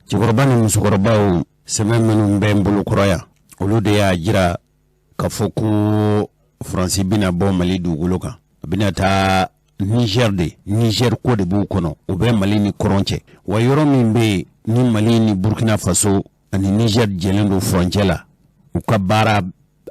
Cɛkɔrɔba ni musokɔrɔbaw, sɛbɛn minnu bɛ n bolo kɔrɔ yan, olu de y'a jira k'a fɔ ko Faransi bɛna bɔ Mali dugukolo kan, a bɛna taa Niger de. Niger ko de b'u kɔnɔ, o bɛ Mali ni kɔrɔn cɛ. Wa yɔrɔ min bɛ yen ni Mali ni Burkina Faso ani Niger jɛlen don furancɛ la, u ka baara,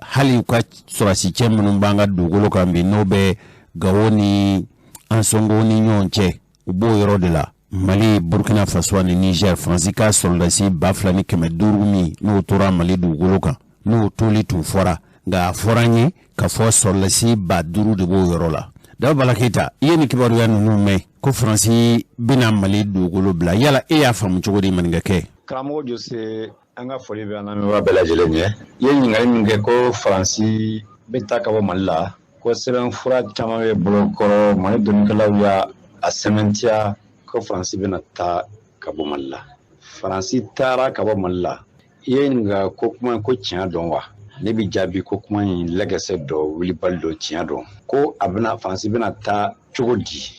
hali u ka sɔrɔdasi cɛ minnu b'an ka dugukolo kan bi, n'o bɛ Gawo ni Ansongo ni ɲɔgɔn cɛ, u b'o yɔrɔ de la. Mali, Burkina Faso ani Niger, Faransi ka sɔrɔdasi 2500 min n'o tora Mali dugukolo kan, n'o toli tun fɔra, nka a fɔra an ye k'a fɔ sɔrɔdasi 5000 de b'o yɔrɔ la. Daba Bala Keyita, i ye nin kibaruya ninnu mɛn ko Faransi bɛna Mali dugukolo bila, yala e y'a faamu cogo di, maninkakɛ? Karamɔgɔ Jose, an ka foli bɛ an lamɛnbaa bɛɛ lajɛlen ye. I ye ɲininkali min kɛ ko Faransi bɛ taa ka bɔ Mali la, ko sɛbɛnfura caman bɛ bolokɔrɔ, Mali dɔnnikɛlaw y'a a sɛmɛntiya ko Faransi bɛna taa ka bɔ Mali la. Faransi taara ka bɔ Mali la. I ye ɲininka ko kuma ko tiɲɛ dɔn wa? Ne bɛ jaabi ko kuma in lɛgɛsɛ dɔ wulibali dɔ tiɲɛ dɔn ko a bɛna Faransi bɛna taa cogo di?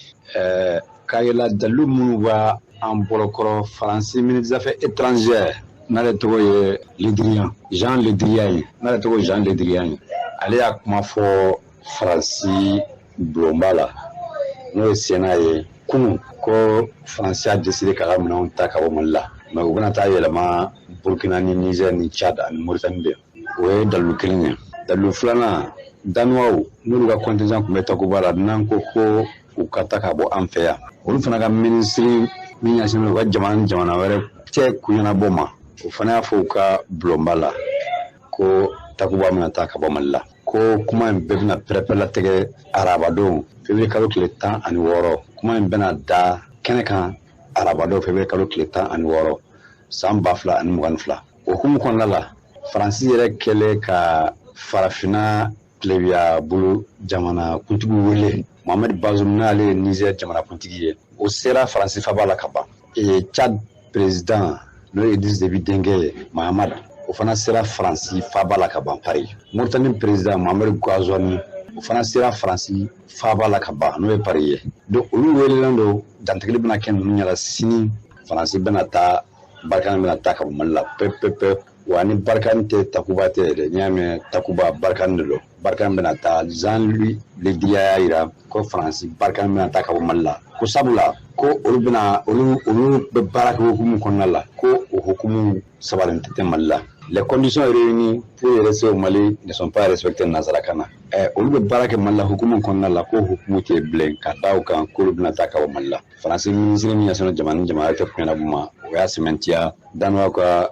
K'a yɛlɛ dalilu minnu b'a an bolokɔrɔ, Faransi ministre des Affaires étrangères, n'ale tɔgɔ ye Le Drian, Jean Le Drian ye, n'ale tɔgɔ Jean Le Drian ye, ale y'a kuma fɔ Faransi bulonba la, n'o ye Sénat ye, kunun, ko Faransi y'a décidé k'a ka minɛnw ta ka bɔ Mali la, mais u bɛna taa yɛlɛma Burkina ni Niger ni Tchad ani Mauritanie de. O ye dalilu kelen ye. Dalilu filanan, Danois n'olu ka contingent tun bɛ Takuba la, n'an ko ko u ka ta ka bɔ an fɛ yan, olu fana ka minisiri min ɲɛsinnen u ka jamana ni jamana wɛrɛ cɛ kuɲɛnabɔ ma, o fana y'a fɔ u ka bulonba la ko Takuba bɛna taa ka bɔ Mali la, ko kuma in bɛɛ bɛna pɛrɛpɛrɛlatigɛ arabadon, février kalo tile 16. Kuma in bɛna da kɛnɛ kan arabadon, février kalo tile 16, san 2022. O hukumu kɔnɔna la, Faransi yɛrɛ kɛlen ka Farafinna tilebiya bolo jamana kuntigi wele, Mohamed Bazoum, n'ale ye Niger jamana kuntigi ye, o sera Faransi faba la ka ban. Tchad président, n'o ye Idriss Déby denkɛ ye, Mahamad, o fana sera Faransi faba la ka ban, Paris. Mauritanie président Mohamed Ghazouani, o fana sera Faransi faba la ka ban, n'o ye Paris ye. Donc olu welelen don, dantigɛli bɛna kɛ ninnu ɲɛna sini. Faransi bɛna taa, Barkhane bɛna taa ka bɔ Mali la pewu pewu pewu. Wa ni Barkhane tɛ, Takuba tɛ dɛ. N'i y'a mɛn Takuba, Barkhane de don. Barkhane bɛna taa. Jean-Louis Le Drian y'a jira ko Faransi Barkhane bɛna taa ka bɔ Mali la, ko sabula ko olu bɛna olu bɛ baara kɛ hukumu kɔnɔna la, ko o hukumu sabalen tɛ Mali la. Les conditions réunies pour rester au Mali ne sont pas respectées nansarakan na. Olu bɛ baara kɛ Mali la hukumu kɔnɔna la, ko hukumu tɛ bilen ka da o kan k'olu bɛna taa ka bɔ Mali la. Faransi minisiri min ɲɛsinnen jamana ni jamana tɛ kuɲɛnabɔ ma, o y'a sɛmɛntiya. Danois ka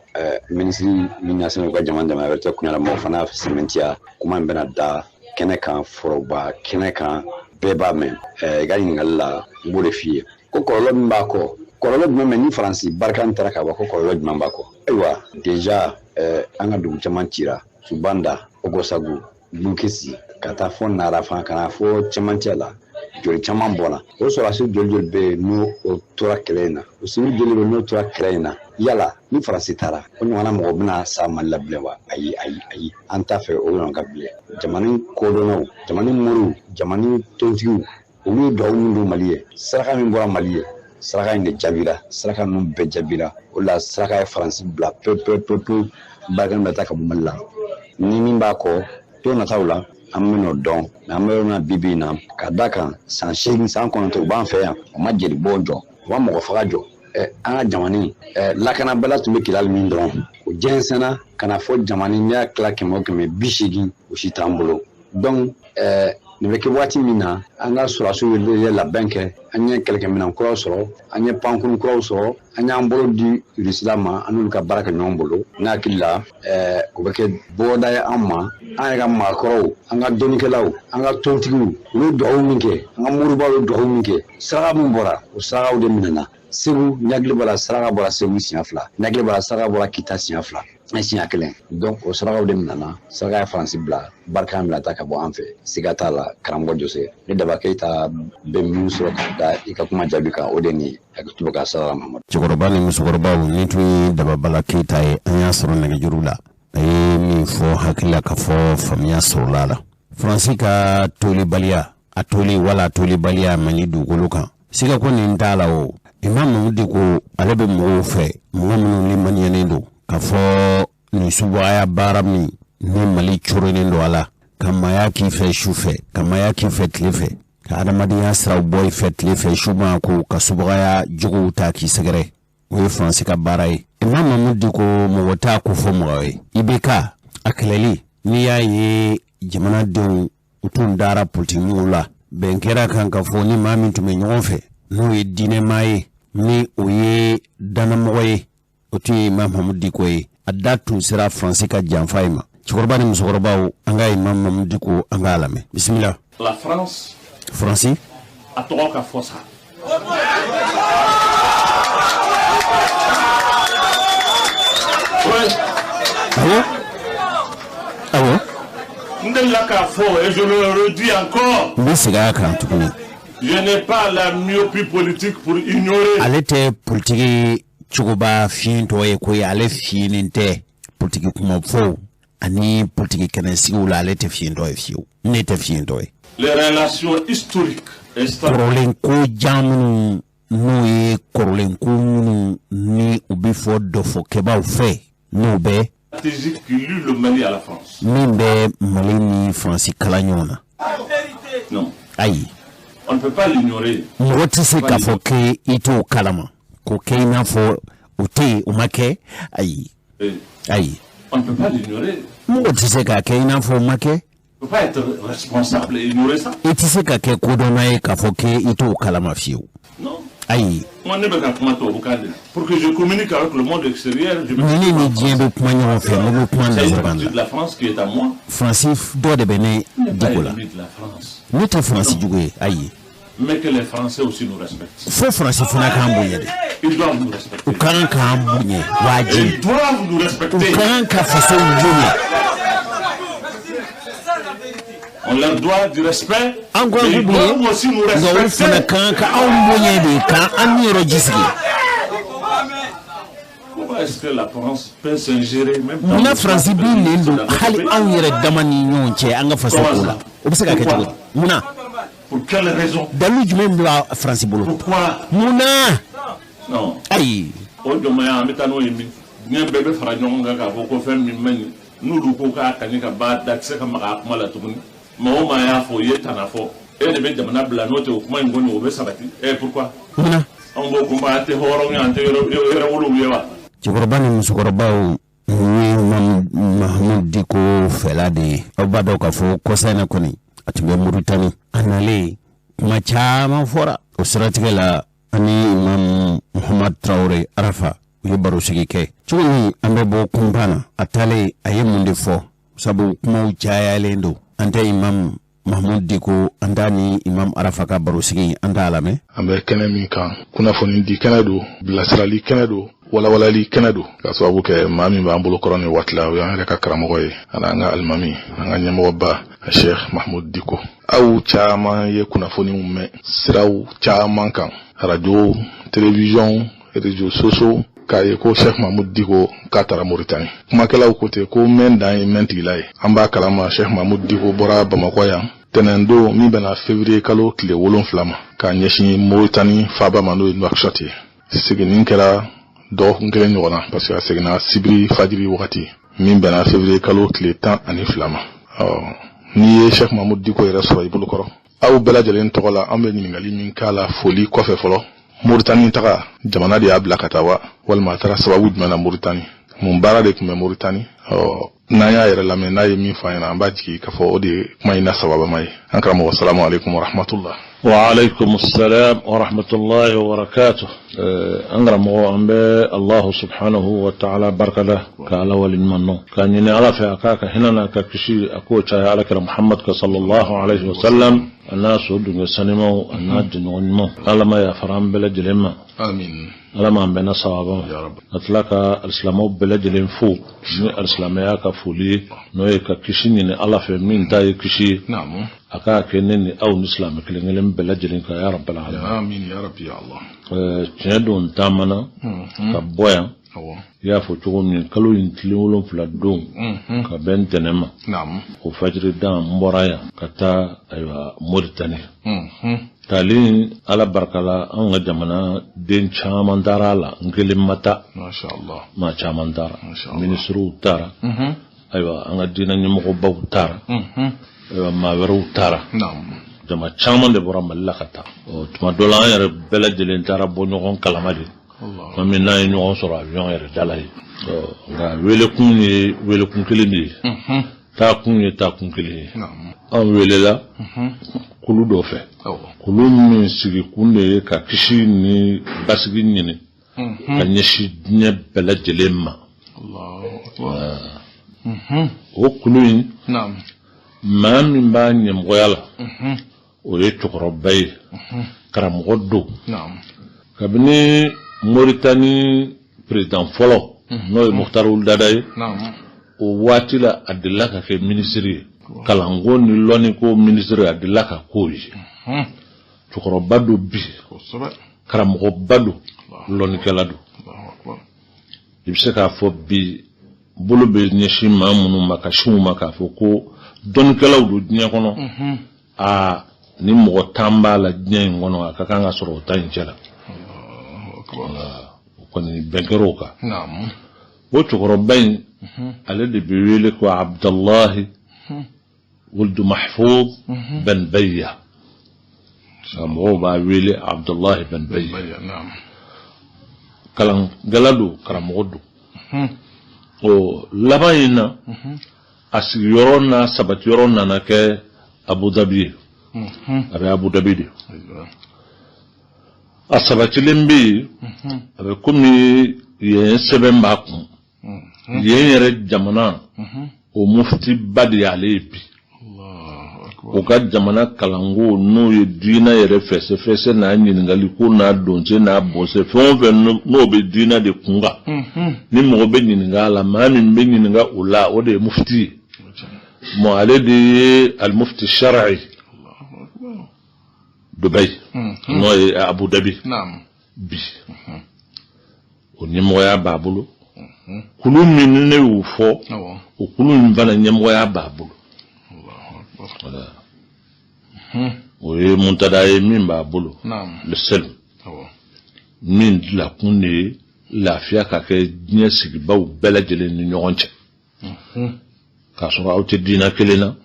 minisiri min ɲɛsinnen u ka jamana jamana wɛrɛ tɛ kuɲɛnabɔ ma, o fana y'a sɛmɛntiya. Kuma in bɛna da kɛnɛ kan, foroba kɛnɛ kan, bɛɛ b'a mɛn. I ka ɲininkali la, n b'o de f'i ye ko kɔlɔlɔ min b'a kɔ, kɔlɔlɔ jumɛn bɛ ni Faransi Barkhane taara ka bɔ, ko kɔlɔlɔ jumɛn b'a kɔ? Ayiwa, déjà an ka dugu caman cira, Subanda, Ogosagu, Bukesi, ka taa fɔ Nara fan, ka na fɔ cɛmancɛ la, joli caman bɔnna. O sɔrɔdasi joli joli bɛ yen n'o o tora kɛlɛ in na? O civil joli bɛ yen n'o tora kɛlɛ in na? Yala ni Faransi taara, o ɲɔgɔnna mɔgɔ bɛna sa Mali la bilen wa? Ayi, ayi, ayi, an t'a fɛ o ɲɔgɔn ka bilen. Jamana kodɔnnaw, jamana moriw, jamana tontigiw, olu ye duwawu min don Mali ye, saraka min bɔra Mali ye, saraka in de jaabira, saraka ninnu bɛɛ jaabira. O la saraka ye Faransi bila pewu pewu pewu pewu. Barkhane bɛ taa ka bɔ Mali la, ni min b'a kɔ don nataw la, an bɛn'o dɔn. Mɛ an bɛ yɔrɔ min na bi bi in na, ka da kan san 8, san 9, u b'an fɛ yan, u ma jeli bɔn jɔ, u ma mɔgɔ faga jɔ. An ka jamana lakanabala tun bɛ Kidali min dɔrɔn, o jɛnsɛnna ka na fɔ jamana n'i y'a tila 100 o 100, 80, o si t'an bolo. Donc nin bɛ kɛ waati min na, an ka sɔrɔdasiw ye labɛn kɛ, an ye kɛlɛkɛminɛn kuraw sɔrɔ, an ye pankurun kuraw sɔrɔ, an y'an bolo di Rusila ma, an n'olu ka baara kɛ ɲɔgɔn bolo. Ne hakili la, o bɛ kɛ bɔda ye an ma, an yɛrɛ ka maakɔrɔw, an ka dɔnnikɛlaw, an ka tontigiw, olu ye duwawu min kɛ, an ka moribaw ye duwawu min kɛ, saraka min bɔra, o sarakaw de minɛna. Segu, n hakili b'a la, saraka bɔra Segu siɲɛ 2, n hakili b'a la, saraka bɔra Kita siɲɛ 2, siɲɛ 1. Donc o sarakaw de minɛna. Saraka ye Faransi bila, Barkhane bila ta ka bɔ an fɛ, siga t'a la. Karamɔgɔ Jose, ne Daba Keyita bɛ min sɔrɔ ka da i ka kuma jaabi kan, o de nin ye. Hakili ka sara Mamadu. Cɛkɔrɔba ni musokɔrɔbaw, nin tun ye Dababala Keyita ye, an y'a sɔrɔ nɛgɛjuru la. A ye min fɔ, hakili la ka fɔ faamuya sɔrɔla a la. Faransi ka tolibaliya, a toli wala a tolibaliya Mali dugukolo kan, siga ko nin t'a la. O Imam Mamudu Diko ale bɛ mɔgɔw fɛ, mɔgɔ minnu limaniyalen don k'a fɔ nin subagaya baara min ni Mali coronnen don a la, ka maaya k'i fɛ su fɛ, ka maaya k'i fɛ tile fɛ, ka adamadenya siraw bɔ i fɛ tile fɛ, su ma ko ka subagaya jogow ta k'i sɛgɛrɛ, o ye Faransi ka baara ye. Imam Mamudu Diko mɔgɔ t'a ko fɔ mɔgɔ ye. IBK a kɛlɛli, n'i y'a ye jamanadenw u tun dara politikimɔgɔw la, bɛn kɛra kan k'a fɔ ni maa min tun bɛ ɲɔgɔn fɛ n'o ye diinɛmaa ye, ni o ye dannamɔgɔ ye, o tun ye Imam Mamudu Diko ye. A da tun sera Faransi ka janfa in ma. Cɛkɔrɔba ni musokɔrɔbaw, an ka Imam Mamudu Diko, an k'a lamɛn. Bisimila. La France. Faransi. A tɔgɔ ka fɔ sa. Awɔ. Awɔ. N delila k'a fɔ et je le redis encore. N bɛ segin a kan tuguni. Je n'ai pas la myopie politique pour ignorer. Ale tɛ politiki cogoba fiɲɛtɔ ye koyi, ale fiyennen tɛ politiki kumafɔw ani politiki kɛnɛsigiw la, ale tɛ fiɲɛtɔ ye fiyewu. Ne tɛ fiɲɛtɔ ye. Les relations historiques et kɔrɔlen ko jan minnu n'o ye kɔrɔlen ko minnu ni u bɛ fɔ dɔfɔkɛbaw fɛ, n'o bɛ stratégiques qui lient le Mali à la France. Min bɛ Mali ni Faransi kala ɲɔgɔn na. Non. Ayi. On ne peut pas l'ignorer. Mɔgɔ tɛ se k'a fɔ k'i t'o kalama, k'o kɛ i n'a fɔ o tɛ yen, o ma kɛ, ayi. Ayi. On ne peut pas l'ignorer. Mɔgɔ tɛ se k'a kɛ i n'a fɔ o ma kɛ. On ne peut pas être responsable et ignorer ça. I tɛ se ka kɛ kodɔnna ye k'a fɔ k'i t'o kalama fiyewu. Non. Ayi. Moi, ne bɛ ka kuma tubabukan de la. Pour que je communique avec le monde extérieur. Ni ne ni diɲɛ bɛ kuma ɲɔgɔn fɛ, ne bɛ kuma C'est une nanzarakan partie la. de la France qui est à moi. Faransi dɔ de bɛ ne Pas Diko la. ennemi de la France. Ne tɛ Faransi jugu ye, ayi. Mais que les Français aussi nous respectent. Fo Faransi fana k'an bonya de. Ils doivent nous respecter. U ka kan k'an bonya wajibi. Ils doivent nous respecter. U ka kan ka fasow bonya. On leur doit du respect. An ko an Mais k'u ils bonya, doivent aussi nous nka olu fana respecter. ka kan ka anw bonya de, k'an niyɔrɔ ji sigi. Comment est-ce que la France peut s'ingérer même dans Munna le Faransi b'i nen don hali anw yɛrɛ dama ni ɲɔgɔn cɛ an ka faso ko la? O bɛ se ka kɛ cogo di? Munna? Pour quelle raison? Dalilu jumɛn b'a Faransi bolo? Pourquoi? Munna? Non. Ayi. O jɔnmaya, an bɛ taa n'o ye min? Diɲɛ bɛɛ bɛ fara ɲɔgɔn kan k'a fɔ ko fɛn min man ɲi, n'olu ko k'a ka ɲi ka ba da tɛ se ka maga a kuma la tuguni. Maa o maa y'a fɔ, o ye tana fɔ, e de bɛ jamana bila, n'o tɛ o kuma in kɔni o bɛ sabati. Ɛ, pourquoi? Munna? Anw b'o kunba, an tɛ hɔrɔn ye, an tɛ yɛrɛwolow ye wa? Cɛkɔrɔba ni musokɔrɔbaw, nin ye Mahamudu Diko fɛla de ye. Aw b'a dɔn k'a fɔ kɔsa in na kɔni, a tun bɛ Muritani. A nalen, kuma caman fɔra o siratigɛ la. Ani Imam Muhamad Traore Arafa, u ye barosigi kɛ cogo min, an bɛ bɔ kunpan na. A taalen, a ye mun de fɔ? Sabu kumaw cayalen don. An tɛ Imam Mahamudu Diko, an t'a ni Imam Arafa ka barosigi, an t'a lamɛn. An bɛ kɛnɛ min kan, kunnafoni di kɛnɛ don, bilasirali kɛnɛ don, walawalali kɛnɛ don, k'a sababu kɛ maa min b'an bolo kɔrɔ nin waati la, o y'an yɛrɛ ka karamɔgɔ ye, ani an ka alimami, an ka ɲɛmɔgɔba, Cheikh Mahmoud Diko. Aw caman ye kunnafoniw mɛn siraw caman kan, radio, télévision, réseaux sociaux, k'a ye ko Cheikh Mahmoud Diko k'a taara Moritani. Kumakɛlaw ko ten ko mɛn dan ye mɛn tigila ye. An b'a kalama, Cheikh Mahmoud Diko bɔra Bamakɔ yan tɛnɛndon min bɛna février kalo tile 7 ma, k'a ɲɛsin Moritani faaba ma, n'o ye Nouakchott ye. Seginni kɛra dɔgɔkun kelen ɲɔgɔn na, parce que a seginna sibiri fajiri wagati min bɛnna février kalo tile 12 ma. Ɔ, n'i ye Cheikh Mahmoud Diko yɛrɛ sɔrɔ i bolokɔrɔ, aw bɛɛ lajɛlen tɔgɔ la, an bɛ ɲininkali min k'a la foli kɔfɛ fɔlɔ: Moritani taga, jamana de y'a bila ka taa wa, walima a taara sababu jumɛn na Moritani? Mun baara de tun bɛ Moritani? Ɔ, n'an y'a yɛrɛ lamɛn, n'a ye min fɔ an ɲɛna, an b'a jigi k'a fɔ o de ye kuma in na sababama ye. An karamɔgɔ, salamu aleykum wa rahmatullah. وعليكم السلام ورحمة الله وبركاته. An karamɔgɔ, an bɛ Allahu subhanahu wa ta'ala barikada ka Ala waleɲuman dɔn, k'a ɲini Ala fɛ a k'a ka hinɛ n'a ka kisi a k'o caya Alakira Muhamad ka sallallahu alayhi wa sallam, a n'a so dungɛ sanimaw, a n'a jɛɲɔgɔn ɲumanw. Ala ma yafara an bɛɛ lajɛlen ma. Amin. Ala m'an bɛnna sababa ma. Ya Rabbi. Ka tila ka alisilamɛw bɛɛ lajɛlen fo ni alisilamɛya ka foli ye, n'o ye ka kisi ɲini Ala fɛ min ta ye kisi ye. Naamu. A k'a kɛ ne ni aw ni silamɛ kelen kelen bɛɛ lajɛlen kan, ya rabbal alamin. Amin ya rabbi ya Allah. Tiɲɛ don, taamana ka bɔ yan. Awɔ. I y'a fɔ cogo min, kalo in tile 7 don ka bɛn ntɛnɛn ma, Naamu. o fajiri dan, n bɔra yan ka taa, ayiwa, Moritani. Taali Ala barika la, anw ka jamana den caman taara a la, n kelen ma taa. Masha Allah. Maa caman taara. Masha Allah. Minisiriw taara. Ayiwa, an ka diinɛ ɲɛmɔgɔbaw taara. Ayiwa, maa wɛrɛw taara. Naam. Jama caman de bɔra Mali la ka taa. Ɔ, tuma dɔ la an yɛrɛ bɛɛ lajɛlen taara bɔ ɲɔgɔn kalama de. Allah. Tuma min n'an ye ɲɔgɔn sɔrɔ avion yɛrɛ da la yen. Ɔ, nka welekun ye welekun kelen de ye. Taakun ye taakun kelen ye. Naam. An welela kulu dɔ fɛ. Awɔ. Kulu min sigikun de ye ka kisi ni basigi ɲini ka ɲɛsin diɲɛ bɛɛ lajɛlen ma. Allahu akbar. O kulu in, Naam. maa min b'a ɲɛmɔgɔya la, o ye cɛkɔrɔba ye, karamɔgɔ don. Naam. Kabini Moritani président fɔlɔ, n'o ye Mukutari Wul Dada ye, Naam. o waati la a delila ka kɛ minisiri ye, kalanko ni lɔnniko minisiri, a delila ka k'o ye. Cɛkɔrɔba don bi, Kosɛbɛ. karamɔgɔba don, lɔnnikɛla don. Allahu akbar. I bɛ se k'a fɔ bi bolo bɛ ɲɛsin maa minnu ma ka sin u ma k'a fɔ ko dɔnnikɛlaw don diɲɛ kɔnɔ, aa, ni mɔgɔ 10 b'a la diɲɛ in kɔnɔ, a ka kan ka sɔrɔ o 10 in cɛ la. Allahu akbar. O kɔni bɛn kɛra o kan. Naam. O cɛkɔrɔba in, ale de bɛ wele ko Abudalahi Wuldu Mahfuz Ben Bayya. Nka mɔgɔw b'a wele Abudalahi Ben Bayya. Bayya, naam. Kalankɛla don, karamɔgɔ don. O laban in na, a sigiyɔrɔ n'a sabatiyɔrɔ nana kɛ Abu Dhabi ye. A bɛ Abu Dhabi de. Ayiwa. A sabatilen bɛ yen, a bɛ komi yen sɛbɛn b'a kun. Yen yɛrɛ jamana, o muftiba de y'ale ye bi. Allahu akbar. O ka jamana kalanko, n'o ye diinɛ yɛrɛ fɛsɛfɛsɛ n'a ɲininkali ko n'a donse n'a bɔse, fɛn o fɛn n'o bɛ diinɛ de kun kan, ni mɔgɔ bɛ ɲininka a la, maa min bɛ ɲininka o la, o de ye mufti ye. Mɔ ale de ye alimufti shar'i Allahu akbar. Dubayi, n'o ye Abu Dhabi Naam. bi, o ɲɛmɔgɔya b'a bolo. Kulu min ni ne y'o fɔ, Awɔ. o kulu in fana ɲɛmɔgɔya b'a bolo. Allahu akbar. O ye muntada ye min b'a bolo, Naam. le sel, Awɔ. min dilakun de ye lafiya ka kɛ diɲɛ sigibaw bɛɛ lajɛlen ni ɲɔgɔn cɛ, k'a sɔrɔ aw tɛ diinɛ kelen na,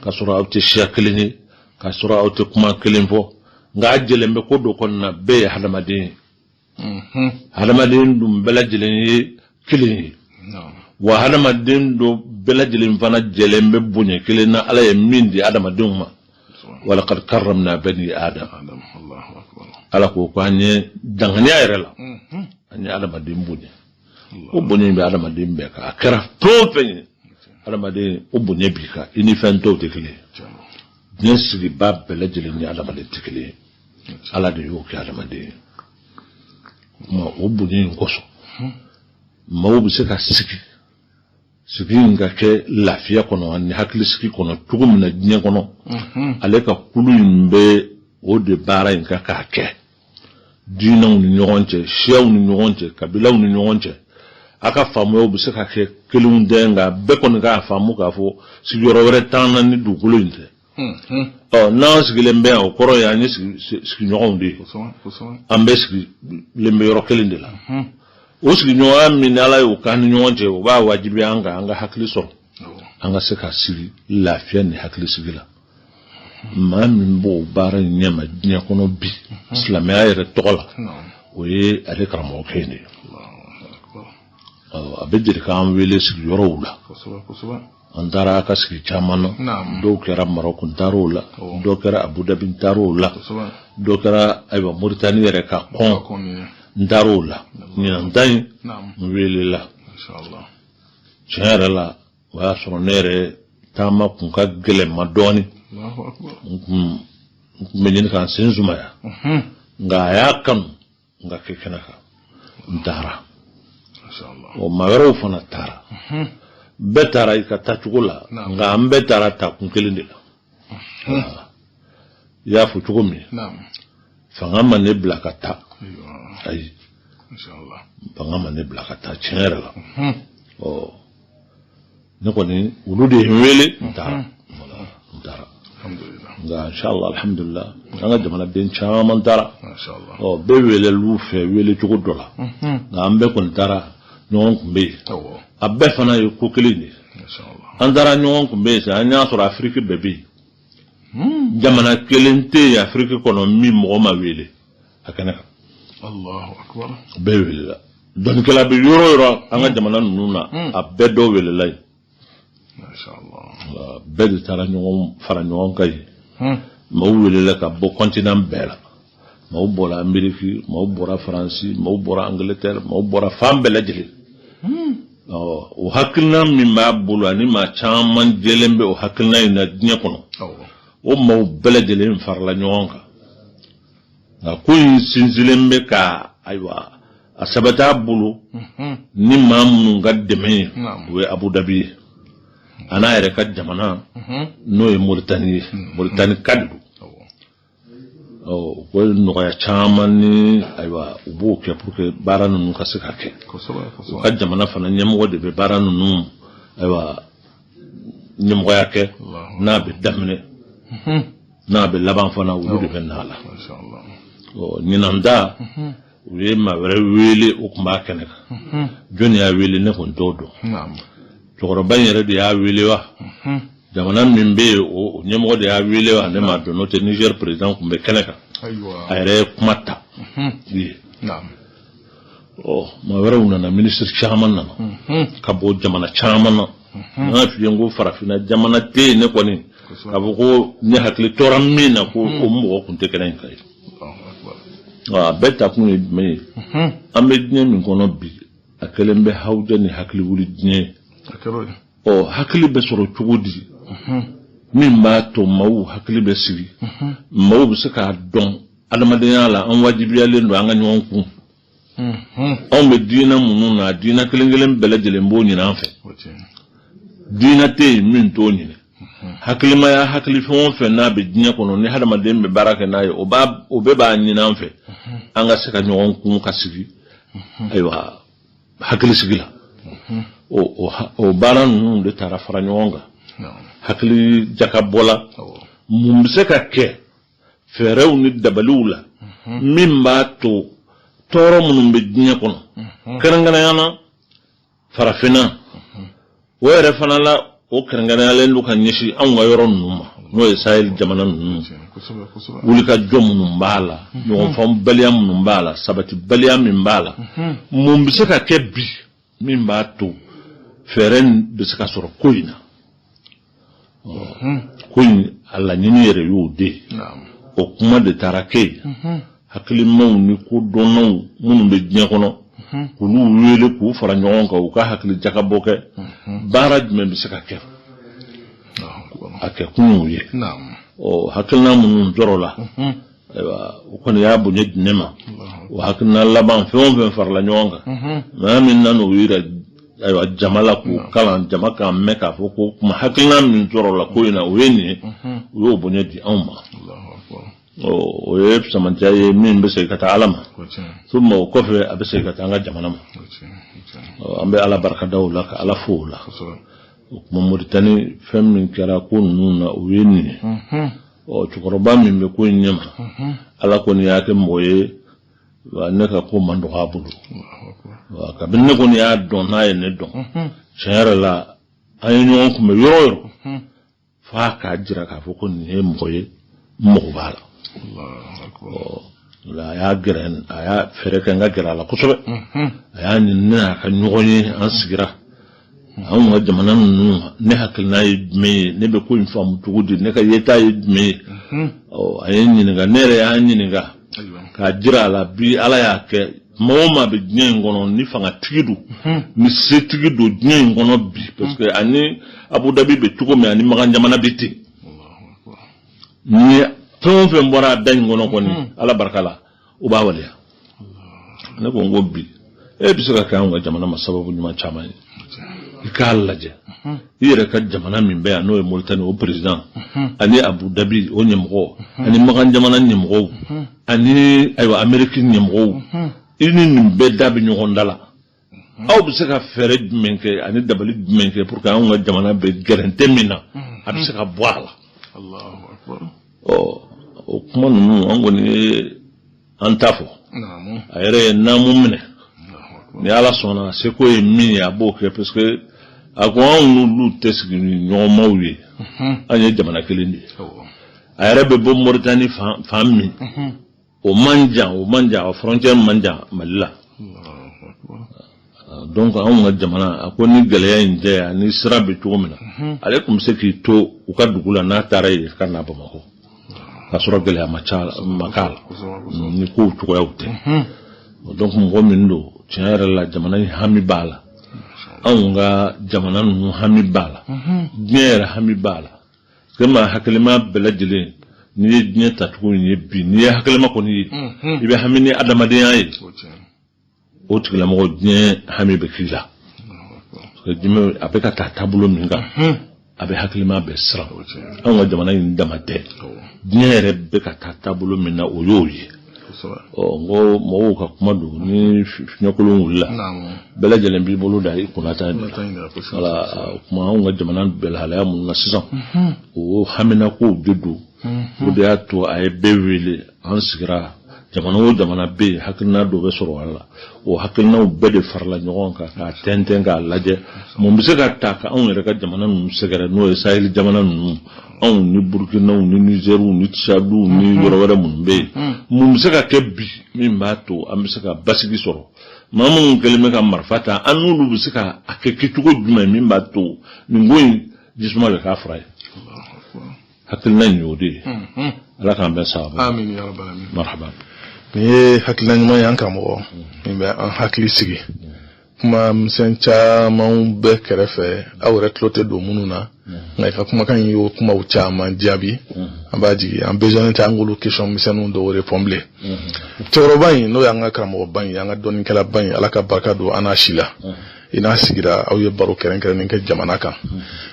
k'a sɔrɔ aw tɛ siya kelen ye, k'a sɔrɔ aw tɛ kuma kelen fɔ, nka a jɛlen bɛ ko dɔ kɔni na, bɛɛ ye hadamaden ye. Hadamaden dun bɛɛ lajɛlen ye kelen ye. Naam. Wa hadamaden dɔ bɛɛ lajɛlen fana jɛlen bɛ bonya kelen na, Ala ye min di hadamadenw ma, walakad karramna bani adam. Adam. Allahu akbar. Ala ko k'an ye danganiya yɛrɛ la, an ye hadamaden bonya. O bonya in bɛ hadamaden bɛɛ kan, a kɛra fɛn o fɛn ye, hadamaden o bonya b'i kan, i ni fɛn tɔw tɛ kelen ye. Diɲɛ sigibaa bɛɛ lajɛlen ni hadamaden tɛ kelen ye, Ala de y'o kɛ hadamaden ye. O tuma, o bonya in kosɔn, maaw bɛ se ka sigi sigi in ka kɛ lafiya kɔnɔ ani hakilisigi kɔnɔ cogo min na diɲɛ kɔnɔ, ale ka kulu in bɛ o de baara in kan k'a kɛ diinɛw ni ɲɔgɔn cɛ, siyaw ni ɲɔgɔn cɛ, kabilaw ni ɲɔgɔn cɛ. A ka faamuyaw bɛ se ka kɛ kelenw tɛ, nka bɛɛ kɔni k'a faamu k'a fɔ sigiyɔrɔ wɛrɛ t'an na ni dugukolo in tɛ. Ɔ, n'an sigilen bɛ yan, o kɔrɔ ye an ye sigiɲɔgɔnw de ye. Kosɛbɛ, kosɛbɛ. An bɛɛ sigilen bɛ yɔrɔ kelen de la. O sigiɲɔgɔnya min ni Ala y'o k'an ni ɲɔgɔn cɛ, o b'a wajibiya an kan an ka hakili sɔrɔ, an ka se ka sigi lafiya ni hakilisigi la. Maa min b'o baara in ɲɛma diɲɛ kɔnɔ bi, silamɛya yɛrɛ tɔgɔ la, o ye ale karamɔgɔkɛ in de ye. Ɔ, a bɛ deli k'an wele sigiyɔrɔw la. Kosɛbɛ, kosɛbɛ. An taara a ka sigi caman na. Naam. Dɔw kɛra Marɔku, n taar'o la. Awɔ. Dɔw kɛra Abu Dhabi, n taar'o la. Kosɛbɛ. Dɔw kɛra, ayiwa, Moritani yɛrɛ ka kɔn, Kɔn ye. n taar'o la. Ɲinan ta in, Naam. n welela. Inshallah. Tiɲɛ yɛrɛ la, o y'a sɔrɔ ne yɛrɛ taama kun ka gɛlɛn ma dɔɔnin. Allahu akbar. N kun bɛ ɲini k'an sen sumaya, nka a y'a kanu n ka kɛ kɛnɛ kan, n taara. Inshallah. O maa wɛrɛw fana taara. Bɛɛ taara i ka taacogo la, Naam. nka an bɛɛ taara taakun kelen de la. I y'a fɔ cogo min, Naam. fanga ma ne bila ka taa. Ayiwa. Ayi. Inshallah. Fanga ma ne bila ka taa tiɲɛ yɛrɛ la. Ɔ, ne kɔni, olu de ye n wele, n taara. Voilà, n taara. Alhamdulillah. Nka inshallah, alhamdulillah, an ka jamanaden caman taara. Ɔ, bɛɛ weelel'u fɛ wele cogo dɔ la, nka an bɛɛ kɔni taara ɲɔgɔn kunbɛn yen. A bɛɛ fana ye ko kelen de ye. An taara ɲɔgɔn kunbɛn yen sa, an y'a sɔrɔ Afiriki bɛɛ bɛ yen. Jamana kelen tɛ yen Afiriki kɔnɔ min mɔgɔ ma wele a kɛnɛ kan. Bɛɛ welela. Dɔnnikɛla bɛ yɔrɔ o yɔrɔ an ka jamana ninnu na, a bɛɛ dɔ welela yen. Bɛɛ de taara ɲɔgɔn fara ɲɔgɔn kan yen. Maaw welela ka bɔ continent bɛɛ la. Maaw bɔra Ameriki, maaw bɔra Faransi, maaw bɔra Angleterre, maaw bɔra fan bɛɛ lajɛlen. O hakilina min b'a bolo, ani maa caman jɛlen bɛ o hakilina in na diɲɛ kɔnɔ, o maaw bɛɛ lajɛlen farala ɲɔgɔn kan. Nka ko in sinsinlen bɛ ka, ayiwa, a sabati bolo ni maa minnu ka dɛmɛ ye, o ye Abu Dhabi ye, a n'a yɛrɛ ka jamana, n'o ye Moritani ye. Moritani ka de don. O nɔgɔya caman ni, ayiwa, u b'o kɛ pour que baara ninnu ka se ka kɛ. U ka jamana fana ɲɛmɔgɔ de bɛ baara ninnu, ayiwa, ɲɛmɔgɔya kɛ. N'a bɛ daminɛ, n'a bɛ laban fana, olu de bɛ na la. Ɲinan da, u ye maa wɛrɛ wele, o tun b'a kɛnɛ kan. Jɔnni y'a wele, ne kɔni t'o dɔn. Cɛkɔrɔba in yɛrɛ de y'a wele wa, jamana min bɛ yen, o ɲɛmɔgɔ de y'a wele wa, ne m'a dɔn. N'o tɛ, Niger président tun bɛ kɛnɛ kan, a yɛrɛ ye kuma ta ye. Ɔ, maa wɛrɛw nana, minisiri caman nana ka bɔ jamana caman na. N y'a f'i ye n ko farafinna jamana tɛ yen ne kɔni k'a fɔ ko ne hakili tora min na ko o mɔgɔ tun tɛ kɛnɛ in kan ye. A bɛɛ ta kun ye jumɛn ye? An bɛ diɲɛ min kɔnɔ bi, a kɛlen bɛ hawuja ni hakili wuli diɲɛ ye. Ɔ, hakili bɛ sɔrɔ cogo di min b'a to maaw hakili bɛ sigi, maaw bɛ se k'a dɔn adamadenya la an wajibiyalen don an ka ɲɔgɔn kun? Anw bɛ diinɛ minnu na, diinɛ kelen kelen bɛɛ lajɛlen b'o ɲini an fɛ. Diinɛ tɛ yen min t'o ɲini. Hakilimaya, hakili fɛn o fɛn n'a bɛ diɲɛ kɔnɔ, ni hadamaden bɛ baara kɛ n'a ye, o b'a o bɛɛ b'a ɲini an fɛ an ka se ka ɲɔgɔn kun ka sigi, ayiwa, hakili sigi la. O baara ninnu de taara fara ɲɔgɔn kan, hakili jakabɔ la, mun bɛ se ka kɛ fɛɛrɛw ni dabaliw la min b'a to tɔɔrɔ minnu bɛ diɲɛ kɔnɔ, kɛrɛnkɛrɛnya na farafinna, o yɛrɛ fana la, o kɛrɛnkɛrɛnyalen don ka ɲɛsin anw ka yɔrɔ ninnu ma, n'o ye Sahel jamana ninnu, wulikajɔ minnu b'a la, ɲɔgɔnfaamubaliya minnu b'a la, sabatibaliya min b'a la, mun bɛ se ka kɛ bi min b'a to fɛɛrɛ bɛ se ka sɔrɔ ko in na? Ko in a laɲini yɛrɛ y'o de ye. O kuma de taara kɛ yen. Hakilimaw ni kodɔnnaw minnu bɛ diɲɛ kɔnɔ, k'olu wele k'u fara ɲɔgɔn kan, u ka hakili jakabɔ kɛ, baara jumɛn bɛ se ka kɛ. A kɛ kun y'o ye. Ɔ, hakilina minnu sɔrɔla, ayiwa, o kɔni y'a bonya di ne ma. O hakilina laban, fɛn o fɛn farala ɲɔgɔn kan, maa min nan'o yira, ayiwa, jama la, k'o kalan jama k'a mɛn k'a fɔ ko kuma hakilina min sɔrɔla ko in na, o ye nin ye, u y'o bonya di anw ma. O ye samantiya ye min bɛ segin ka taa Ala ma, suma o kɔfɛ a bɛ segin ka taa an ka jamana ma. An bɛ Ala barika da o la, ka Ala fo o la. O tuma, Moritani, fɛn min kɛra ko ninnu na, o ye nin ye. Ɔ, cɛkɔrɔba min bɛ ko in ɲɛma, Ala kɔni y'a kɛ mɔgɔ ye, ne ka ko man dɔgɔ a bolo. Kabini ne kɔni y'a dɔn, n'a ye ne dɔn, tiɲɛ yɛrɛ la, an ye ɲɔgɔn kunbɛn yɔrɔ o yɔrɔ, f'a k'a jira k'a fɔ ko nin ye mɔgɔ ye, n mago b'a la. Ɔ, a y'a gɛrɛ, a y'a fɛɛrɛ kɛ n ka gɛrɛ a la kosɛbɛ. A y'a ɲini ne n'a ka ɲɔgɔn ye. An sigira, anw ka jamana ninnu, ne hakilina ye jumɛn ye, ne bɛ ko in faamu cogo di, ne ka yeta ye jumɛn ye. Ɔ, a ye n ɲininka, ne yɛrɛ y'a ɲininka k'a jira a la. Bi, Ala y'a kɛ, maa o maa bɛ diɲɛ in kɔnɔ, ni fangatigi don, ni setigi don diɲɛ in kɔnɔ bi, parce que ani Abu Dhabi bɛ cogo min, ani Makan jamana bɛ ten, ni fɛn o fɛn bɔra a da in kɔnɔ kɔni, Ala barika la, o b'a waleya. Ne ko n ko bi e bɛ se ka kɛ anw ka jamana ma sababu ɲuman caman ye. I k'a lajɛ, i yɛrɛ ka jamana min bɛ yan, n'o ye Moritani, o président, ani Abu Dhabi o ɲɛmɔgɔ, ani Makan jamana ɲɛmɔgɔw, ani, ayiwa, Ameriki ɲɛmɔgɔw, i ni nin bɛɛ da bɛ ɲɔgɔn da la, aw bɛ se ka fɛɛrɛ jumɛn kɛ ani dabali jumɛn kɛ pour que anw ka jamana bɛ gɛrɛntɛ min na, a bɛ se ka bɔ a la? Ɔ, o kuma ninnu, an kɔni ye an ta fɔ. A yɛrɛ ye naamu minɛ. Ni Ala sɔnna, seko ye min ye, a b'o kɛ, parce que a ko anw n'olu tɛ sigi ni ɲɔgɔnmaw ye, an ye jamana kelen de ye. A yɛrɛ bɛ bɔ Moritani fan min, o man jan, o man jan, a frontière man jan Mali la. Donc anw ka jamana, a ko ni gɛlɛya in tɛ, ani sira bɛ cogo min na, ale tun bɛ se k'i to u ka dugu la, n'a taara yen ka na Bamakɔ, k'a sɔrɔ gɛlɛya ma ca ma k'a la ni kow cogoyaw tɛ. Donc mɔgɔ min don, tiɲɛ yɛrɛ la, jamana in hami b'a la, anw ka jamana ninnu hami b'a la, diɲɛ yɛrɛ hami b'a la. Parce que maa hakilima bɛɛ lajɛlen, n'i ye diɲɛ tacogo in ye bi, n'i ye hakilima kɔni ye, i bɛ hami ni adamadenya ye, o tigilamɔgɔ, diɲɛ hami bɛ k'i la. Parce que diɲɛ a bɛ ka taa taabolo min kan, a bɛ hakilima bɛɛ siran. Anw ka jamana in dama tɛ, diɲɛ yɛrɛ bɛ ka taa taabolo min na, o y'o ye. Ɔ, n ko mɔgɔw ka kuma don, ni fiɲɛkolon wulila, bɛɛ lajɛlen b'i bolo da i kunna ta in de la. Wala, o kuma, anw ka jamana bɛ lahalaya minnu na sisan, o haminakow de don. O de y'a to a ye bɛɛ wele, an sigira. Jamana o jamana bɛ yen, hakilina dɔ bɛ sɔrɔ a la, o hakilinaw bɛɛ de farala ɲɔgɔn kan k'a tɛntɛn k'a lajɛ mun bɛ se ka ta ka anw yɛrɛ ka jamana ninnu sɛgɛrɛ, n'o ye Sahel jamana ninnu, anw ni Burukinaw ni Nizɛriw ni Tchadiw ni yɔrɔ wɛrɛ minnu bɛ yen. Mun bɛ se ka kɛ bi min b'a to an bɛ se ka basigi sɔrɔ? Maa minnu kɛlen bɛ ka marifa ta, an n'olu bɛ se ka a kɛ kɛcogo jumɛn min b'a to nin ko in jisuma bɛ k'a fura ye? Hakilina in y'o de ye. Ala k'an bɛn sababu. Amin ya rabbal alamin. Marhaba. Nin ye hakilina ɲuman ye, an karamɔgɔ, min bɛ an hakili sigi. Kuma misɛn camanw bɛ kɛrɛfɛ, aw yɛrɛ tulo tɛ don minnu na, nka i ka kumakan in y'o kumaw caman jaabi. An b'a jigi, an besoin tɛ an k'olu question misɛnninw dɔw répond bilen. Cɛkɔrɔba in, n'o y'an ka karamɔgɔba in, an ka dɔnnikɛlaba in, Ala ka barika don an n'a si la. I n'a sigira, aw ye baro kɛrɛnkɛrɛnnen kɛ jamana kan,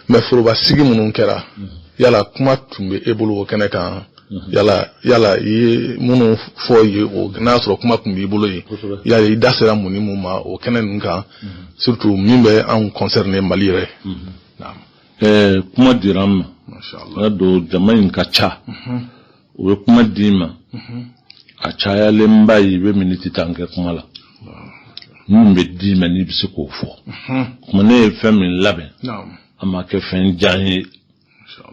mais foroba sigi minnu kɛra, yala kuma tun bɛ e bolo o kɛnɛ kan? Yala i ye minnu fɔ ye, o n'a sɔrɔ kuma tun b'i bolo yen, yala i da sera mun ni mun ma o kɛnɛ ninnu kan, surtout min bɛ anw concerner, Mali yɛrɛ? Kuma dira an ma. N'a don jama in ka ca, u bɛ kuma d'i ma, a cayalenba ye i bɛ miniti 10 kɛ kuma la. Min bɛ d'i ma, n'i bɛ se k'o fɔ kuma. Ne ye fɛn min labɛn, a ma kɛ fɛn jan ye,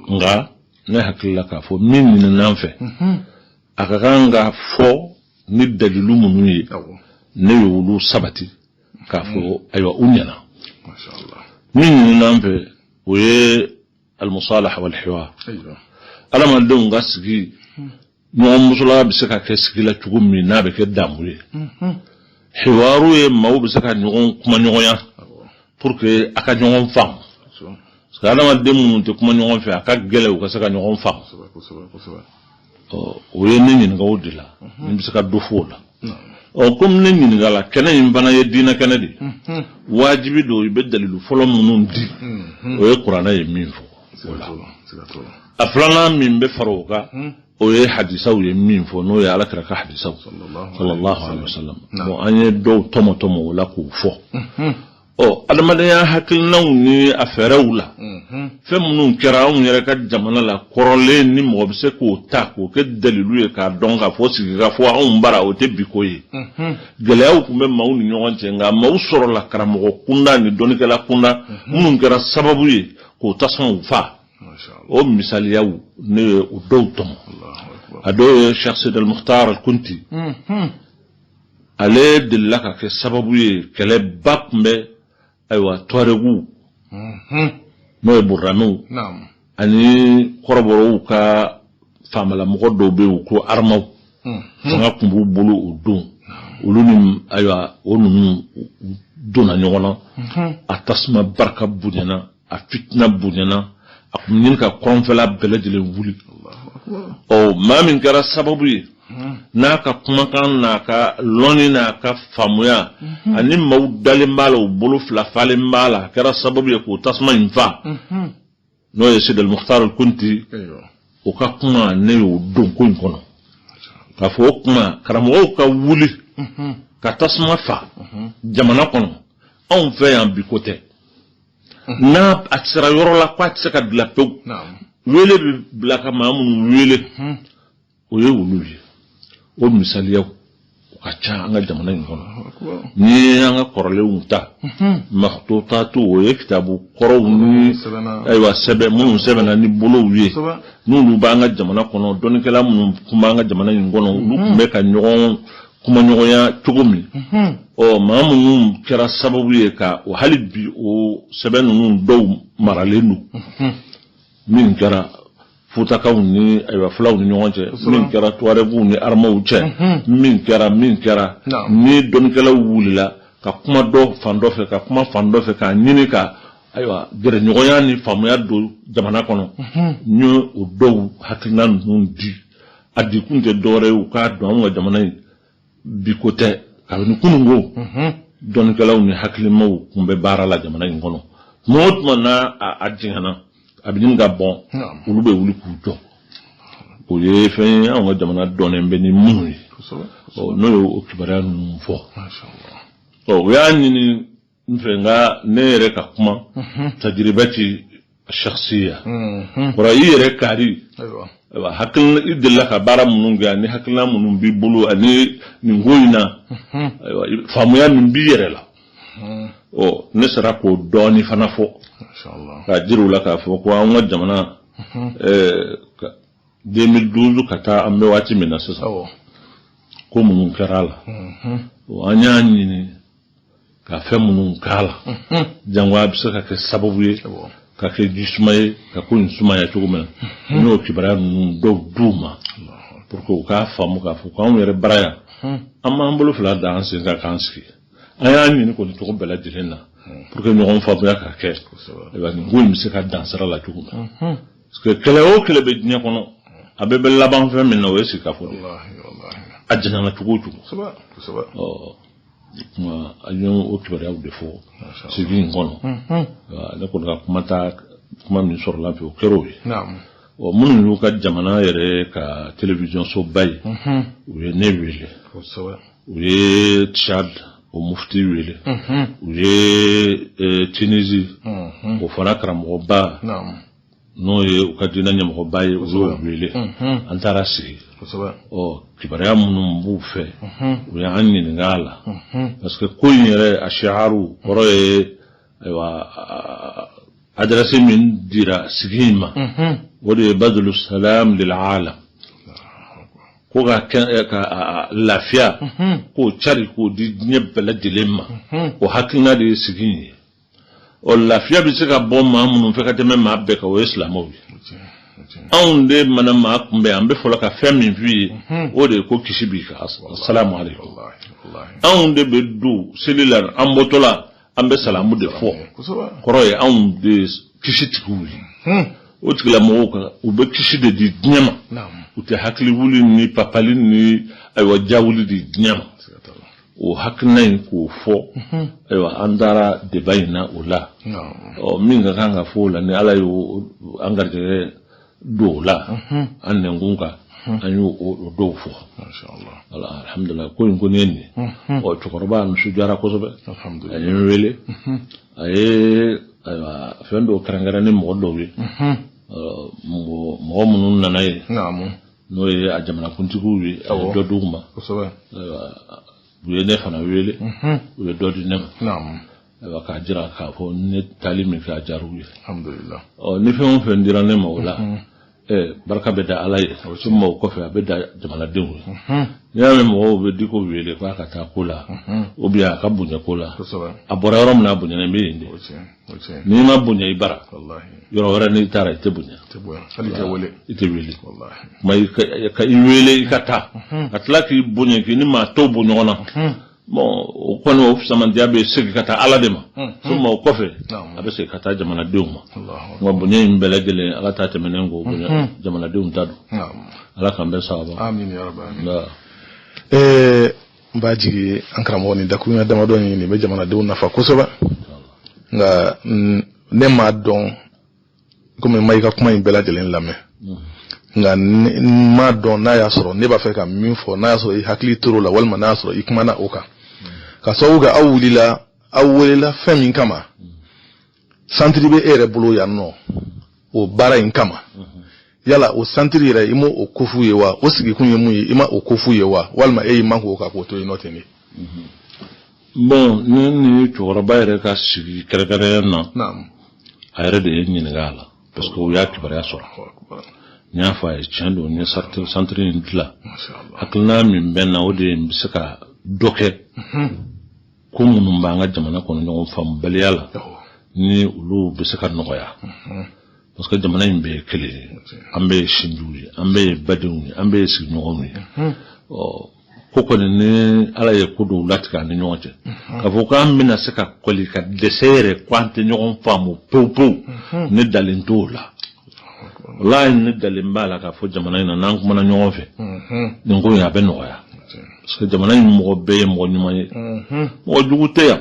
nka ne hakili la k'a fɔ min ɲinina an fɛ, a ka kan ka fɔ ni dalilu minnu ye, ne y'olu sabati k'a fɔ ayiwa, u ɲɛna. Min ɲinina an fɛ, o ye almusalaha walhiwar, adamadenw ka sigi ɲɔgɔn musolaya bɛ se ka kɛ sigi la cogo min n'a bɛ kɛ damu ye. Hiwaru ye maaw bɛ se ka ɲɔgɔn kuma ɲɔgɔnya pour que a ka ɲɔgɔn faamu, parce que adamaden minnu tɛ kuma ɲɔgɔn fɛ, a ka gɛlɛn u ka se ka ɲɔgɔn faamu. O ye ne ɲininka o de la, n bɛ se ka dɔ fɔ o la. Ɔ, komi ne ɲininka la, kɛnɛ in fana ye diinɛ kɛnɛ de ye, wajibi don i bɛ dalilu fɔlɔ minnu di, o ye kuranɛ ye min fɔ o la. A filanan min bɛ fara o kan, o ye hadisaw ye min fɔ, n'o ye Ala kira ka hadisaw, sallallahu alaihi wasallam. Bon, an ye dɔw tɔmɔ tɔmɔ o la k'o fɔ. Ɔ, adamadenya hakilinaw ni a fɛɛrɛw la, fɛn minnu kɛra anw yɛrɛ ka jamana la kɔrɔlen, ni mɔgɔ bɛ se k'o ta k'o kɛ dalilu ye k'a dɔn k'a fɔ sigi ka fɔ anw bara, o tɛ bi ko ye. Gɛlɛyaw tun bɛ maaw ni ɲɔgɔn cɛ, nka maaw sɔrɔla karamɔgɔ kunda ni dɔnnikɛla kunda minnu kɛra sababu ye k'o tasumaw fa. O misaliyaw, ne ye o dɔw tɔmɔ. A dɔw ye Cheikh Sidi Al-Mukhtar Al-Kunti. Ale delila ka kɛ sababu ye, kɛlɛba tun bɛ ayiwa Tuareguw, n'o ye Buramaw, ani kɔrɔbɔrɔw ka faamalamɔgɔ dɔw bɛ yen ko Aramaw, fanga tun b'u bolo o don. Olu ni ayiwa o ninnu donna ɲɔgɔn na, a tasuma barika bonyana, a fitina bonyana, a tun ɲini ka kɔrɔnfɛla bɛɛ lajɛlen wuli. Ɔ, maa min kɛra sababu ye n'a ka kumakan n'a ka lɔnni n'a ka faamuya ani maaw dalen b'a la, u bolo fila falen b'a la, a kɛra sababu ye k'o tasuma in fa, n'o ye Sidi Al-Mukhtar Al-Kunti. O ka kuma, ne y'o don ko in kɔnɔ k'a fɔ o kuma karamɔgɔw ka wuli ka tasuma fa jamana kɔnɔ. Anw fɛ yan bi, ko tɛ n'a a sera yɔrɔ la k'a tɛ se ka dilan pewu. Wele bɛ bila ka maa minnu wele, o ye olu ye. O misaliyaw o ka ca an ka jamana in kɔnɔ. N'i ye an ka kɔrɔlenw ta, makututatu, o ye kitabu kɔrɔw ni ayiwa sɛbɛn minnu sɛbɛnna ni bolow ye, n'olu b'an ka jamana kɔnɔ, dɔnnikɛla minnu tun b'an ka jamana in kɔnɔ, olu tun bɛ ka ɲɔgɔn kumaɲɔgɔnya cogo min. Ɔ, maa minnu kɛra sababu ye ka o hali bi o sɛbɛn ninnu dɔw maralen don, min kɛra Futakaw ni ayiwa fulaw ni ɲɔgɔn cɛ, min kɛra tuarɛguw ni aramaw cɛ, min kɛra ni dɔnnikɛlaw wulila ka kuma dɔ fan dɔ fɛ, ka kuma fan dɔ fɛ, k'a ɲini ka ayiwa gɛrɛɲɔgɔnya ni faamuya don jamana kɔnɔ, n ye o dɔw hakilina ninnu di. A di kun tɛ dɔwɛrɛ ye, u k'a dɔn anw ka jamana in bi ko tɛ, kabini kununko dɔnnikɛlaw ni hakilimaw tun bɛ baara la jamana in kɔnɔ. Tuma o tuma n'a a jɛngɛnna, a bɛ ɲini ka bɔn, olu bɛ wuli k'u jɔ. O ye fɛn ye anw ka jamana dɔnnen bɛ ni minnu ye. Ɔ, n'o ye o kibaruya ninnu fɔ. Ɔ, u y'a ɲini n fɛ nka ne yɛrɛ ka kuma tajiribati shakhsiya kɔrɔ, i yɛrɛ kari, ayiwa, hakilina i delila ka baara minnu kɛ ani hakilina minnu b'i bolo ani nin ko in na, ayiwa, faamuya min b'i yɛrɛ la. Ɔ, ne sera k'o dɔɔni fana fɔ k'a jira u la k'a fɔ ko an ka jamana 2012 ka taa an bɛ waati min na sisan, ko minnu kɛra a la, an y'a ɲini ka fɛn minnu k'a la, jango a bɛ se ka kɛ sababu ye ka kɛ jisuma ye ka ko in sumaya cogo min na. N y'o kibaruya ninnu dɔw d'u ma pour que u k'a faamu k'a fɔ ko anw yɛrɛ bara yan, an b'an bolo fila da an sen kan k'an sigi. An y'a ɲini kɔni cogo bɛɛ lajɛlen na pour que ɲɔgɔn faamuya ka kɛ, ayiwa, nin ko in bɛ se ka dan sira la cogo min na. Parce que kɛlɛ o kɛlɛ bɛ diɲɛ kɔnɔ, a bɛɛ bɛ laban fɛn min na, o ye sigikafɔ de ye, a janyana cogo o cogo. Ɔ kuma, an ye o kibaruyaw de fɔ sigi in kɔnɔ. Ne kɔni ka kuma ta, kuma min sɔrɔla fɛ, o kɛra o ye. Ɔ, minnu y'u ka jamana yɛrɛ ka télévision soba ye, u ye ne wele, u ye Tchad o mufti wele, u ye Tunisie o fana karamɔgɔba, n'o ye u ka diinɛ ɲɛmɔgɔba ye, u y'o wele. An taara sigi. Ɔ, kibaruya minnu b'u fɛ, u y'an ɲininka a la, parce que ko in yɛrɛ a shiaru kɔrɔ ye, ayiwa, adresse min dira sigi in ma, o de ye badulu salam lil alam, ko ka lafiya k'o cari k'o di diɲɛ bɛɛ lajɛlen ma. O hakilina de ye sigi in ye. Ɔ, lafiya bɛ se ka bɔ maa minnu fɛ ka tɛmɛ maa bɛɛ kan, o ye silamɛw ye. Anw de mana maa kunbɛn, an bɛ fɔlɔ ka fɛn min f'i ye, o de ye ko kisi b'i kan, asalamu aleykum. Anw de bɛ don seli la, an bɔtɔ la, an bɛ salamu de fɔ, kɔrɔ ye anw de ye kisi tigiw ye. O tigilamɔgɔw kan, u bɛ kisi de di diɲɛ ma, u tɛ hakili wuli ni papali ni ayiwa jawuli di diɲɛ ma. O hakilina in k'o fɔ, ayiwa, an taara débat in na o la. Ɔ, min ka kan ka fɔ o la, ni Ala y'o an garijɛgɛ don o la, an nɛnkun kan, an y'o o dɔw fɔ. Wala, alhamdulilah, ko in ko nin ye nin ye. Ɔ, cɛkɔrɔba nisɔndiyara kosɛbɛ, a ye n wele, a ye ayiwa fɛn dɔw kɛrɛnkɛrɛn ni mɔgɔ dɔw ye, mɔgɔ minnu nana ye, n'o ye a jamanakuntigiw ye, a ye dɔ d'u ma. U ye ne fana wele, u ye dɔ di ne ma, ayiwa, k'a jira k'a fɔ ne taali min kɛ, a diyara u ye. Ɔ, ni fɛn o fɛn dira ne ma o la, barika bɛ da Ala ye, suma o kɔfɛ a bɛ da jamanadenw ye. N'i y'a mɛn mɔgɔw bɛ Diko wele k'a ka taa ko la, ou bien a ka bonya ko la, a bɔra yɔrɔ min na, a bonyana bɛ yen de. N'i ma bonya i bara, yɔrɔ wɛrɛ n'i taara, i tɛ bonya, i tɛ wele. Kuma ka i wele i ka taa, ka tila k'i bonya, k'i ni maa tɔw bɔ ɲɔgɔn na, bon, o kɔni o fisamandiya bɛ segin ka taa Ala de ma, suma o kɔfɛ a bɛ segin ka taa jamanadenw ma. Nka bonya in bɛɛ lajɛlen, Ala ta tɛmɛnen kɔ, bonya jamanadenw ta don. Ala k'an bɛɛ sababa. N b'a jigi an karamɔgɔ, nin dakurunya damadɔ in, nin bɛ jamanadenw nafa kosɛbɛ. Nka ne m'a dɔn, komi n ma i ka kuma in bɛɛ lajɛlen lamɛn, nka n m'a dɔn n'a y'a sɔrɔ ne b'a fɛ ka min fɔ, n'a y'a sɔrɔ i hakili tor'o la, walima n'a y'a sɔrɔ i kumana o kan, ka sababu kɛ aw wulila, aw welela fɛn min kama, santiri bɛ e yɛrɛ bolo yan nɔ. o baara in kama. Yala o santiri yɛrɛ, i m'o o ko f'u ye wa? O sigikun ye mun ye, i ma o ko f'u ye wa? Walima e y'i makun o kan k'o to yen nɔ ten de? Bon, ne ni cɛkɔrɔba yɛrɛ ka sigi kɛrɛnkɛrɛnnenya na, a yɛrɛ de ye n ɲininka a la, parce que o y'a kibaruya sɔrɔ. N y'a fɔ a ye, tiɲɛ don, n ye santiri in dilan. Hakilina min bɛ n na, o de ye n bɛ se ka dɔ kɛ ko minnu b'an ka jamana kɔnɔ ɲɔgɔn faamubaliya la, ni olu bɛ se ka nɔgɔya, parce que jamana in bɛɛ ye kelen ye, an bɛɛ ye sinjiw ye, an bɛɛ ye badenw ye, an bɛɛ ye sigiɲɔgɔnw ye. Ɔ, ko kɔni ni Ala ye ko dɔw latigɛ an ni ɲɔgɔn cɛ, k'a fɔ k'an bɛna se ka kɔli ka dɛsɛ yɛrɛ ko an tɛ ɲɔgɔn faamu pewu pewu, ne dalen t'o la. Walahi, ne dalen b'a la k'a fɔ jamana in na, n'an kumana ɲɔgɔn fɛ, nin ko in a bɛ nɔgɔya, parce que jamana in mɔgɔ bɛɛ ye mɔgɔ ɲuman ye, mɔgɔ jugu tɛ yan,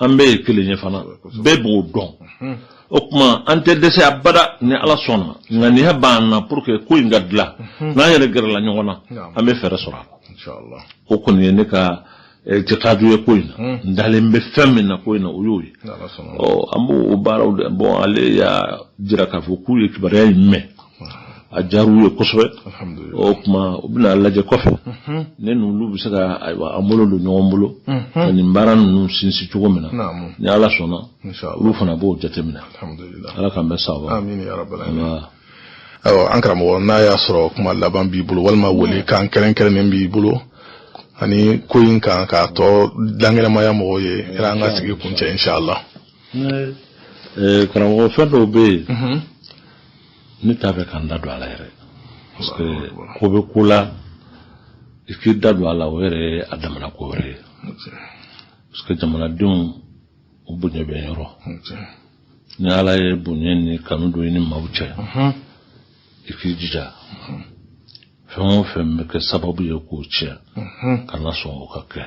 an bɛɛ ye kelen ye fana, bɛɛ b'o dɔn. O tuma an tɛ dɛsɛ abada ni Ala sɔnna. Ŋaniya b'an na pour que ko in ka dilan, n'an yɛrɛ gɛrɛla ɲɔgɔn na, an bɛ fɛɛrɛ sɔrɔ a la. O kɔni ye ne ka itikadu ye ko in na. N dalen bɛ fɛn min na ko in na, o y'o ye. Ɔ, an b'o baaraw de. Bon, ale y'a jira k'a fɔ k'u ye kibaruya in mɛn, a diyara u ye kosɛbɛ. O tuma u bɛna lajɛ kɔfɛ, ne n'olu bɛ se ka, ayiwa, an bolo don ɲɔgɔn bolo ka nin baara ninnu sinsin cogo min na, ni Ala sɔnna, olu fana b'o jateminɛ. Ala k'an bɛn sababa. Ayiwa, an karamɔgɔ, n'a y'a sɔrɔ kuma laban b'i bolo, walima wele kan kɛrɛnkɛrɛnnen b'i bolo ani ko in kan k'a tɔ dankɛnɛmaya mɔgɔw ye, yala an ka sigi kuncɛ, inshallah. Karamɔgɔ, fɛn dɔw bɛ yen, ne t'a fɛ ka n da don a la yɛrɛ, parce que ko bɛ ko la, i k'i da don a la, o yɛrɛ ye a damana ko wɛrɛ ye, parce que jamanadenw, u bonya bɛ yɔrɔ ni Ala ye bonya ni kanu don i ni maaw cɛ, i k'i jija fɛn o fɛn bɛ kɛ sababu ye k'o tiɲɛ, kana sɔn o ka kɛ.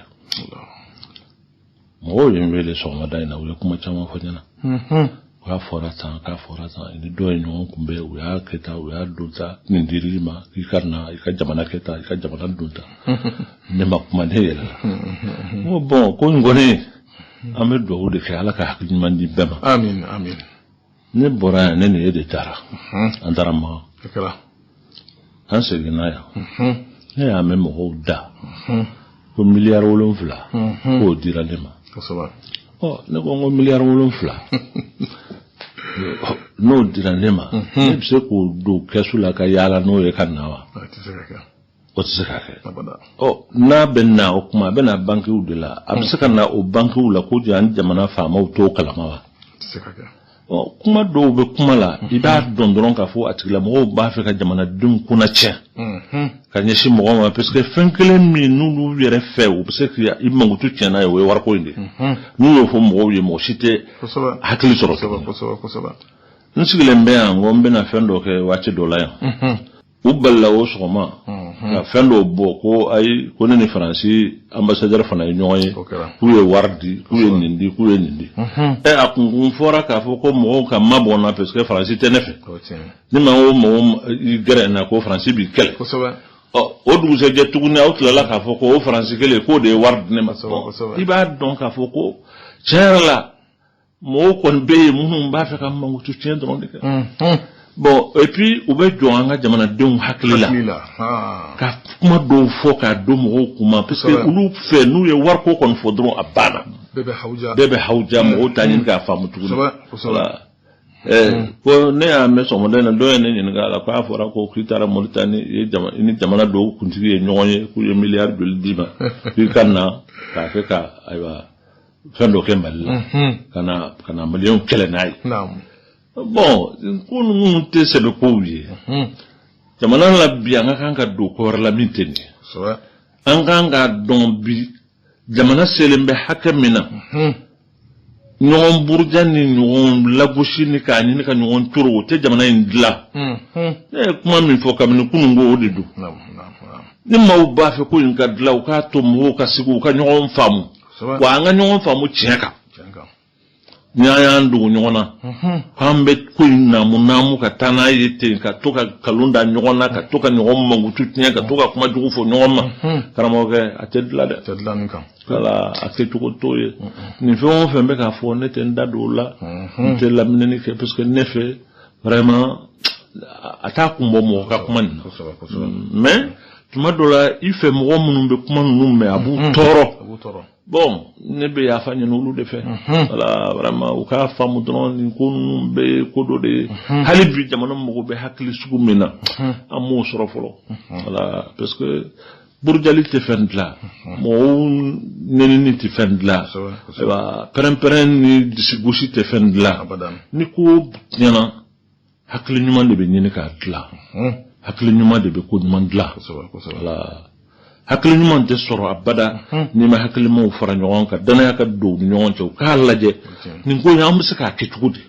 Mɔgɔw ye n wele sɔgɔmada in na, u ye kuma caman fɔ n ɲɛna, k'a fɔra tan, k'a fɔra tan, ni dɔw ye ɲɔgɔn kunbɛn, u y'a kɛ tan, u y'a don tan, nin dir'i ma k'i ka na i ka jamana kɛ tan, i ka jamana don tan. Ne ma kuma, ne yɛlɛla. N ko bon, ko in kɔni, an bɛ dugawu de kɛ, Ala ka hakili ɲuman di bɛɛ ma. Amin, amin. Ne bɔra yan, ne ni e de taara, an taara Makan, an seginna yan, ne y'a mɛn mɔgɔw da ko 7 miliyari k'o dira ne ma. Ɔ, ne ko n ko 7 miliyari n'o dira ne ma, ne bɛ se k'o don kɛsu la ka yaala n'o ye ka na wa? O tɛ se ka kɛ. Ɔ, n'a bɛ na, o tuma a bɛ na bankiw de la, a bɛ se ka na o bankiw la ko an jamana faamaw t'o kalama wa? Ɔ, kuma dɔw bɛ kuma la, i b'a dɔn dɔrɔn k'a fɔ a tigilamɔgɔw b'a fɛ ka jamanadenw kunna tiɲɛ ka ɲɛsin mɔgɔw ma, parce que fɛn kelen min n'olu yɛrɛ fɛ u bɛ se k'i mankutu tiɲɛ n'a ye, o ye wariko in de ye. N'u y'o fɔ mɔgɔw ye, mɔgɔ si tɛ hakili sɔrɔ tuguni. N sigilen bɛ yan, ko n bɛna fɛn dɔ kɛ waati dɔ la yan, u balila o sɔgɔma ka fɛn dɔw bɔ ko ayi, ko ne ni Faransi ambassadeur fana ye ɲɔgɔn ye, k'u ye wari di, k'u ye nin di, k'u ye nin di. Ɛ, a kunkun fɔra k'a fɔ ko mɔgɔw ka mabɔ n na, parce que Faransi tɛ ne fɛ. Ni maa o mɔgɔ i gɛrɛ n na ko Faransi b'i kɛlɛ. Ɔ, o dugusɛjɛ tuguni, aw tilala k'a fɔ ko o Faransi kelen k'o de ye wari di ne ma. I b'a dɔn k'a fɔ ko tiɲɛ yɛrɛ la, mɔgɔw kɔni bɛ yen minnu b'a fɛ ka mankutu tiɲɛ dɔrɔn de kɛ. Bon, et puis u bɛ jɔ an ka jamanadenw hakili la ka kuma dɔw fɔ k'a don mɔgɔw kunma, parce que olu fɛ, n'u ye wariko kɔni fɔ dɔrɔn, a banna, bɛɛ bɛ hawuja, mɔgɔw t'a ɲini k'a faamu tuguni. Ko ne y'a mɛn sɔgɔmada in na, dɔw ye ne ɲininka a la k'a fɔra ko k'i taara Moritani, i ni jamana dɔw kuntigi ye ɲɔgɔn ye, k'u ye miliyari joli d'i ma k'i ka na k'a kɛ ka, ayiwa, fɛn dɔ kɛ Mali la, ka na maliyɛnw kɛlɛ n'a ye. Bon, ko ninnu tɛ sɛbɛ kow ye jamana la bi. An ka kan ka don ko wɛrɛ la min tɛ nin ye. An kan k'a dɔn bi, jamana selen bɛ hakɛ min na, ɲɔgɔn buruja ni ɲɔgɔn lagosi ni k'a ɲini ka ɲɔgɔn toro, o tɛ jamana in dilan. Ne ye kuma min fɔ kabini kunun, ko o de don. Ni maaw b'a fɛ ko in ka dilan, u k'a to mɔgɔw ka sigi, u ka ɲɔgɔn faamu. Wa an ka ɲɔgɔn faamu tiɲɛ kan. Ni an y'an dogo ɲɔgɔn na k'an bɛ ko in naamu naamu ka taa n'a ye ten, ka to ka nkalon da ɲɔgɔn na, ka to ka ɲɔgɔn mankutu tiɲɛ, ka to ka kuma jugu fɔ ɲɔgɔn ma, karamɔgɔkɛ, a tɛ dilan dɛ. Wala a kɛcogo t'o ye. Nin fɛn o fɛn bɛ k'a fɔ, ne tɛ n da don o la, n tɛ laminɛni kɛ, parce que ne fɛ, Vraiment, a t'a kun bɔ mɔgɔ ka kuma nin na. Mais tuma dɔ la, i fɛ mɔgɔ minnu bɛ kuma ninnu mɛn, a b'u tɔɔrɔ. Bon, ne bɛ yafa ɲini olu de fɛ. Voilà, vraiment, u k'a faamu dɔrɔn, nin ko ninnu bɛɛ ye ko dɔ de ye. Hali bi, jamana mago bɛ hakili sugu min na, an m'o sɔrɔ fɔlɔ. Voilà, parce que burujali tɛ fɛn dilan, mɔgɔw nenini tɛ fɛn dilan, ayiwa, pɛrɛn-pɛrɛn ni disigosi tɛ fɛn dilan. Ni ko tiɲɛna, hakili ɲuman de bɛ ɲini k'a dilan, hakili ɲuman de bɛ ko ɲuman dilan. Voilà, hakili ɲuman tɛ sɔrɔ abada n'i ma hakilimaw fara ɲɔgɔn kan, danaya ka don u ni ɲɔgɔn cɛ, u k'a lajɛ nin ko in, an bɛ se k'a kɛ cogo di?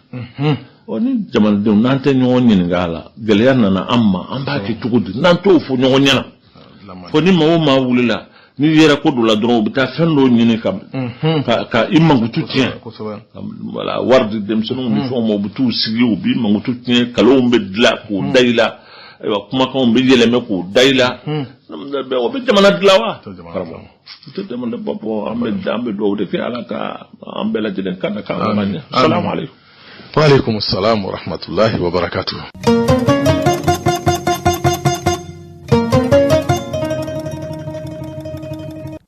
Ɔ, ni jamanadenw n'an tɛ ɲɔgɔn ɲininka a la, gɛlɛya nana an ma, an b'a kɛ cogo di? N'an t'o fɔ ɲɔgɔn ɲɛna, fo ni maa o maa wulila n'i yɛrɛ ko dɔ la dɔrɔn, u bɛ taa fɛn dɔw ɲini ka i mankutu tiɲɛ. Wala wari di denmisɛnninw ni fɛnw ma, u bɛ t'u sigi, u b'i mankutu tiɲɛ, kalonw bɛ dilan k'o da i la, ayiwa, kumakanw bɛ yɛlɛmɛ k'o da i la. O bɛ jamana dilan wa, karamɔgɔ? O tɛ jamana bɔ. Bɔ, an bɛ dugawu de kɛ, Ala ka an bɛɛ lajɛlen kan na k'an ka ɲɛ. Salamu aleykum. Wa aleykum salam wa rahmatulahi wa barakatuh.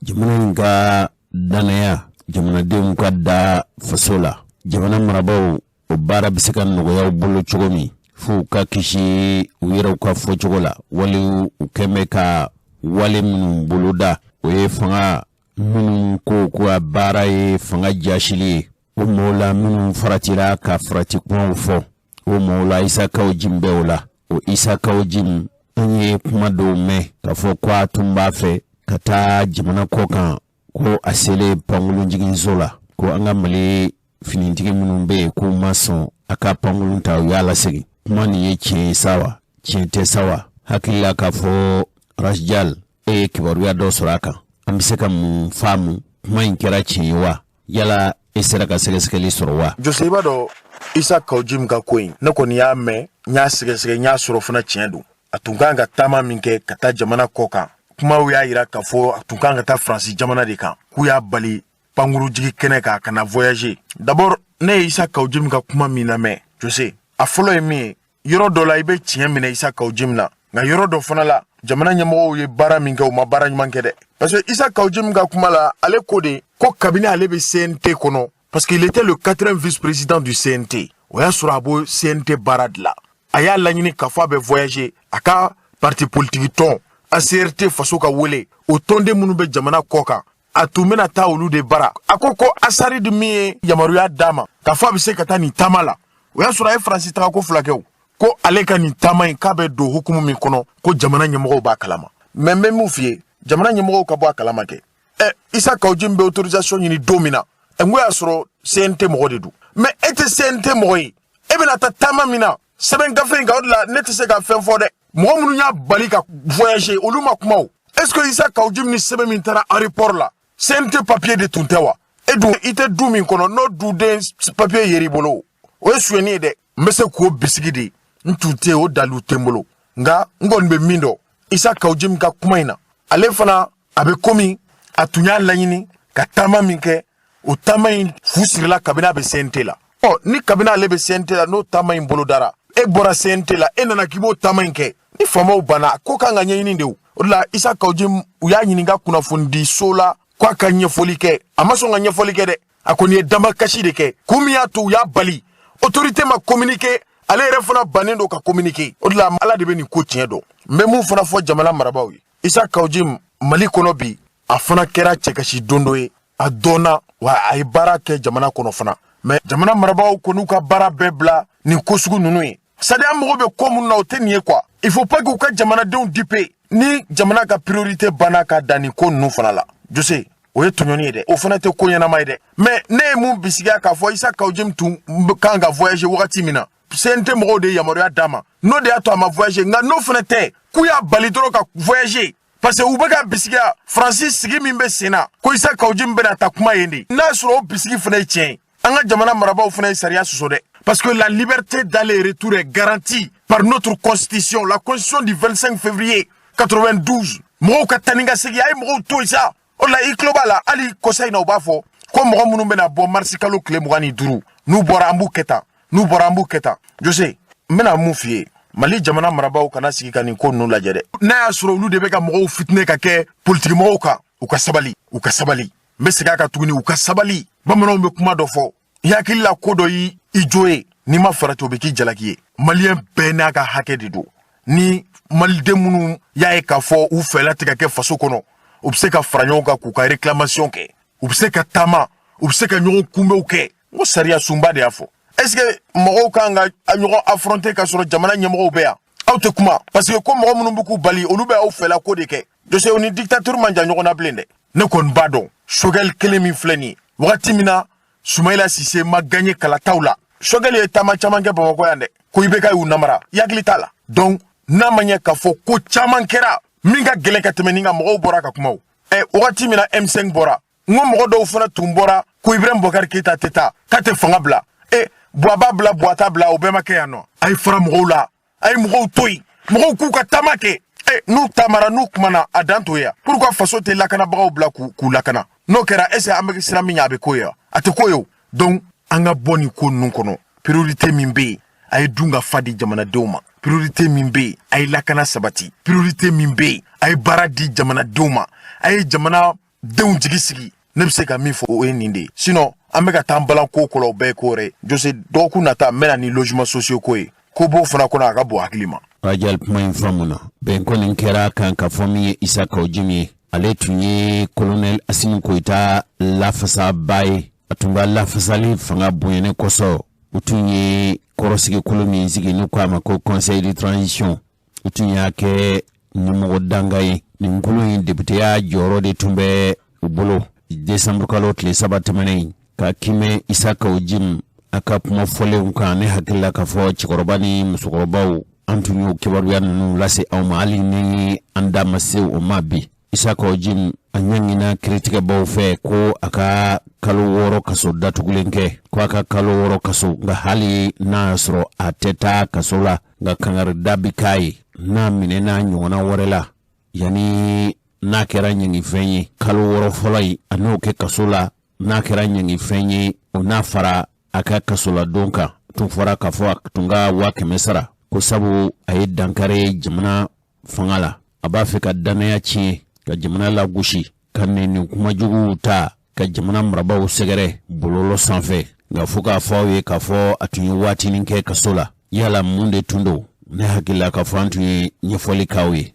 Jamana in ka danaya, jamanadenw ka da faso la, jamana marabaaw, o baara bɛ se ka nɔgɔya u bolo cogo min f'u ka kisi u yɛrɛw ka fɔcogo la, wali u kɛn bɛ ka wale minnu boloda, o ye fanga minnu ko k'u ka baara ye fanga jasili ye. O mɔɔw la minnu faratira ka farati kumaw fɔ, o mɔɔw la Isa Kaw Jim bɛ o la. O Isa Kaw Jim, an ye kuma dɔw mɛn k'a fɔ ko a tun b'a fɛ ka taa jamana kɔ kan, ko a selen pankurunjiginso la, ko an ka Mali finitigi minnu bɛ yen, k'u ma sɔn a ka pankurun ta, u y'a lasegin. Kuma nin ye tiɲɛ ye sa wa, tiɲɛ tɛ sa wa? Hakili la k'a fɔ Rasjal, e ye kibaruya dɔ sɔrɔ a kan, an bɛ se ka mun faamu? Kuma in kɛra tiɲɛ ye wa? Yala e sera ka sɛgɛsɛgɛli sɔrɔ wa? Jose, i b'a dɔn, Isa Kaw Jim ka ko in, ne kɔni y'a mɛn, n y'a sɛgɛsɛgɛ, n y'a sɔrɔ fana, tiɲɛ don. A tun kan ka taama min kɛ ka taa jamana kɔ kan, kumaw y'a yira k'a fɔ a tun kan ka taa Faransi jamana de kan, k'u y'a bali pankurujigi kɛnɛ kan ka na voyager. D'abord, ne ye Isa Kaw Jim ka kuma min lamɛn, Jose, a fɔlɔ ye min ye, yɔrɔ dɔ la, i bɛ tiɲɛ minɛ Isa Kaw Jim na, nka yɔrɔ dɔ fana la, jamana ɲɛmɔgɔw ye baara min kɛ, u ma baara ɲuman kɛ dɛ. Parce que Isa Kaw Jim ka kuma la, ale ko de ko kabini ale bɛ CNT kɔnɔ, parce qu'il était le quatrième vice-président du CNT, o y'a sɔrɔ a b'o CNT baara de la, a y'a laɲini k'a fɔ a bɛ voyager, a ka parti politique tɔn ACRT faso ka wele, o tɔnden minnu bɛ jamana kɔ kan, a tun bɛna taa olu de bara. A ko ko Asaridi min ye yamaruya d'a ma k'a fɔ a bɛ se ka taa nin taama la, o y'a sɔrɔ a ye Faransi taga ko fila kɛ. O ko ale ka nin taama in, k'a bɛ don hukumu min kɔnɔ, ko jamana ɲɛmɔgɔw b'a kalama. Mɛ n bɛ mun f'i ye, jamana ɲɛmɔgɔw ka bɔ a kalama kɛ. Ɛ, Isa Kaw Jim bɛ autorisation ɲini don min na, ɛ, n ko y'a sɔrɔ CNT mɔgɔ de don. Mɛ e tɛ CNT mɔgɔ ye, e bɛna taa taama min na, sɛbɛn gafe in kan, o de la ne tɛ se ka fɛn fɔ dɛ. Mɔgɔ minnu y'a bali ka voyager, olu ma kuma. O est ce que Isa Kaw Jim ni sɛbɛn min taara aéroport la, CNT papier de tun tɛ wa? E dun, i tɛ du min kɔnɔ, n'o duden papier yer'i bolo, o ye sonyɛni ye dɛ. N bɛ se k'o bisigi de, n tun tɛ yen, o dalilu tɛ n bolo. Nka n kɔni bɛ min dɔn Isa Kaw Jim ka kuma in na, ale fana a bɛ komi a tun y'a laɲini ka taama min kɛ, o taama in fu sirila kabini a bɛ CNT la. Ɔ, ni kabini ale bɛ CNT la, n'o taama in bolo dara, e bɔra CNT la, e nana k'i b'o taama in kɛ, ni faamaw banna, ko kan ka ɲɛɲini de. O de la Isa Kaw Jim, u y'a ɲininka kunnafonidi so la k'a ka ɲɛfɔli kɛ, a ma sɔn ka ɲɛfɔli kɛ dɛ. A kɔni ye damakasi de kɛ. Kun min y'a to u y'a bali, autorité ma communiquer, ale yɛrɛ fana bannen don ka communiquer. O de la, Ala de bɛ nin ko tiɲɛ dɔn. N bɛ mun fana fɔ jamana marabaaw ye, Isa Kaw Jim, Mali kɔnɔ bi, a fana kɛra cɛkasi don dɔ ye, a dɔnna wa, a ye baara kɛ jamana kɔnɔ fana. Mɛ jamana marabaaw kɔni ka baara bɛɛ bila nin ko sugu ninnu ye, c'est à dire an mago bɛ ko minnu na, o tɛ nin ye quoi. Il faut pas k'u ka jamanadenw duper. Ni jamana ka priorité banna ka dan nin ko ninnu fana la, Jose, o ye tɔɲɔni ye dɛ, o fana tɛ ko ɲɛnama ye dɛ. Mɛ ne ye mun bisigiya k'a fɔ, Isa Kaw Jim tun kan ka voyager wagati min na, CNT mɔgɔw de ye yamaruya d'a ma, n'o de y'a to a ma voyager. Nka n'o fana tɛ, k'u y'a bali dɔrɔn ka voyager, parce que u bɛ ka bisigiya Faransi sigi min bɛ sen na, ko Isa Kaw Jim bɛna taa kuma yen de. N'a sɔrɔ o bisigi fana ye tiɲɛ ye, an ka jamana marabaaw fana ye sariya sɔsɔ dɛ, parce que la liberté d'aller-retour est garantie par notre constitution, la constitution du 25 février 92. Mɔgɔw ka taa ni ka segin, a ye mɔgɔw to yen sa. O la, i tulo b'a la, hali kɔsa in na, u b'a fɔ ko mɔgɔ minnu bɛna bɔ marisi kalo tile 25, n'u bɔra, an b'u kɛ tan, n'u bɔra, an b'u kɛ tan. Jose, N bɛna mun f'i ye, Mali jamana marabaaw kana sigi ka nin ko ninnu lajɛ dɛ. N'a y'a sɔrɔ olu de bɛ ka mɔgɔw fitinɛ ka kɛ politikimɔgɔw kan, u ka sabali, u ka sabali. N bɛ segin a kan tuguni, u ka sabali. Bamananw bɛ kuma dɔ fɔ, i hakili la ko dɔ y'i jo ye, n'i ma farati o bɛ k'i jalaki ye. Maliyɛn bɛɛ n'a ka hakɛ de don. Ni maliden minnu y'a ye k'a fɔ u fɛla tɛ ka kɛ faso kɔnɔ, u bɛ se ka fara ɲɔgɔn kan k'u ka réclamation kɛ, u bɛ se ka taama, u bɛ se ka ɲɔgɔn kunbɛnw kɛ. N ko sariya sunba de y'a fɔ. Est ce que mɔgɔw kan ka ɲɔgɔn affronter ka sɔrɔ jamana ɲɛmɔgɔw bɛ yan? Aw tɛ kuma parce que ko mɔgɔ minnu bɛ k'u bali, olu bɛ aw fɛla ko de kɛ. Jose, o ni dictature man jan ɲɔgɔn na bilen dɛ. Ne kɔni b'a dɔn, Choguel kelen min filɛ nin ye, wagati min na Sumayila Sise ma gagné kalataw la, Choguel ye taama caman kɛ Bamakɔ yan dɛ, ko IBK y'u namara. I hakili t'a la? Donc n'a ma ɲɛ k'a fɔ ko caman kɛra min ka gɛlɛn ka tɛmɛ nin kan, mɔgɔw bɔra ka kuma o. Ɛ, wagati min na M5 bɔra, n ko mɔgɔ dɔw fana tun bɔra ko Ibrahim Boubacar Keita tɛ taa, k'a tɛ fanga bila. E, Buwa b'a bila, Buwa t'a bila, o bɛɛ ma kɛ yan nɔ. A ye fara mɔgɔw la, a ye mɔgɔw to yen, mɔgɔw k'u ka taama kɛ. E, n'u taamara, n'u kumana, a dan t'o ye. Pourquoi faso tɛ lakanabagaw bila k'u lakana? N'o kɛra, est ce que an bɛ siran min ɲɛ, a bɛ k'o ye wa? A tɛ k'o ye o. Donc an ka bɔ nin ko ninnu kɔnɔ. Priorité min bɛ yen, a ye dun ka fa di jamanadenw ma. Priorité min bɛ yen, a ye lakana sabati. Priorité min bɛ yen, a ye baara di jamanadenw ma, a ye jamanadenw jigi sigi. Ne bɛ se ka min fɔ, o ye nin de ye. Sinon an bɛ ka taa an balan ko ko la, o bɛɛ ye ko wɛrɛ ye. Jose, dɔgɔkun nata n bɛna ni logement sociaux ko ye. Ko b'o fana kɔnɔ, a ka bon hakili ma. Rajal, kuma in faamuna. Bɛn kɔni kɛra kan ka fɔ min ye Isa Kaw Jim ye, ale tun ye kolonɛl Asimi Koyita lafasaba ye. A tun ka lafasali fanga bonyane kosɔn, u tun ye kɔrɔsigikulu min sigi, n'u ko a ma ko conseil de transition, u tun y'a kɛ ɲɛmɔgɔ danga ye. Nin kulu in, députéya jɔyɔrɔ de tun bɛ u bolo. Desanburu kalo tile 3 tɛmɛnen, ka kimɛ Isa Kaw Jim a ka kuma fɔlenw kan, ne hakili la k'a fɔ cɛkɔrɔba ni musokɔrɔbaw, an tun y'o kibaruya ninnu lase aw ma, hali ni an da ma se o ma bi. Isa Kaw Jim, a ɲangina kiritigɛbaw fɛ ko a ka kalo 6 kaso datugulen kɛ, ko a ka kalo 6 kaso. Nka hali n'a y'a sɔrɔ a tɛ taa kaso la, nka kangarida bi k'a ye, n'a minɛ n'a ɲɔgɔnna wɛrɛ la, yanni n'a kɛra ɲangifɛn ye, kalo 6 fɔlɔ ye a n'o kɛ kaso la, n'a kɛra ɲangifɛn ye, o n'a fara a ka kasoladon kan. Tun fɔra k'a fɔ a tun ka 100 000 sara, ko sabu a ye dankari jamana fanga la, a b'a fɛ ka dannaya tiɲɛ, ka jamana lagosi, ka nin kumajuguw ta ka jamana marabaaw sɛgɛrɛ bɔlɔlɔ sanfɛ. Nka fo k'a fɔ aw ye k'a fɔ a tun ye waatinin kɛ kaso la. Yala mun de tun don? Ne hakili la k'a fɔ an tun ye ɲɛfɔli k'aw ye.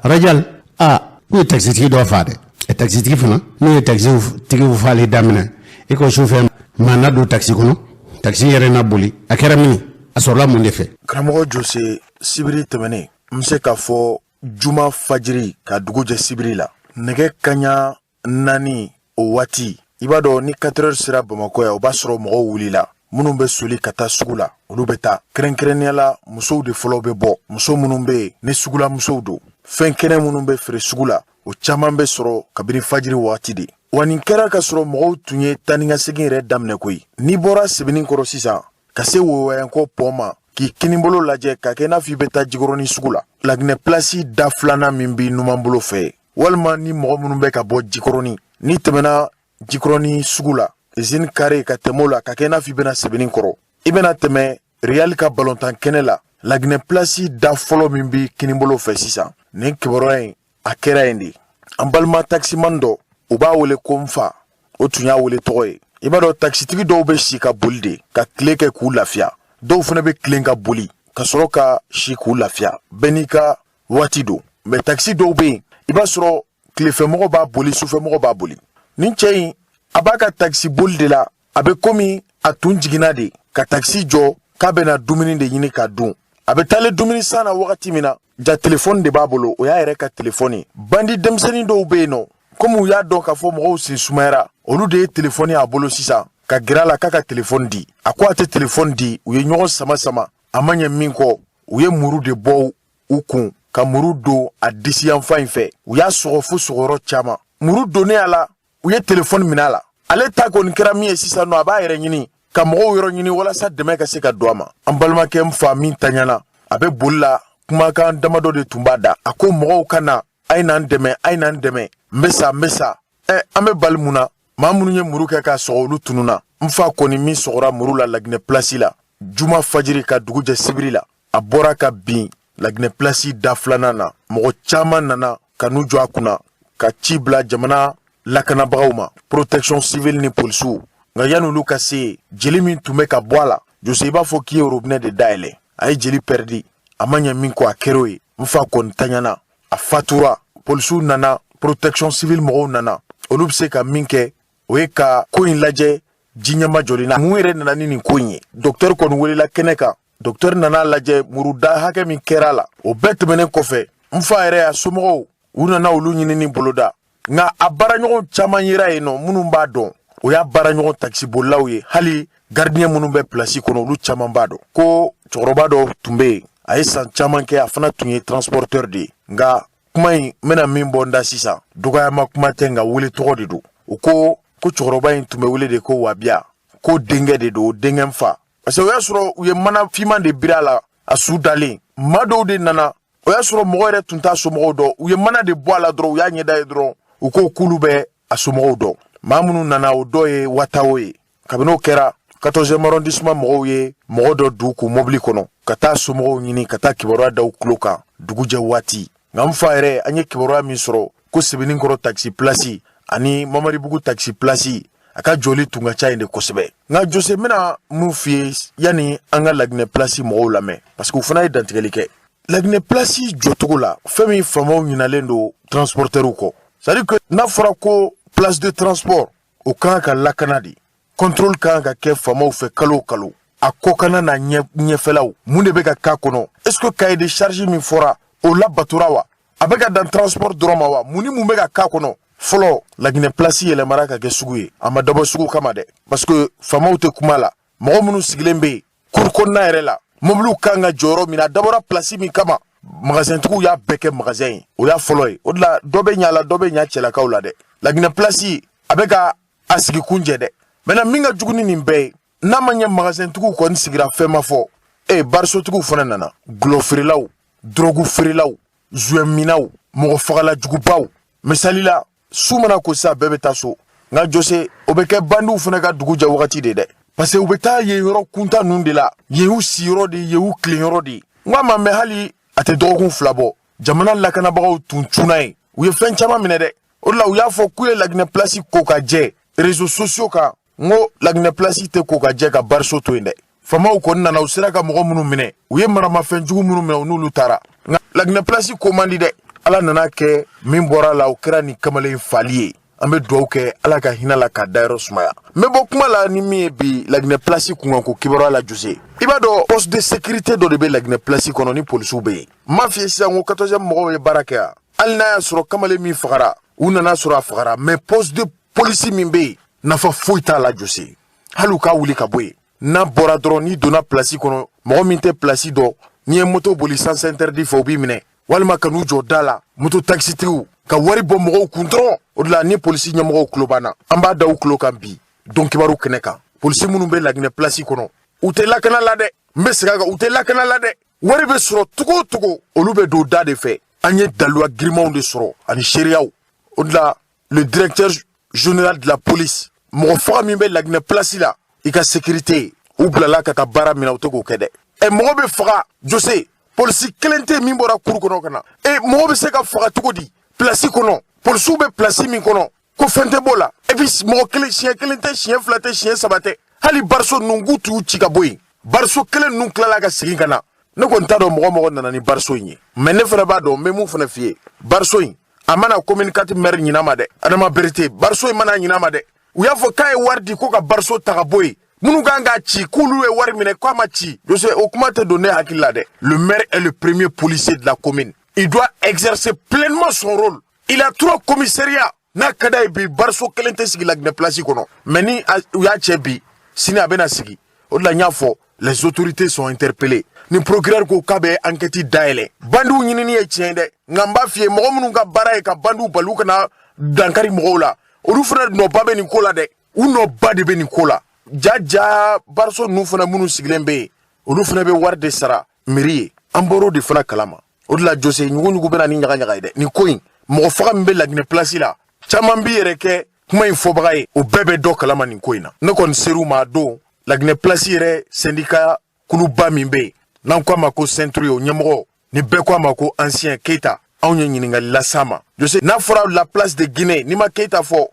Rajal, a k'u ye takisitigi dɔ faa dɛ. Ɛ, takisitigi fana n'u ye takisitigiw faali daminɛ, i ko sufɛ maa na don takisi kɔnɔ, takisi yɛrɛ na boli. A kɛra min, a sɔrɔla mun de fɛ? Karamɔgɔ Jose, sibiri tɛmɛnen, n bɛ se k'a fɔ juma fajiri ka dugu jɛ sibiri la, nɛgɛ kaɲa 4 o waati, i b'a dɔn ni 4 heures sera Bamakɔ yan, o b'a sɔrɔ mɔgɔw wulila. Minnu bɛ soli ka taa sugu la, olu bɛ taa. Kɛrɛnkɛrɛnnenya la, musow de fɔlɔ bɛ bɔ. Muso minnu bɛ yen ni sugula musow don, fɛn kɛnɛ minnu bɛ feere sugu la, o caman bɛ sɔrɔ kabini fajiri waati de. Wa nin kɛra ka sɔrɔ mɔgɔw tun ye taa ni ka segin yɛrɛ daminɛ koyi. N'i bɔra Sebenikɔrɔ sisan ka se Woyowayankɔ pɔn ma, k'i kinibolo lajɛ ka kɛ i n'a fɔ i bɛ taa Jikɔrɔni sugu la, Laginɛ pilasi da filanan min b'i numanbolo fɛ, walima ni mɔgɔ minnu bɛ ka bɔ Jikɔrɔni, n'i tɛmɛna Jikɔrɔni sugu la, usine carré, ka tɛmɛ o la ka kɛ i n'a fɔ i bɛna Sebenikɔrɔ, i bɛna tɛmɛ Real ka balontan kɛnɛ la, Laginɛ pilasi da fɔlɔ min b'i kinibolo fɛ sisan, nin kibaruya in a kɛra yen de. An balima taximan dɔ, u b'a wele ko Nfa, o tun y'a wele tɔgɔ ye. I b'a dɔn takisitigi dɔw bɛ si ka boli de ka tile kɛ k'u lafiya, dɔw fana bɛ tilen ka boli ka sɔrɔ ka si k'u lafiya, bɛɛ n'i ka waati don. Mais takisi dɔw bɛ yen, i b'a sɔrɔ tilefɛmɔgɔ b'a boli, sufɛmɔgɔ b'a boli. Nin cɛ in, a b'a ka takisi boli de la, a bɛ komi a tun jiginna de ka takisi jɔ k'a bɛna dumuni de ɲini ka dun. A bɛ taalen dumuni san na wagati min na, ja telefɔni de b'a bolo, o y'a yɛrɛ ka telefɔni. Bandi denmisɛnnin dɔw bɛ yen nɔ, komi u y'a dɔn k'a fɔ mɔgɔw sen sumayara, olu de ye telefɔni a bolo sisan ka gɛrɛ a la k'a ka telefɔni di. A ko a tɛ telefɔni di. U ye ɲɔgɔn sama sama, a ma ɲɛ min kɔ, u ye muru de bɔ u kun ka muru don a disi yanfan in fɛ. U y'a sɔgɔ fo sɔgɔyɔrɔ caman. Muru donnen a la, u ye telefɔni minɛ a la. Ale ta kɔni kɛra min ye sisan nɔ, a b'a yɛrɛ ɲini. ka mɔgɔw yɔrɔ ɲini walasa dɛmɛ ka se ka don a ma. An balimakɛ n fa min taɲana, a bɛ boli la, kumakan damadɔ de tun b'a da. A ko mɔgɔw ka na, a ye n'an dɛmɛ, a ye n'an dɛmɛ, n bɛ sa, n bɛ sa. Ɛ, an bɛ bali mun na? Maa minnu ye muru kɛ k'a sɔgɔ, olu tununna. N fa kɔni min sɔgɔra muru la Laginɛ Pilasi la juma fajiri ka dugu jɛ sibiri la, a bɔra ka bin Laginɛ Pilasi da filanan na. Mɔgɔ caman nana ka n'u jɔ a kunna ka ci bila jamana lakanabagaw ma, protection civile ni polisiw. Nka yan'olu ka se yen, jeli min tun bɛ ka bɔ a la, Jose, i b'a fɔ k'i ye robinet de dayɛlɛ. A ye jeli pɛridi, a ma ɲɛ min kɔ, a kɛr'o ye. N fa kɔni taɲana, a fatura. Polisiw nana, protection civile mɔgɔw nana. Olu bɛ se ka min kɛ, o ye ka ko in lajɛ ji ɲɛma jɔli na. Mun yɛrɛ nana ni nin ko in ye? Docteur kɔni welela kɛnɛ kan. Docteur nana lajɛ muruda hakɛ min kɛra a la. O bɛɛ tɛmɛnen kɔfɛ, n fa yɛrɛ y'a somɔgɔw, u nana olu ɲinini boloda. Nka a baaraɲɔgɔn caman yera yen nɔ minnu b'a dɔn. O y'a baaraɲɔgɔn takisibolilaw ye, hali gardien minnu bɛ pilasi kɔnɔ, olu caman b'a dɔn ko cɛkɔrɔba dɔ tun bɛ yen, a ye san caman kɛ, a fana tun ye transporteur de ye. Nka kuma in, n bɛna min bɔ n da sisan, dɔgɔyama kuma tɛ, nka wele tɔgɔ de don. U ko ko cɛkɔrɔba in tun bɛ wele de ko Wabiya, ko denkɛ de don, denkɛ n fa, parce que o y'a sɔrɔ u ye mana finman de biri a la, a su dalen. Maa dɔw de nana, o y'a sɔrɔ mɔgɔ yɛrɛ tun t'a somɔgɔw dɔn. U ye mana de bɔ a la dɔrɔn, u y'a ɲɛda ye dɔrɔn, u ko k'olu bɛ a somɔgɔw dɔn. Maa minnu nana, o dɔ ye Watawo ye. Kabini o kɛra, 14e arrondissement mɔgɔw ye mɔgɔ dɔ don k'u mobili kɔnɔ ka taa somɔgɔw ɲini, ka taa kibaruya da u tulo kan dugujɛ waati. Nka n fa yɛrɛ, an ye kibaruya min sɔrɔ ko Sebeninkɔrɔ taxi place ani Mamaribugu taxi place, a ka jɔli tun ka ca yen de kosɛbɛ. Nka Jose, n bɛna mun f'i ye yanni an ka Laginɛ Place mɔgɔw lamɛn, parce que u fana ye dantigɛli kɛ Laginɛ Place jɔcogo la. Fɛn min faamaw ɲinalen don transportɛriw kɔ, c'est à dire que n'a fɔra ko place de transport, o kan ka lakana de, contrôle kan ka kɛ faamaw fɛ kalo o kalo, a kɔkanna n'a ɲɛfɛlaw, mun de bɛ ka k'a kɔnɔ? Est ce que cahier de charge min fɔra, o labatora wa? A bɛ ka dan transport dɔrɔn ma wa? Mun ni mun bɛ ka k'a kɔnɔ? Fɔlɔ, Laginɛ Place yɛlɛmara ka kɛ sugu ye. A ma dabɔ sugu kama dɛ, parce que faamaw tɛ kuma la. Mɔgɔ minnu sigilen bɛ yen cour kɔnɔna yɛrɛ la, mobiliw kan ka jɔyɔrɔ min na, a dabɔra place min kama, magasintigiw y'a bɛɛ kɛ magasin ye. O y'a fɔlɔ ye. O de la, dɔ bɛ ɲa la, dɔ bɛ ɲa cɛlakaw la dɛ. Laginɛ Place, a bɛ ka a sigi kun jɛ dɛ. Maintenant, min ka jugu ni nin bɛɛ ye, n'a ma ɲɛ magasintigiw kɔni sigira, fɛn ma fɔ e, barisotigiw fana nana, gulɔ feerelaw, dɔrɔgu feerelaw, zuwɛn mɔgɔ fagala jugubaw. Misali la, su mana ko sisan, bɛɛ bɛ taa so. Nka Jose, o bɛ kɛ bandiw fana ka dugu jɛ wagati de dɛ, parce que u bɛ taa yen yɔrɔ kunta ninnu de la. Yen y'u siyɔrɔ de ye, yen y'u tilenyɔrɔ de ye. N ko a ma mɛn, hali a tɛ dɔgɔkun 2 bɔ, jamana lakanabagaw tun cunna yen, u ye fɛn caman minɛ dɛ. O de la, u y'a fɔ k'u ye Laginɛ Place ko ka jɛ réseaux sociaux kan. N ko Laginɛ Place tɛ ko ka jɛ ka bariso to yen dɛ. Faamaw kɔni nana, u sera ka mɔgɔ minnu minɛ, u ye maramafɛn jugu minnu minɛ, u n'olu taara. Nka Laginɛ Place ko man di dɛ. Ala nana kɛ, min bɔra la, o kɛra nin kamalen fali ye. An bɛ dugawu kɛ, Ala ka hinɛ la k'a dayɔrɔ sumaya. N bɛ bɔ kuma la ni min ye bi Laginɛ Place kunkanko kibaruya la, Jose, i b'a dɔn poste de sécurité dɔ de bɛ Laginɛ Place kɔnɔ ni polisiw bɛ yen. N m'a f'i ye sisan ko 14e mɔgɔw ye baara kɛ yan. Hali n'a y'a sɔrɔ kamalen min fagara, u nana sɔrɔ a fagara, mais poste de police min bɛ yen, nafa foyi t'a la, Jose. Hali u k'a wuli ka bɔ yen. N'a bɔra dɔrɔn, n'i donna place kɔnɔ, mɔgɔ min tɛ place dɔn, n'i ye moto boli sens interdit fɛ, u b'i minɛ, walima ka n'u jɔ da la, moto taxitigiw ka wari bɔ mɔgɔw kun dɔrɔn. O de la, ni polisi ɲɛmɔgɔw tulo b'an na, an b'a da u tulo kan bi don kibaru kɛnɛ kan. Polisi minnu bɛ Laginɛ Place kɔnɔ, u tɛ lakana la dɛ. N bɛ segin a kan, u tɛ lakana la dɛ. Wari bɛ sɔrɔ cogo o cogo, olu bɛ don da de fɛ. An ye daluya girimanw de sɔrɔ ani seereyaw. O de la, le directeur général de la police, mɔgɔ faga min bɛ Laginɛ Place la, i ka sécurité, u bilala ka taa baara min na, u tɛ k'o kɛ dɛ. Ɛ, mɔgɔ bɛ faga, Jose, polisi kelen tɛ min bɔra cour kɔnɔ ka na. E, mɔgɔ bɛ se ka faga cogo di place kɔnɔ, polisiw bɛ place min kɔnɔ, ko fɛn tɛ b'o la? Et puis mɔgɔ kelen, siɲɛ kelen tɛ, siɲɛ fila tɛ, siɲɛ saba tɛ. Hali bariso ninnu, k'u t'u ci ka bɔ yen, bariso kelen ninnu tilala ka segin ka na. Ne kɔni t'a dɔn mɔgɔ mɔgɔ nana ni bariso in ye, mais ne fana b'a dɔn, n bɛ mun fana f'i ye, bariso in a mana commune 4 maire ɲin'a ma dɛ, Adama Berete. Bariso in mana ɲin'a ma dɛ. U y'a fɔ k'a ye wari di ko ka bariso ta ka bɔ yen, minnu kan k'a ci, k'olu ye wari minɛ, k'a ma ci. Jose, o kuma tɛ don ne hakili la dɛ. Le maire est le premier policier de la commune, il doit exercer pleinement son rôle. Il a trois commissariats. N'a ka d'a ye bi, bariso kelen tɛ sigi Laginɛ Place kɔnɔ, mais ni u y'a cɛ bi, sini a bɛna sigi. O de la, n y'a fɔ, les autorités sont interpellées. Ni procureur ko k'a bɛ enquête dayɛlɛ, bandiw ɲinini ye tiɲɛ dɛ, nka n b'a f'i ye, mɔgɔ minnu ka baara ye ka bandiw bali u kana dankari mɔgɔw la, olu fana nɔba bɛ nin ko la dɛ. U nɔba de bɛ nin ko la. Ja bariso ninnu fana minnu sigilen bɛ yen, olu fana bɛ wari de sara mairie ye. An bɔr'o de fana kalama. O de la, Jose, ɲugu-ɲugu bɛ na ni ɲaga-ɲaga ye dɛ. Nin ko in, mɔgɔ faga min bɛ Laginɛ place la, caman b'i yɛrɛ kɛ kuma in fɔbaga ye, o bɛɛ bɛ dɔ kalama nin ko in na. Ne kɔni ser'u ma a don. Laginɛ place yɛrɛ syndicat kuluba min bɛ yen, n'an ko a ma ko CENTRU, o ɲɛmɔgɔ ni bɛɛ ko a ma ko ancien Keyita, anw ye ɲininkali las'a ma. Jose, n'a fɔra la place de Guinée, n'i ma Keyita fɔ,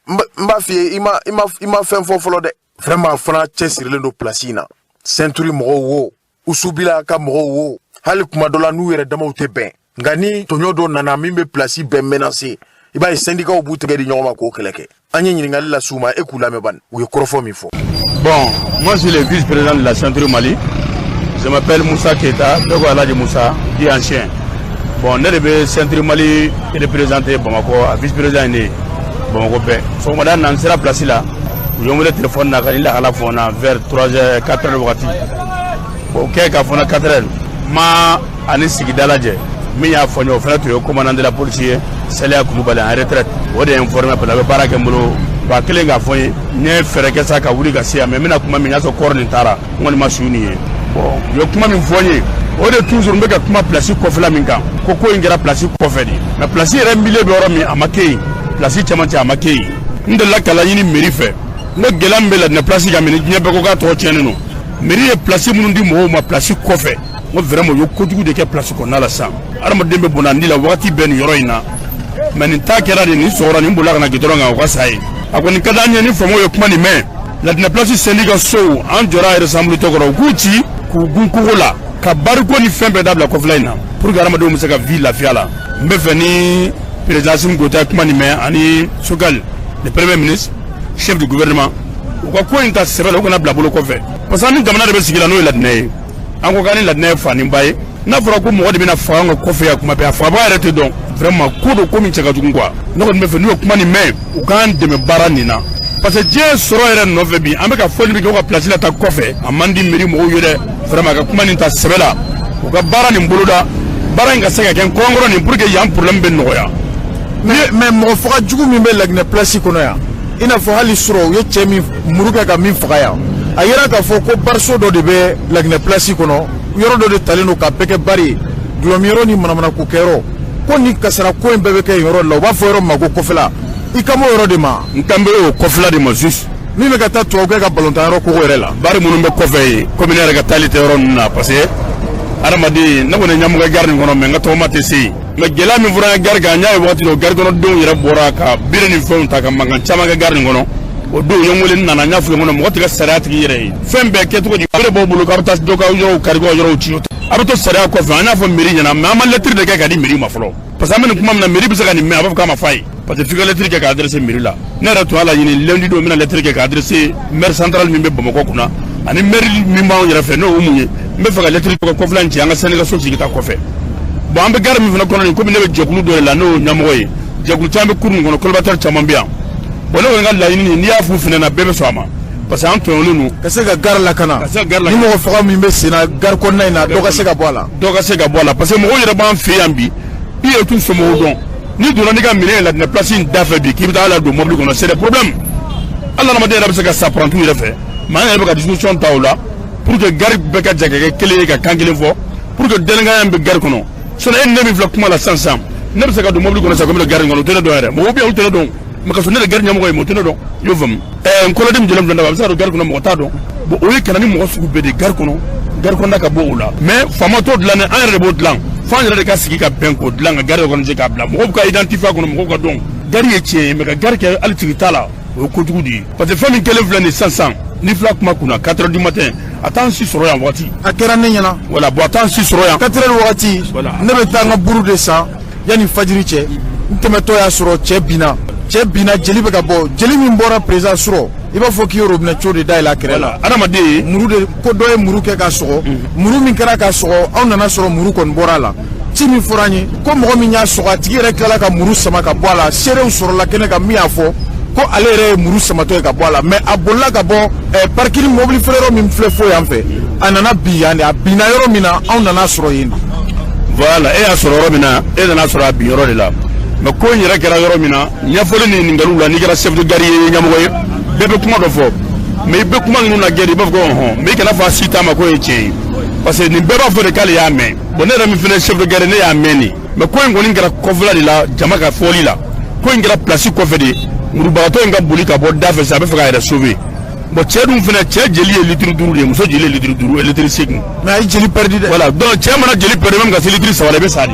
n b'a f'i ye, i ma fɛn fɔ fɔlɔ dɛ. Vraiment, fana cɛsirilen don place in na. CENTRU mɔgɔw wo, Usubila ka mɔgɔw wo, hali kuma dɔ la n'u yɛrɛ damaw tɛ bɛn, nka ni tɔɲɔ dɔ nana min bɛ place bɛɛ menacer, i b'a ye syndicats b'u tɛgɛ di ɲɔgɔn ma k'o kɛlɛ kɛ. An ye ɲininkali las'u ma, e k'u lamɛn bani, u ye kɔrɔfɔ min fɔ. Bon, moi je suis le vice-président de la CENTRU Mali. Je m'appelle Moussa Keita, Bego Aladji Moussa, dit ancien. Bon, ne de bɛ CENTRU Mali représenté Bamakɔ, a vice-président ye ne ye Bamakɔ bɛɛ. Sɔgɔmada na, n sera place la, u ye n wele téléphone na ka ni lahala fɔ n na vers 3 heures, 4 heures wagati. Bon, o kɛ k'a fɔ n na 4 heures, ma ani sigida lajɛ. Min y'a fɔ n ye, o fana tun ye commandant de la police ye, Saliya Kulubali en retraite. O de ye informé parce que a bɛ baara kɛ n bolo. Ba kelen k'a fɔ n ye, n ye fɛɛrɛ kɛ sa ka wuli ka se yan, mais n bɛna kuma min, n y'a sɔrɔ kɔrɔ nin taara, n kɔni ma su nin ye. Bon, u ye kuma min fɔ n ye, o de toujours n bɛ ka kuma place kɔfɛla min kan, ko ko in kɛra place kɔfɛ de, mais place yɛrɛ milieu bɛ yɔrɔ min, a ma kɛ yen. Place cɛmancɛ, a ma kɛ yen. N delila ka laɲini mairie fɛ, n ko gɛlɛya min bɛ Laginɛ place kan, min diɲɛ bɛɛ ko k'a tɔgɔ tiɲɛnen don, mairie ye place minnu di mɔgɔw ma place kɔfɛ, n ko vraiment u ye kojugu de kɛ place kɔnɔna la. Sisan adamaden bɛ bɔnna ni la wagati bɛɛ nin yɔrɔ in na, mais nin ta kɛra de, nin sɔgɔra, nin bolila ka na goudron kan, o ka sa ye. A kɔni ka d'an ye ni faamaw ye kuma nin mɛn. Laginɛ place syndicat sow, an jɔra ensemble tɔgɔ, u k'u ci k'u gun kogo la ka bariko ni fɛn bɛɛ dabila kɔfɛla in na pour que hadamadenw bɛ se ka vie lafiya la. N bɛ fɛ ni président Assimi Goïta ye kuma nin mɛn, ani Choguel, le premier ministre, chef du gouvernement, u ka ko in ta sɛbɛ la, u kana bila bolo kɔfɛ, parce que an ni jamana de bɛ sigi la, n'o ye Laginɛ ye. An ko k'an ni Laginɛ ye fa ni ba ye. N'a fɔra ko mɔgɔ de bɛna faga an ka kɔfɛ yan kuma bɛɛ, a fagabaga yɛrɛ tɛ dɔn, vraiment ko don, ko min cɛ ka jugu quoi. Ne kɔni bɛ fɛ n'u ye kuma nin mɛn, u k'an dɛmɛ baara nin na, parce que diɲɛ sɔrɔ yɛrɛ nɔfɛ bi, an bɛ ka fɔli min kɛ, u ka place la ta kɔfɛ, a man di mairie mɔgɔw ye dɛ. Vraiment, a ka kuma nin ta sɛbɛ la, u ka baara nin boloda, baara in ka se ka kɛ kɔrɔnkɔrɔ nin pour que yan problème bɛ nɔgɔya. Mais mɔgɔ faga jugu min bɛ Laginɛ place kɔnɔ yan, i n'a fɔ hali sɔrɔ u ye cɛ min muru kɛ ka min faga yan, a yira k'a fɔ ko bariso dɔ de bɛ Laginɛ place kɔnɔ, yɔrɔ dɔ de talen don ka bɛɛ kɛ bari ye, dulɔmiyɔrɔ ni manamanako kɛyɔrɔ, ko ni kasara ko in bɛɛ bɛ kɛ yen yɔrɔ la. U b'a fɔ yɔrɔ min ma ko kɔfɛla. I kan b'o yɔrɔ de ma? N kan bɛ o kɔfɛla de ma juste. Min bɛ ka taa tubabukɛ ka balontan yɔrɔ kogo yɛrɛ la. Bari minnu bɛ kɔfɛ yen, komi ne yɛrɛ ka taali tɛ yɔrɔ ninnu na, parce que adamaden, ne kɔni ye ɲɛmɔgɔ gari nin kɔnɔ, mais n ka tɔgɔma tɛ se yen. Mais gɛlɛya min fɔra an ka gari kan, n y'a ye waati dɔ, gari kɔnɔdenw yɛrɛ bɔra ka bere ni fɛnw ta ka mankan caman kɛ gari nin kɔnɔ. O don, u ye n wele, n nana, n y'a f'u ye n kɔnɔ mɔgɔ tɛ ka sariya tigi yɛrɛ ye, fɛn bɛɛ kɛcogo di, bere b'aw bolo k'a bɛ taa dɔ ka yɔrɔw kari, k'aw yɔrɔw ci, a bɛ to sariya kɔfɛ. An y'a fɔ mairie ɲɛna, mais an ma lettre de kɛ ka di mairie ma fɔlɔ, parce que an bɛ nin kuma min na, mairie bɛ se ka nin mɛn, a b'a fɔ k'a ma f'a ye, parce que f'i ka lettre kɛ k'a adressé mairie la. Ne yɛrɛ tun y'a laɲini, lundi don, n bɛna lettre kɛ k'a adressé maire central min bɛ Bamakɔ kunna, ani maire min b'anw yɛrɛ fɛ, n'o ye mun ye. N bɛ fɛ ka lettre kɛ kɔfɛla in ci, an ka syndicat so sigi ta kɔfɛ. Bon, an bɛ gare min fana kɔnɔ nin, komi ne bɛ jɛkulu dɔ de la, n'o ye ɲɛmɔgɔ ye, jɛkulu caman bɛ cour nin kɔnɔ, collaborateur caman bɛ yan. Bon, ne kɔni ka laɲini, n'i y'a f'u fana na, bɛɛ bɛ sɔn a ma, parce que an tɔɲɔlen don. Ka se ka gare lakana. Ka se ka gare lakana. Ni mɔgɔ faga min bɛ sen na gare kɔnɔna in na, dɔ ka se ka bɔ a la. Dɔ ka se ka bɔ a la, parce que mɔgɔw yɛrɛ b'an fɛ yan bi, i yɛrɛ t'u somɔgɔw dɔn. N'i donna n'i ka minɛn ye Laginɛ place in da fɛ bi, k'i bɛ taa la don mobili kɔnɔ, c'est des problèmes. Hali adamaden yɛrɛ bɛ se ka sa parantiw yɛrɛ fɛ. Mais an yɛrɛ bɛ ka disposition ta o la pour que gare bɛɛ ka jɛ ka kɛ kelen ye, ka kan kelen fɔ, pour que délinquant bɛ gare kɔnɔ. Sinon e ni ne min filɛ kuma la sisan sisan, ne bɛ se ka don mobili kɔnɔ sisan ko n bɛ don gare in kɔnɔ, o tɛ ne dɔn yɛrɛ. Mɔgɔw bɛ yen, olu tɛ ne dɔn, mais ka sɔrɔ ne de gare ɲɛmɔgɔ ye, mais o tɛ ne dɔn. I y'o faamu? N kɔlɔden min jɔlen filɛ, a bɛ se ka don gare kɔnɔ, mɔgɔ t'a dɔn. Bon, o ye ka na ni mɔgɔ sugu bɛɛ de ye gare kɔnɔ, gare kɔnɔna ka bɔ o la. Mais faama t'o dilan dɛ, an yɛrɛ de b'o dilan. Fo an yɛrɛ de ka sigi ka bɛn k'o dilan, ka gare organiser k'a bila mɔgɔw ka identifier a kɔnɔ, mɔgɔw ka dɔn. Gare ye tiɲɛ ye, mais ka gare kɛ hali tigi t'a la, o ye kojugu de ye, parce que fɛn min kɛlen filɛ nin sisan sisan, ni fila kuma kunna, 4 heures du matin, a t'an si sɔrɔ yan waati. A kɛra ne ɲɛna. Voilà, bon, a t'an si sɔrɔ yan. 4 heures wagati, ne bɛ taa n ka buru de san yanni fajiri cɛ. N tɛmɛtɔ y'a sɔrɔ cɛ binna, cɛ binna, jeli bɛ ka bɔ. Jeli min bɔra, président, sɔrɔ i b'a fɔ k'i ye robinet tuyau de dayɛlɛ a kɛrɛ la. Adamaden muru de ko dɔ ye muru kɛ k'a sɔgɔ. Muru min kɛra k'a sɔgɔ, anw nana sɔrɔ muru kɔni bɔra a la. Ci min fɔra an ye ko mɔgɔ min y'a sɔgɔ, a tigi yɛrɛ tilala ka muru sama ka bɔ a la. Seerew sɔrɔla kɛnɛ kan min y'a fɔ ko ale yɛrɛ ye muru samatɔ ye ka bɔ a la, mais a bolila ka bɔ parking mobili feere yɔrɔ min filɛ fo yan fɛ, a nana bin yan de. A binna yɔrɔ min na, anw nana sɔrɔ yen. Voilà, e y'a sɔrɔ yɔrɔ min na, e nana sɔrɔ a bin yɔrɔ de la. Mais ko in yɛrɛ kɛra yɔrɔ min na, ɲɛfɔli ni ɲininkaliw la, n'i kɛra chef de gare ye, ɲɛmɔgɔ ye, bɛɛ bɛ kuma dɔ fɔ. Mais i bɛ kuma ninnu na gɛrɛ, i b'a fɔ ko ɔhɔn, mais i kana fɔ a si t'a ma k'o ye tiɲɛ ye, parce que nin bɛɛ b'a fɔ de k'ale y'a mɛn. Bon, ne yɛrɛ min fana chef de gare, ne y'a mɛn nin, mais ko in kɔni kɛra kɔfɛla de la, jama ka fɔli la, ko in kɛra place kɔfɛ de. Murubagatɔ in ka boli ka bɔ da fɛ sisan, a bɛ fɛ k'a yɛrɛ sauver. Bon, cɛ dun fana, cɛ jeli ye litiri 5 de ye, muso jeli ye litiri 5, litiri 8. Mais a ye jeli perdu dɛ. Voilà, donc cɛ mana jeli perdu même ka se litiri 3 la, i bɛ sa de,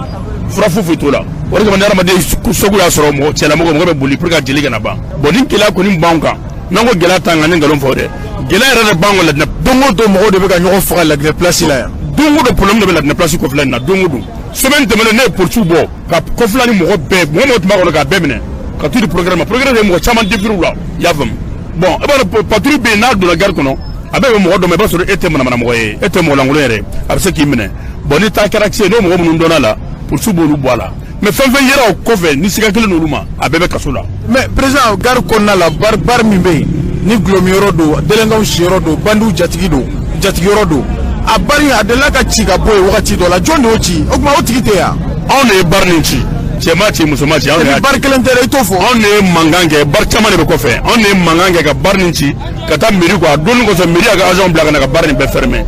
fura foyi foyi t'o la. O de kama ni hadamaden segu y'a sɔrɔ, mɔgɔ cɛlamɔgɔ, mɔgɔ bɛ boli pour que ka jeli kana ban. Bon, ni gɛlɛya kɔni b'anw kan, n'an ko gɛlɛya t'an kan, ni nkalon fɔ dɛ, gɛlɛya yɛrɛ de b'an kan Laginɛ. Don o don mɔgɔw de bɛ ka ɲɔgɔn faga Laginɛ place la yan. Don o don problème de bɛ Laginɛ place kɔfɛla in na, don o don. Semaine tɛmɛnen, ne ye polisiw bɔ ka kɔfɛla ni mɔgɔ bɛɛ, mɔgɔ mɔgɔ tun b'a kɔnɔ, k'a bɛɛ minɛ ka t'u di procureur ma. Procureur ye mɔgɔ caman déféré u la, i y'a faamu. Bon, i b'a dɔn, patrouille bɛ yen, n'a donna gare kɔnɔ, a bɛ bɛn mɔgɔ dɔ ma, i b'a sɔrɔ e tɛ manamana mɔgɔ ye, e tɛ mɔgɔ lankolon yɛrɛ, a bɛ se k'i minɛ. Bon, ni taa kɛra kisɛ ye, n'o mɔgɔ minnu dɔnna la, polisiw b'olu bɔ a la. Mais fɛn fɛn yera o kɔfɛ ni siga kelen n'olu ma, a bɛɛ bɛ kaso la. Mais président, gare kɔnɔna la, bar min bɛ yen, ni gulɔmiyɔrɔ don, délinquants siyɔrɔ don, bandiw jatigi don, jatigiyɔrɔ don, a bari a delila ka ci ka bɔ yen wagati dɔ la, jɔn de y'o ci? O tuma o tigi tɛ yan. Anw de ye bar nin ci, cɛ ma ci, muso ma ci, anw de y'a ci. Bar kelen tɛ dɛ, i t'o fɔ. Anw de ye mankan kɛ, bar caman de bɛ kɔfɛ. Anw de ye mankan kɛ ka bar nin ci ka taa mairie kɔ. A donni kɔsɔn, mairie y'a ka agent bila ka na ka bar nin bɛɛ fermer.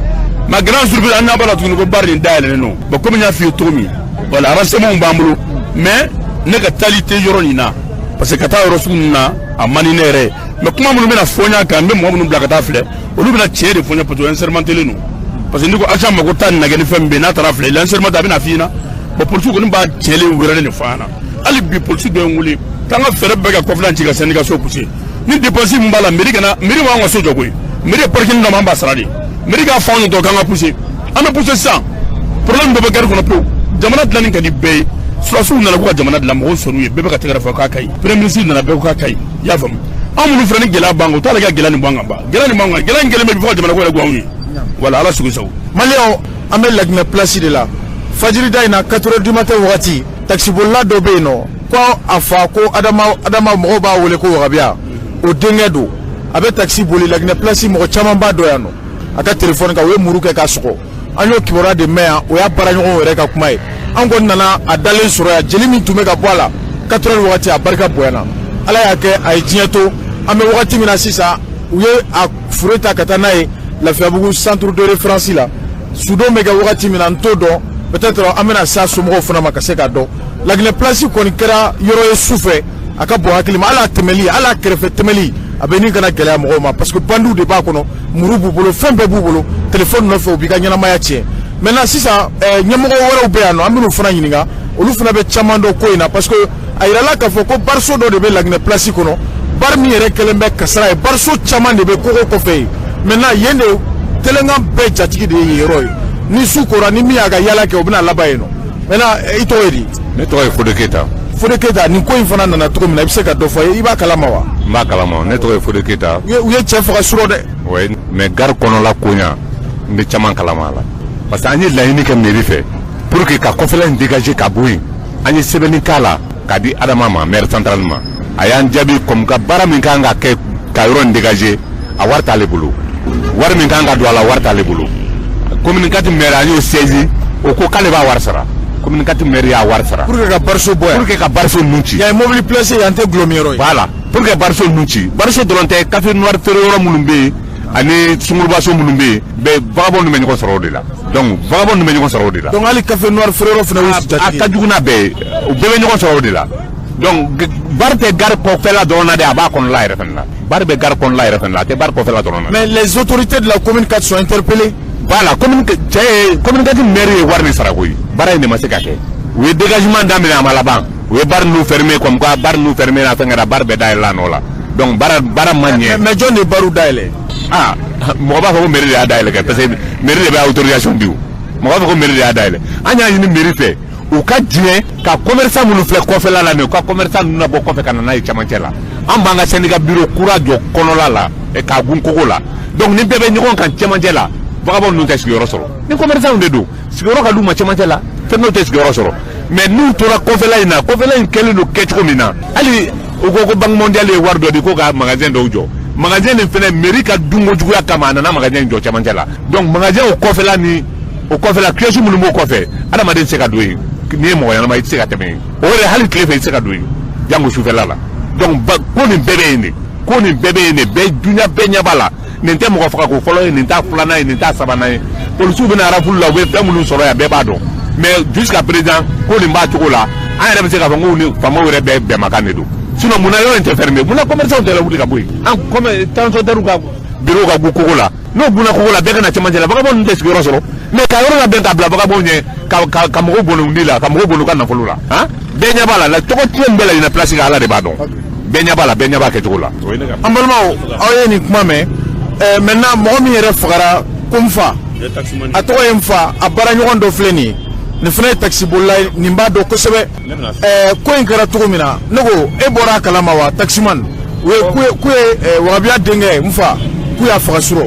Ma grande surprise, an ɲɛ b'a la tuguni ko bar nin dayɛlɛlen don. Bon, komi n y'a f'i ye cogo min, voilà, renseignement b'an bolo, mais ne ka taali tɛ yɔrɔ nin na, parce que ka taa yɔrɔ sugu ninnu na, a man di ne yɛrɛ ye. Mais kuma minnu bɛna fɔ n ɲ'a kan, n bɛ mɔgɔ minnu bila ka taa filɛ, olu bɛna tiɲɛ de fɔ n ye, parce que o instrumentelen don. Parce que n'i ko agent ma ko taa nin lajɛ, ni fɛn min bɛ yen, n'a taara filɛ, l'instrumenté, a bɛna f'i ɲɛna. Bon, polisiw kɔni b'a jɛlen wɛrɛ de fɔ an ɲɛna. Hali bi polisi dɔ ye n wele k'an ka fɛɛrɛ bɛɛ ka kɔfɛla ci ka syndicat so pousser. Ni dépense min b'a la, mairie kana, mairie b'an ka so jɔ koyi, mairie ye parking dɔ ma, an b'a sara de. Mairie k'a fɔ anw ye dɔrɔn k'an ka pousser, an bɛ pousser sisan. Problème dɔ bɛ gare kɔnɔ pewu. Jamana dilanni ka di bɛɛ ye. Sɔrɔdasiw nana k'u ka jamana dilan, mɔgɔw sɔnn'u ye, bɛɛ bɛ ka tɛgɛrɛ fɔ k'a ka ɲi. Premier ministre nana, bɛɛ ko k'a ka ɲi, i y'a faamu. Anw minnu filɛ ni gɛlɛya b'an kan, u t'ale ka gɛlɛya nin bɔ an kan ba, gɛlɛya nin b'an kan, gɛlɛya in kɛlen bɛ fo ka jamana ko yɛrɛ goya anw ye. Voilà, ala sugu sago. Maliyɛnw, an bɛ Laginɛ place de la fajirida in na, 4 heures du matin wagati. Taxi bolila dɔ bɛ yen nɔ, ko a fa ko Adama, Adama, mɔgɔw b'a wele ko Wagabiya, o denkɛ don, a bɛ taxi boli Laginɛ place, mɔgɔ caman b'a dɔn yan nɔ. A ka telefɔni kan, u ye muru kɛ k'a sɔgɔ. An y'o kibaruya de mɛn yan, o y'a baaraɲɔgɔnw yɛrɛ ka kuma ye. An kɔni nana a dalen sɔrɔ yan, jeli min tun bɛ ka bɔ a la 4 heures wagati, a barika bonyana, ala y'a kɛ a ye diɲɛ to. An bɛ wagati min na sisan, u ye a fure ta ka taa n'a ye Lafiyabugu centre de référence la. Sudon bɛ kɛ wagati min na, n t'o dɔn, peut-être an bɛna s'a somɔgɔw fana ma ka se k'a dɔn. Laginɛ place kɔni kɛra yɔrɔ ye su fɛ, a ka bon hakili ma, hali a tɛmɛli, hali a kɛrɛfɛ tɛmɛli, a bɛ ni kana gɛlɛya mɔgɔw ma, parce que bandiw de b'a kɔnɔ, muru b'u bolo, fɛn bɛɛ b'u bolo, téléphone nɔfɛ, u b'i ka ɲɛnamaya tiɲɛ. Maintenant sisan, ɲɛmɔgɔ wɛrɛw bɛ yan nɔ, an bɛn'u fana ɲininka, olu fana bɛ caman dɔn ko in na, parce que a yirala k'a fɔ ko bariso dɔ de bɛ Laginɛ place kɔnɔ, bari min yɛrɛ kɛlen bɛ kasara ye, bariso caman de bɛ kogo kɔfɛ yen. Maintenant yen de délinquant bɛɛ jatigi de ye yen yɔrɔ ye. Ni su kora, ni min y'a ka yaala kɛ, o bɛna laban yen nɔ. Maintenant, i tɔgɔ ye di? Ne tɔgɔ ye Fode Keyita. Fode Keyita, nin ko in fana nana cogo min na, i bɛ se ka dɔ fɔ, i b'a kalama wa? N b'a kalama, ne tɔgɔ ye Fode Keyita. U ye cɛ faga surɔ dɛ. Oui, mais gare kɔnɔla koɲa, n bɛ caman kalama a la, parce que an ye laɲini kɛ mairie fɛ pour que ka kɔfɛla in dégager ka bɔ yen. An ye sɛbɛnni k'a la k'a di Adama ma, maire central ma. A y'an jaabi comme ka baara min kan ka kɛ ka yɔrɔ in dégager, a wari t'ale bolo, wari min kan ka don a la, wari t'ale bolo. Commune 4 maire, an y'o saisi, o ko k'ale b'a wari sara. Commune 4 maire y'a wari sara. Pour que ka bariso bɔ yan. Pour que ka bariso ninnu ci. Yan ye mobili place, yan tɛ gulɔmi yɔrɔ ye. Voilà, pour que bariso ninnu ci. Bariso dɔrɔn tɛ, café noir feere yɔrɔ minnu bɛ yen ani sungurubaso minnu bɛ yen, bɛɛ vagabond ninnu bɛ ɲɔgɔn sɔrɔ o de la. Donc vagabond ninnu bɛ ɲɔgɔn sɔrɔ o de la. Donc hali café noir feere yɔrɔ fana y'u jatigi. A ka jugu n'a bɛɛ ye, u bɛɛ bɛ ɲɔgɔn sɔrɔ o de la. Donc bar tɛ gare kɔfɛla dɔrɔn na dɛ, a b'a kɔnɔla yɛrɛ fana la. Bar bɛ gare kɔnɔla yɛrɛ fana la, a tɛ bar kɔfɛla dɔrɔn na. Mais les autorités de la commune 4 sont interpellées. Voilà, commune cɛ ye, commune 4 maire ye wari min sara koyi, baara in de ma se ka kɛ. U ye dégagement daminɛ, a ma laban. U ye bar ninnu fermé, comme quoi bar ninnu fermé na, fɛn kɛra, bar bɛɛ dayɛlɛla a nɔ la. Donc baara ma ɲɛ. Mais jɔn de ye bariw dayɛlɛ? Ah, mɔgɔ b'a fɔ ko mairie de y'a dayɛlɛ kɛ, parce que mairie de bɛ autorisation di o. Mɔgɔ b'a fɔ ko mairie de y'a dayɛlɛ. An y'a ɲini mairie fɛ, u ka diɲɛ ka commerçant minnu filɛ kɔfɛla la nin, u ka commerçant ninnu labɔ kɔfɛ ka na n'a ye cɛmancɛ la. An b'an ka syndicat bureau kura jɔ kɔnɔla la, k'a gun kogo la. Donc ni bɛɛ bɛ ɲɔgɔn kan cɛmancɛ la, vagabond ninnu tɛ sigiyɔrɔ sɔrɔ. Ni commerçant de don, sigiyɔrɔ ka d'u ma cɛmancɛ la, fɛn dɔw tɛ sigiyɔrɔ sɔrɔ. Mais n'u tora kɔfɛla in na, kɔfɛla in kɛlen don kɛcogo min na, hali u ko ko Banque mondiale ye wari dɔ di ko ka magasin dɔw jɔ. Magasin nin fɛnɛ, mairie ka dunko juguya kama, a nana magasin in jɔ cɛmancɛ la. Donc magasin o kɔfɛla ni o kɔfɛla, kiosque minnu b'o kɔfɛ, adamaden tɛ se ka don yen. N'i ye mɔgɔ ɲɛnama, i tɛ se ka tɛmɛ yen. O yɛrɛ, hali tile fɛ i tɛ se ka don yen, jango sufɛla la. Donc ko nin bɛɛ bɛ yen de, ko nin bɛɛ bɛ yen de, bɛɛ dunya bɛɛ ɲɛ b'a la. Nin tɛ mɔgɔ fagako fɔlɔ ye, nin t'a filanan ye, nin t'a sabanan ye. Polisiw bɛna rafle la, u bɛ fɛn minnu sɔrɔ yan, bɛɛ b'a dɔn. Mais jusqu'à présent, ko nin b'a cogo la, an yɛrɛ bɛ se k'a fɔ ko ni faamaw yɛrɛ bɛɛ bɛnmakan de don. Sinon munna yɔrɔ in tɛ fermer? Munna commerçants tɛ wuli ka bɔ yen? An comme transporteurs ka bureau ka gun kogo la, n'o gunna kogo la, bɛɛ ka na cɛmancɛ la, vagabond ninnu tɛ sigiyɔrɔ sɔrɔ. Mais ka yɔrɔ labɛn k'a bila vagabond ɲɛ, ka mɔgɔw bɔnɛ u ni la, ka mɔgɔw bɔnɛ u ka nafolo la, han, bɛɛ ɲɛ b'a la. Tɔgɔ tiɲɛ min bɛ la ɲinɛ place kan, Ala de b'a dɔn. Bɛɛ ɲɛ b'a la, bɛɛ ɲɛ b'a kɛcogo la. An balimaw, aw ye nin kuma mɛn. Maintenant, mɔgɔ min yɛrɛ fagara ko n fa, a tɔgɔ ye n fa, a baaraɲɔgɔn dɔ filɛ nin ye. Nin fana ye taxi bolila ye, nin b'a dɔn kosɛbɛ. Ko in kɛra cogo min na, ne ko e bɔra a kalama wa? Taximan u ye k'u ye wagabiya denkɛ n fa, k'u y'a faga surɔ.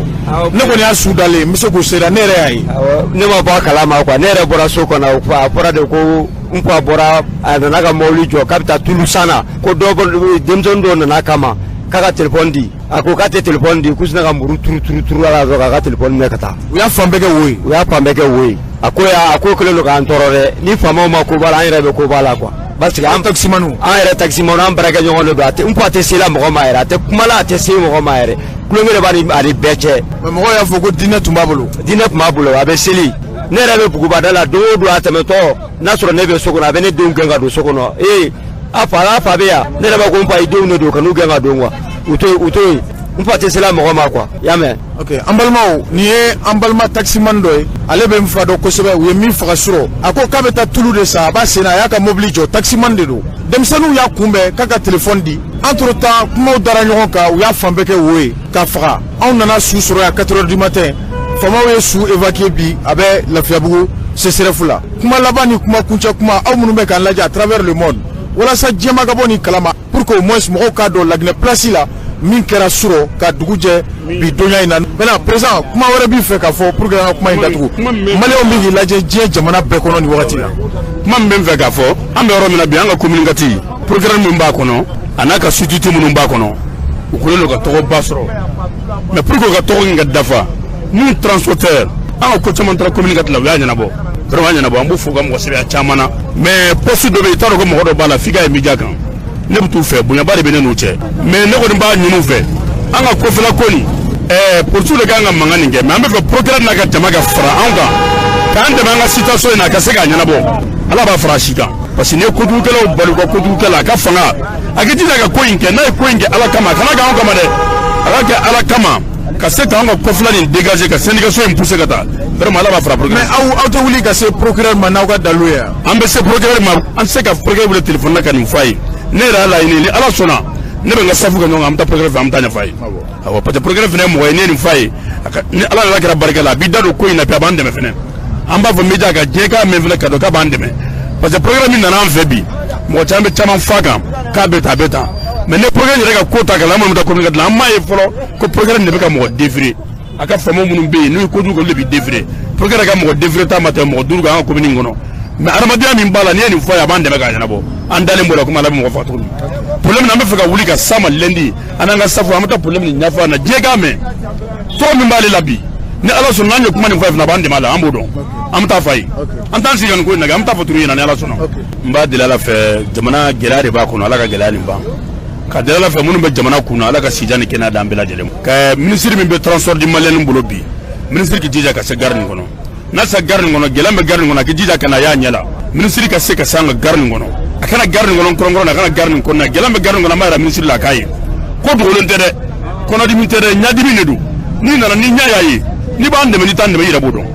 Ne kɔni y'a su dalen, n bɛ se k'o seereya, ne yɛrɛ y'a ye. Ne ma bɔ a kalama quoi. Ne yɛrɛ bɔra so kɔnɔ, a fɔra de ko n fa bɔra, a nana ka mobili jɔ k'a bɛ taa tulu san na, ko dɔ denmisɛnnin dɔw nana kama k'a ka téléphone di. A ko k'a tɛ téléphone di, k'u sina ka muru turu turu turu a la dɔrɔn k'a ka téléphone minɛ ka taa. U y'a fan bɛɛ kɛ wo ye. U y'a fan bɛɛ kɛ wo ye. A ko y'a a ko kɛlen don k'an tɔɔrɔ dɛ. Ni faamaw ma ko b'a la, an yɛrɛ bɛ ko b'a la quoi. Parce que an taximaniw, an yɛrɛ taximaniw, an baarakɛɲɔgɔn de don. A tɛ n fa tɛ se la mɔgɔ ma yɛrɛ, a tɛ kuma la, a tɛ se mɔgɔ ma yɛrɛ. Kulonkɛ de b'a ni a ni bɛɛ cɛ. Mais mɔgɔw y'a fɔ ko diinɛ tun b'a bolo. Diinɛ tun b'a bolo, a bɛ seli. Ne yɛrɛ bɛ bugubada la don o don, a tɛmɛtɔ n'a sɔrɔ ne bɛ so kɔnɔ, a bɛ ne denw gɛn ka don so kɔnɔ. Ee, a fa bɛ yan, ne yɛrɛ b'a ko n fa, i denw de don, ka n'u gɛn ka don quoi. U to yen, n fa tɛ se la mɔgɔ ma quoi, i y'a mɛn. Ok, an balimaw, nin ye an balima taximan dɔ ye, ale bɛ n fa dɔn kosɛbɛ. U ye min faga surɔ, a ko k'a bɛ taa tulu de san, a b'a sen na, a y'a ka mobili jɔ, taximan de don. Denmisɛnninw y'a kunbɛn k'a ka téléphone di. Entre temps, kumaw dara ɲɔgɔn kan, u y'a fan bɛɛ kɛ wo ye k'a faga. Anw nana su sɔrɔ yan 4 heures du matin. Faamaw ye su évacuer, bi a bɛ Lafiyabugu CSRéf la. Kuma laban ni kuma kuncɛ kuma, aw minnu bɛ k'an lajɛ à travers le monde, walasa diɲɛma ka bɔ nin kalama, pour que au moins mɔgɔw k'a dɔn Laginɛ place la min kɛra surɔ ka dugu jɛ bi donya in na. Maintenant, président, kuma wɛrɛ b'i fɛ k'a fɔ pour que an ka kuma in datugu? Maliyɛnw bɛ k'i lajɛ diɲɛ jamana bɛɛ kɔnɔ nin wagati la. Kuma min bɛ n fɛ k'a fɔ, an bɛ yɔrɔ min na bi, an ka commune 4, procureur min b'a kɔnɔ, a n'a ka substitut minnu b'a kɔnɔ, u kɛlen don ka tɔgɔba sɔrɔ. Mais pour que u ka tɔgɔ in ka dafa, nous transporteurs, an ka ko caman taara commune 4 la, u y'a ɲɛnabɔ vraiment, ɲɛnabɔ. An b'u fo ka mɔgɔ sɛbɛya caman na. Mais poste dɔ bɛ yen, i t'a dɔn ko mɔgɔ dɔ b'a la f'i k'a ye média kan. Ne bɛ t'u fɛ, bonyaba de bɛ ne n'u cɛ. Mais ne kɔni b'a ɲini u fɛ, an ka kofɛla ko nin, polisiw de kan ka mankan nin kɛ. Mais an bɛ fɛ procureur n'a ka jama ka fara anw kan k'an dɛmɛ an ka situation in na, a ka se k'a ɲɛnabɔ. Ala b'a fara a si kan, parce que n'i ye kojugukɛlaw bali u ka kojugukɛ la, a ka fanga, a k'i jija ka ko in kɛ. N'a ye ko in kɛ Ala kama, a kana kɛ anw kama dɛ, a ka kɛ Ala kama, ka se k'an ka kɔfɛla nin dégager, ka syndication in pousser ka taa. Vraiment, Ala b'a fara procureur. Mais aw tɛ wuli ka se procureur ma n'aw ka dalu ye? An bɛ se procureur ma, an tɛ se ka procureur wele téléphone na ka nin fɔ a ye. Ne yɛrɛ y'a laɲini, ni Ala sɔnna, ne bɛ n ka safu kɛ ɲɔgɔn kan, an bɛ taa procureur fɛ, an bɛ taa ɲɛfɔ a ye. Awɔ, parce que procureur fana ye mɔgɔ ye, n'i ye nin fɔ a ye, ni Ala nana kɛra barika la, a b'i da don ko in na bi, a b'an dɛmɛ fɛnɛ. An b'a fɔ média kan, diɲɛ k'a mɛn fɛnɛ, ka dɔn k'a b'an dɛmɛ, parce que procureur min nana an fɛ bi, mɔgɔ caman bɛ caman f'a kan k'a bɛ tan, a bɛ tan. Mais ni procureur yɛrɛ ka ko ta k'a la, an minnu bɛ taa commune 4 la, an m'a ye fɔlɔ ko procureur de bɛ ka mɔgɔ déféré. A ka faamaw minnu bɛ yen, n'u ye kojugu kɛ, olu de bɛ déféré. Procureur ka mɔgɔ déféré ta ma tɛmɛ mɔgɔ 5 kan an ka commune in kɔnɔ. Mais adamadenya min b'a la, n'i ye nin fɔ a ye, a b'an dɛmɛ k'a ɲɛnabɔ. An dalen b'o la, komi Ala bɛ mɔgɔ faga cogo min. Problème, an bɛ fɛ ka wuli ka s'a ma lundi, an n'an ka safu, an bɛ taa problème nin ɲɛfɔ a ɲɛna, diɲɛ k'a mɛn tɔgɔ min b'ale la bi. Ni Ala sɔnna, n'an ye kuma nin fɔ a ye fana, a b'an dɛmɛ a la, an b'o dɔn. An bɛ taa f'a ye, an t'an sigi ka nin ko in lajɛ, an bɛ taa fɔ turu ɲɛna ni Ala sɔnna. N b'a deli Ala fɛ, jamana gɛlɛya de b'a kɔnɔ, Ala ka gɛlɛya nin ban. Ka deli Ala fɛ, minnu bɛ jamana kun na, Ala ka sijan ni kɛnɛya d'an bɛɛ lajɛlen ma. Ka minisiri min bɛ transport du Malien bolo bi, minisiri k'i jija ka se gare nin kɔnɔ. N'a sera gare nin kɔnɔ, gɛlɛya bɛ gare nin kɔnɔ, a k'i jija ka na y'a ɲɛ la. Minisiri ka se ka se an ka gare nin kɔnɔ, a kana gare nin kɔnɔ kɔrɔnkɔrɔn na, a kana gare nin kɔnɔ na. Gɛlɛya bɛ gare nin kɔnɔ, an b'a yira minisiri la a k'a ye ko dogolen tɛ dɛ, kɔnɔdimi tɛ dɛ, ɲadimi de don. N'i nana ni ɲɛ y'a ye, n'i b'an dɛmɛ, n'i t'an dɛmɛ, i yɛrɛ b'o dɔn.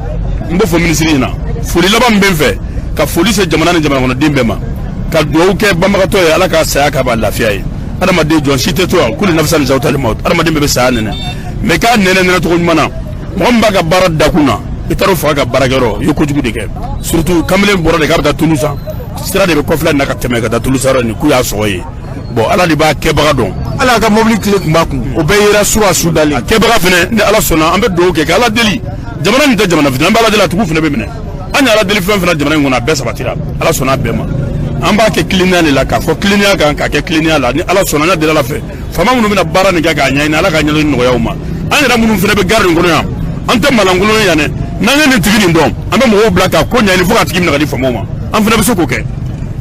N b'o fɔ minisiri ɲɛna. Foli laban min bɛ n fɛ ka foli se jamana ni jamana kɔnɔden bɛɛ ma, ka dugawu kɛ banbagatɔ ye, Ala ka saya k'a b'a lafiya ye. Adamaden jɔn si tɛ to yan, kuli nafisa ni zawutali ma, adamaden bɛɛ bɛ saya nɛnɛ, mais k'a nɛnɛ nɛnɛ cogo ɲuman na. Mɔgɔ min b'a ka baara dakun na, i taara o faga ka baarakɛyɔrɔ, i ye kojugu de kɛ. Surtout kamalen bɔra de k'a bɛ taa tulu san, sira de bɛ kɔfɛla in na ka tɛmɛ ka taa tulu san yɔrɔ nin, k'u y'a sɔgɔ ye. Bon, Ala de b'a kɛbaga dɔn. Ala ka mobili tile tun b'a kun, o bɛɛ yera su a su dalen. A kɛbaga fɛnɛ, ni Ala sɔnna, an bɛ dugawu kɛ ka Ala deli. Jamana nin tɛ jamana fitinin, an bɛ Ala deli, a tigiw fɛnɛ bɛ minɛ. An ye Ala deli fɛn fɛn jamana in kɔnɔ, a bɛɛ sabatira, Ala sɔnna a bɛɛ ma. An b'a kɛ tilennenya de la, k'a fɔ tilennenya kan, k'a kɛ tilennenya la. Ni Ala sɔnna, an ka deli Ala fɛ, faama minnu bɛna baara nin kɛ k'a ɲɛɲini, Ala ka ɲɛɲini nɔgɔya u ma. An yɛrɛ minnu fɛnɛ bɛ gare nin kɔnɔ yan, an tɛ malankolon ye yan dɛ. N'an ye nin tigi nin dɔn, an bɛ mɔgɔw bila k'a ko ɲɛɲini fo k'a tigi minɛ ka di faamaw ma. An fɛnɛ bɛ se k'o kɛ,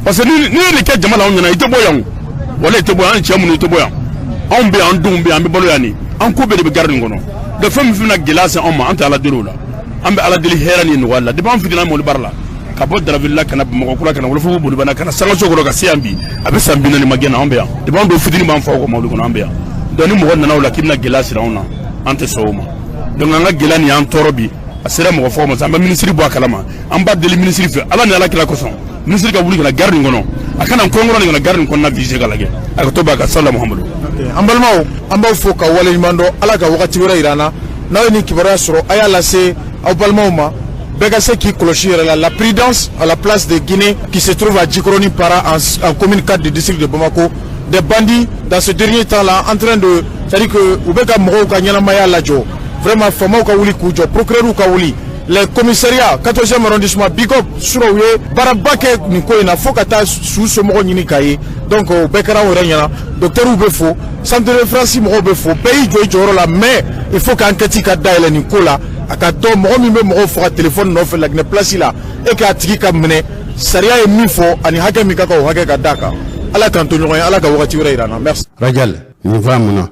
parce que ni ye nin kɛ jama la anw ɲɛna, i tɛ bɔ yan o, wala i tɛ bɔ yan. An cɛ minnu, i tɛ bɔ yan. Anw bɛ yan, an denw bɛ yan, an bɛ balo yan, nin an ko bɛɛ de bɛ gare nin kɔnɔ. Donc fɛn min bɛna gɛlɛya se anw ma, an tɛ Ala deli o la. An bɛ Ala deli hɛrɛ ni nɔgɔya la. Depuis an fitinin an mobili baara la, ka bɔ Daraville la ka na Bamakɔ kura, ka na Wolofogo Bolibana, ka na Sangaso kɔrɔ, ka se yan bi, a bɛ san 40 ma gɛn na, an bɛ yan. Depuis an don fitinin b'an faw kɔ mobili kɔnɔ, an bɛ yan. Donc ni mɔgɔ nana o la k'i bɛna gɛlɛya siri anw na, an tɛ sɔn o ma. Donc an ka gɛlɛya nin y'an tɔɔrɔ bi, a sera mɔgɔ fɔ ma sa, an bɛ minisiri bɔ a kalama. An b'a deli minisiri fɛ, Ala ni Ala kira kosɔn, minisiri ka wuli ka na gare nin kɔnɔ, a kana kɔnkɔrɔ nin ka na gare nin kɔnɔna visiter ka lajɛ, a ka to b'a ka sala Muhamadu. An balimaw, an b'aw fo ka waleɲuman dɔn. Ala ka wagati wɛrɛ yira an na. N'aw ye nin kibaruya sɔrɔ, a y'a lase aw balimaw ma, bɛɛ ka se k'i kɔlɔsi yɛrɛ la. La prudence à la place de Guinée qui se trouve à Djikoroni Para en commune 4 du district de Bamako. Des bandits dans ce dernier temps là en train de, c'est-à-dire que u bɛ ka mɔgɔw ka ɲɛnamaya lajɔ. Vraiment, faamaw ka wuli k'u jɔ, procureur ka wuli, les commissariats, 14e arrondissement, Bigop surɔ, u ye baaraba kɛ nin ko in na fo ka taa su somɔgɔw ɲini k'a ye. Donc o bɛɛ kɛra anw yɛrɛ ɲɛna. Docteurs bɛ fo, centre de référence mɔgɔw bɛ fo, bɛɛ y'i jɔ i jɔyɔrɔ la. Mais il faut qu'enquête ka dayɛlɛ nin ko la, a ka dɔn mɔgɔ min bɛ mɔgɔw faga téléphone nɔfɛ Laginɛ place la, e k'a tigi ka minɛ. Sariya ye min fɔ ani hakɛ min ka kan, o hakɛ ka d'a kan. Ala k'an to ɲɔgɔn ye, Ala ka wagati wɛrɛ yira an na. Merci. Rajal, nin faamuna.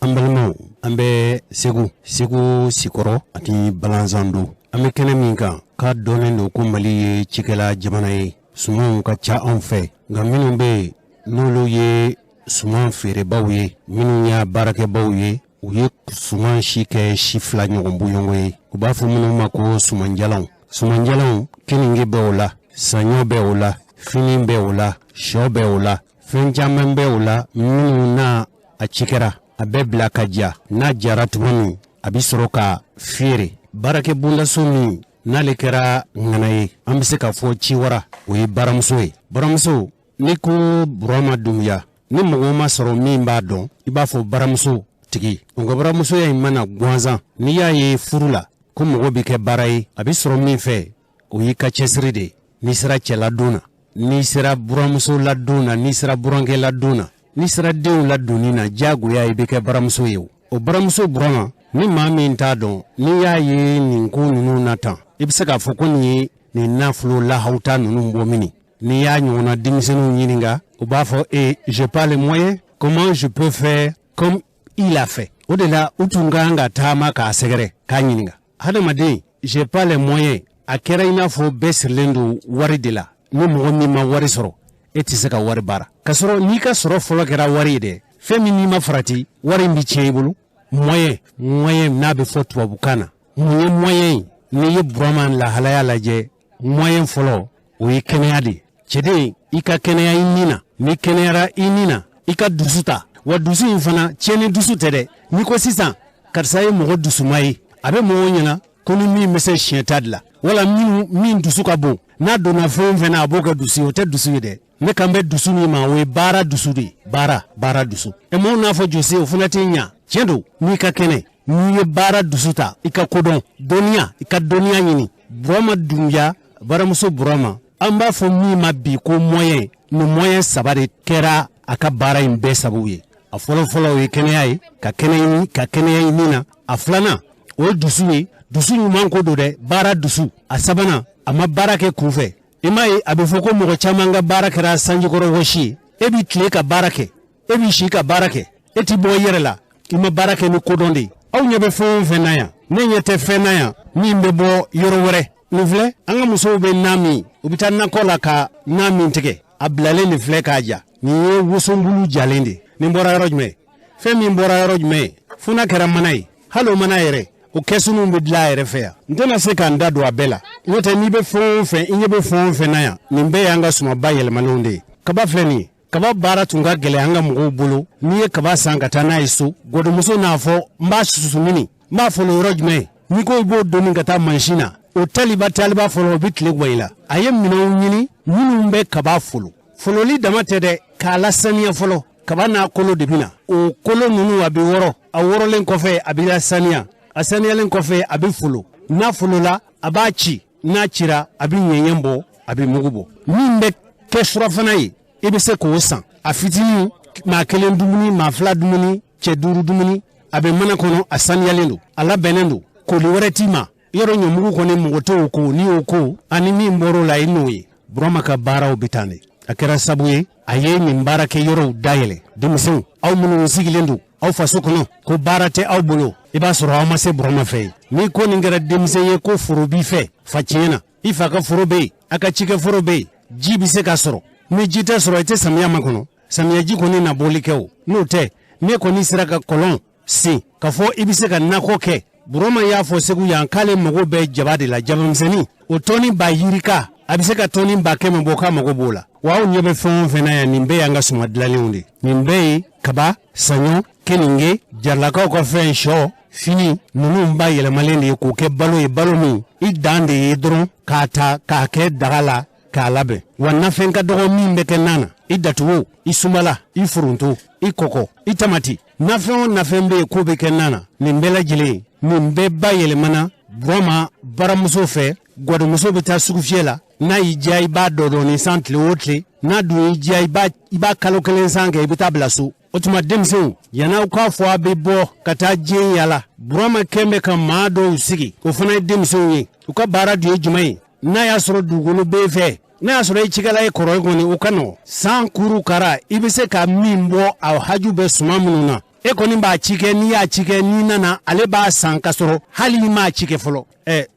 An balimaw, an bɛ Segu, Segu Sikɔrɔ ani Balanzando. An bɛ kɛnɛ min kan, k'a dɔnnen don ko Mali ye cikɛla jamana ye, sumanw ka ca anw fɛ. Nka minnu bɛ yen n'olu ye suman feerebaw ye, minnu y'a baarakɛbaw ye, u ye suman si kɛ si fila ɲɔgɔn bɔɲɔgɔn ye, u b'a fɔ minnu ma ko sumanjalanw. Sumanjalanw, keninge bɛ o la, saɲɔ bɛ o la, fini bɛ o la, sɔ bɛ o la, fɛn caman bɛ o la minnu n'a a cikɛra, a bɛ bila ka ja. N'a jara tuma min, a bɛ sɔrɔ ka feere. Baarakɛ bondaso min n'ale kɛra ŋana ye, an bɛ se k'a fɔ ciwara, o ye baramuso ye. Baramuso, n'i ko Burama Dunbiya, ni mɔgɔ ma sɔrɔ min b'a dɔn, i b'a fɔ baramuso tigi. Nka baramusoya in mana gansan, n'i y'a ye furu la ko mɔgɔ bɛ kɛ baara ye, a bɛ sɔrɔ min fɛ, o y'i ka cɛsiri de ye. N'i sera cɛladon na, n'i sera buramuso ladon na, n'i sera burankɛ ladon na, n'i sera denw ladonni na, diyagoya i bɛ kɛ baramuso ye. O baramuso Burama, ni maa min t'a dɔn, n'i y'a ye nin ko ninnu na tan, i bɛ se k'a fɔ ko nin ye nin nafolo lahawuta ninnu bɔ mini? N'i y'a ɲɔgɔnna denmisɛnninw ɲininka, u b'a fɔ e j'ai pas les moyens, comment je peux faire comme il a fait? O de la u tun ka kan ka taama k'a sɛgɛrɛ k'a ɲininka. Hadamaden, j'ai pas les moyens, a kɛra i n'a fɔ bɛɛ sirilen don wari de la. Ni mɔgɔ min ma wari sɔrɔ, e tɛ se ka wari baara. K'a sɔrɔ n'i ka sɔrɔ fɔlɔ kɛra wari ye dɛ, fɛn min n'i ma farati, wari in bɛ tiɲɛ i bolo. Moyen, moyen n'a bɛ fɔ tubabukan na, mun ye moyen ye? N'i ye Burama lahalaya lajɛ, moyen fɔlɔ, o ye kɛnɛya de ye. Cɛden, i ka kɛnɛya i ni na. N'i kɛnɛyara i ni na, i ka dusu ta. Wa dusu in fana, tiɲɛni dusu tɛ dɛ. N'i ko sisan karisa ye mɔgɔ dusuma ye, a bɛ mɔgɔw ɲɛna ko ni min bɛ se siɲɛ ta de la, wala min dusu ka bon, n'a donna fɛn o fɛn na, a b'o kɛ dusu ye. O tɛ dusu ye dɛ. Ne kan bɛ dusu min ma, o ye baara dusu de ye. Baara dusu. Ɛ, maaw n'a fɔ jose, o fana tɛ ɲa. Tiɲɛ don, n'i ka kɛnɛ, n'i ye baara dusu ta, i ka kodɔn, dɔnniya, i ka dɔnniya ɲini. Burama Dunbiya, baramuso Burama, an b'a fɔ min ma bi ko moyen, ni moyen saba de kɛra a ka baara in bɛɛ sababu ye. A fɔlɔ-fɔlɔ, o ye kɛnɛya ye, ka kɛnɛ, ka kɛnɛya ɲini na. A filanan, o ye dusu ye, dusu ɲuman ko don dɛ, baara dusu. A sabanan, a ma baara kɛ kunfɛ. I m'a ye, a bɛ fɔ ko mɔgɔ caman ka baara kɛra sanjikɔrɔ wɔsi ye. E b'i tile ka baara kɛ, e b'i si ka baara kɛ, e ti bɔ i yɛrɛ la, i ma baara kɛ ni kodɔn de ye. Aw ɲɛ bɛ fɛn o fɛn na yan, ne ɲɛ tɛ fɛn na yan min bɛ bɔ yɔrɔ wɛrɛ. Nin filɛ, an ka musow bɛ na min, u bɛ taa nakɔ la ka na min tigɛ, a bilalen nin filɛ k'a ja. Nin ye wosonbulu jalen de. Nin bɔra yɔrɔ jumɛn? Fɛn min bɔra yɔrɔ jumɛn, fo n'a kɛra mana ye. Hali o mana yɛrɛ, o kɛsuniw bɛ dilan a yɛrɛ fɛ yan. N tɛna se ka n da don a bɛɛ la, n'o tɛ n'i bɛ fɛn o fɛn, i ɲɛ bɛ fɛn o fɛn na yan, nin bɛɛ y'an ka sumanba yɛlɛmanenw de ye. Kaba filɛ nin ye. Kaba baara tun ka gɛlɛn an ka mɔgɔw bolo. N'i ye kaba san ka taa n'a ye so, gɔdɔmuso n'a fɔ n b'a susu mini, n b'a fɔlɔ yɔrɔ jumɛn? N'i ko i b'o doni ka taa mansin na, o taliba taliba fɔlɔ, o bɛ tile gwan i la. A ye minɛnw ɲini minnu bɛ kaba folo. Fololi dama tɛ dɛ, k'a lasaniya fɔlɔ. Kaba n'a kolo de bɛ na, o kolo ninnu a bɛ wɔrɔ, a wɔrɔlen kɔfɛ a bɛ lasaniya, a saniyalen kɔfɛ a bɛ folo. N'a folola, a b'a ci. N'a cira, a bɛ ɲɛɲɛ bɔ, a bɛ mugu bɔ. Min bɛ kɛ surafana ye, i bɛ se k'o san a fitinin, maa kelen dumuni, maa fila dumuni, cɛ duuru dumuni. A bɛ mana kɔnɔ, a saniyalen don, a labɛnnen don, koli wɛrɛ t'i ma. Yɔrɔ ɲɔmugu kɔni, mɔgɔ t'o ko. N'i y'o ko ani min bɔr'o la, i n'o ye. Burama ka baaraw bɛ tan de. A kɛra sabu ye a ye nin baarakɛyɔrɔw dayɛlɛ. Denmisɛnw, aw minnu sigilen don aw faso kɔnɔ ko baara tɛ aw bolo, i b'a sɔrɔ aw ma se Burama fɛ yen. Ni ko nin kɛra denmisɛn ye ko foro b'i fɛ, fa tiɲɛ na, i fa ka foro bɛ yen, a ka cikɛforo bɛ yen, ji bɛ se ka sɔrɔ. Ni ji tɛ sɔrɔ, i tɛ samiya makɔnɔ, samiyaji kɔni na bɔli kɛ o. N'o tɛ, ne kɔni sera ka kɔlɔn sen k'a fɔ i bɛ se ka nakɔ kɛ. Burama y'a fɔ Segu yan k'ale mago bɛ jaba de la, jabamisɛnnin o tɔni ba yirika, a bɛ se ka tɔni 100 000 bɔ, k'a mago b'o la. Wa aw ɲɛ bɛ fɛn o fɛn na yan, nin bɛɛ y'an ka suma dilanlenw de. Nin bɛɛ ye kaba, saɲɔ, keninge, jaralakaw ka fɛn, sɔ, fini ninnu ba yɛlɛmalen de ye k'o kɛ balo ye. Balo min i dan de ye dɔrɔn k'a ta k'a kɛ daga la k'a labɛn. Wa nafɛn ka dɔgɔ min bɛ kɛ nan na, i datugu, i sumala, i foronto, i kɔkɔ, i tamati, nafɛn o nafɛn bɛ yen k'o bɛ kɛ nan na, nin bɛɛ lajɛlen, nin bɛɛ ba yɛlɛmana Burama baramuso fɛ. Gwadumuso bɛ taa sugufiyɛ la, n'a y'i diya i b'a dɔdɔɔni san tile o tile, n'a dun y'i diya i b'a kalo kelen san kɛ, i bɛ taa bila so. O tuma denmisɛnw, yann'aw k'a fɔ a bɛ bɔ ka taa diɲɛ yala, Burama kɛn bɛ ka maa dɔw sigi, o fana ye denmisɛnw ye. U ka baara dun ye jumɛn ye? N'a y'a sɔrɔ dugukolo b'e fɛ, n'a y'a sɔrɔ i cikɛla ye kɔrɔ ye kɔni, o ka nɔgɔn. San kuru kara, i bɛ se ka min bɔ a haju bɛ suman minnu na, e kɔni b'a ci kɛ. N'i y'a ci kɛ, n'i nana, ale b'a san ka sɔrɔ hali n'i m'a ci kɛ fɔlɔ.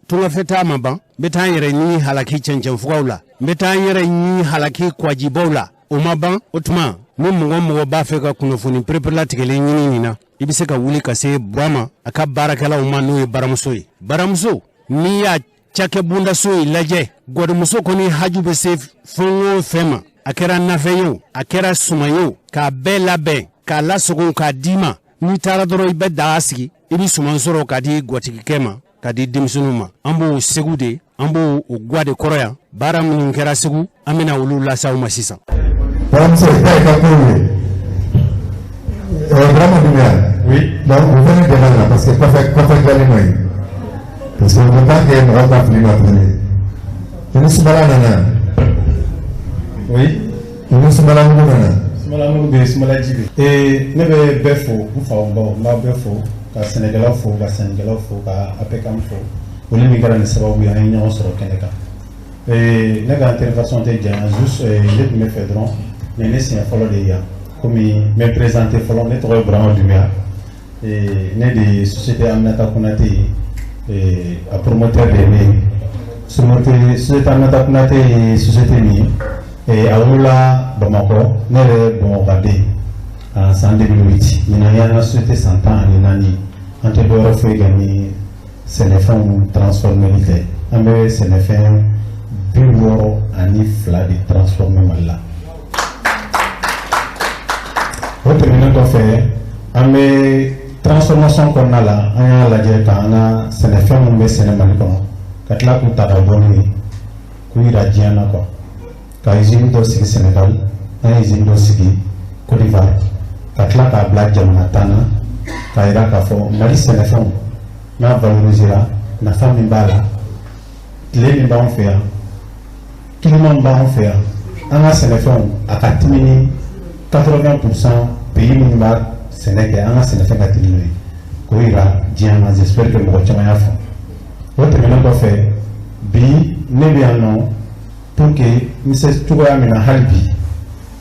Tungafɛ taa ma ban, n bɛ taa n yɛrɛ ɲini halaki cɛncɛnfugaw la, n bɛ taa n yɛrɛ ɲini halaki kwajibaw la, o ma ban. O tuma ni mɔgɔ mɔgɔ b'a fɛ ka kunnafoni pereperelatigɛlen ɲini nin na, i bɛ se ka wuli ka se Burama a ka baarakɛlaw ma, n'o ye baramuso ye. Baramuso, n'i y'a cakɛbondaso in lajɛ, gwadumuso kɔni haju bɛ se fɛn o fɛn ma, a kɛra nafɛn ye o, a kɛra suman ye o, k'a bɛɛ labɛn k'a lasago k'a d'i ma. N'i taara dɔrɔn, i bɛ daga sigi, i bɛ suman sɔrɔ k'a di gwatigikɛ ma, k'a di denmisɛnninw ma. An b'o Segu de, an b'o o gwa de kɔrɔ yan. Baara minnu kɛra Segu, an bɛna olu lase aw ma sisan. Baramuso, i ta ye ka kow ye. Burama Doumbia. Oui. Donc o fana dɛmɛ la parce que kɔfɛ jalen dɔ ye. Parce que o bɛ taa kɛ mɔgɔw ka fili ma tuguni. I ni sumala nana. Oui. I ni sumala mugu nana. Sumala mugu bɛ yen, sumala ji bɛ yen. Ne bɛ bɛɛ fo, n faw baw, n b'a bɛɛ fo, ka sɛnɛkɛlaw fo, ka sannikɛlaw fo, ka APCAM fo. Olu min kɛra nin sababu ye, an ye ɲɔgɔn sɔrɔ kɛnɛ kan. Ne ka intervention tɛ janya, juste ne tun bɛ fɛ dɔrɔn, nin ye ne siɲɛ fɔlɔ de ye yan. Komi n bɛ présenter fɔlɔ, ne tɔgɔ ye Burama Doumbia. Ne de ye société Aminata Konate ye, a promoteur de ye ne ye. Société Aminata Konate ye société min ye, a wolola Bamakɔ, ne yɛrɛ ye Bamakɔden en san 2008. Ɲinan y'an ka société san 14. An tɛ dɔwɛrɛ foyi kɛ ni sɛnɛfɛnw transformeli tɛ. An bɛ sɛnɛfɛn 62 de transformer Mali la. O tɛmɛnen kɔfɛ, an bɛ transformation kɔnɔna la, an y'a lajɛ k'an ka sɛnɛfɛn minnu bɛ sɛnɛ Mali kɔnɔ, ka tila k'u ta ka bɔ n'u ye, k'u yira diɲɛ na quoi. Ka usine dɔ sigi Sénégal, an ye usine dɔ sigi Côte d'Ivoire, ka tila k'a bila jamana 10 na, k'a yira k'a fɔ Mali sɛnɛfɛnw n'a valorisera, nafa min b'a la, tile min b'anw fɛ yan, climat min b'anw fɛ yan, an ka sɛnɛfɛnw a ka timi ni 80% pays minnu b'a sɛnɛ kɛ, an ka sɛnɛfɛn ka timi n'o ye, k'o yira diɲɛ na. J'espère que mɔgɔ caman y'a faamu. O tɛmɛnen kɔfɛ, bi ne bɛ yan nɔ pour que n bɛ se cogoya min na hali bi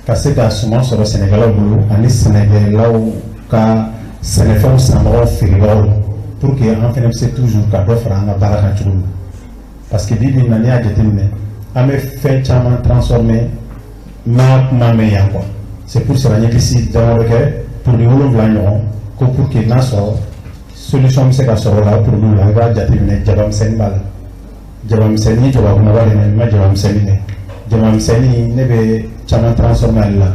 ka se ka suman sɔrɔ sɛnɛkɛlaw bolo ani sɛnɛkɛlaw ka sɛnɛfɛnw sanbagaw feerebagaw, pour que an fana bɛ se toujours ka dɔ fara an ka baara kan cogo min na. Parce que bi bi in na, n'i y'a jateminɛ, an bɛ fɛn caman transformer n'a kuma mɛn yan quoi. C'est pour cela n ye liste damadɔ kɛ, produit 7 ɲɔgɔn ko, pour que n'a sɔrɔ solution bɛ se ka sɔrɔ o la. Produit la, i b'a jateminɛ, jabamisɛnnin b'a la. Jabamisɛnnin, jaba kumaba de mɛn, n ma jabamisɛnnin mɛn. Jabamisɛnnin, ne bɛ caman transformer ale la.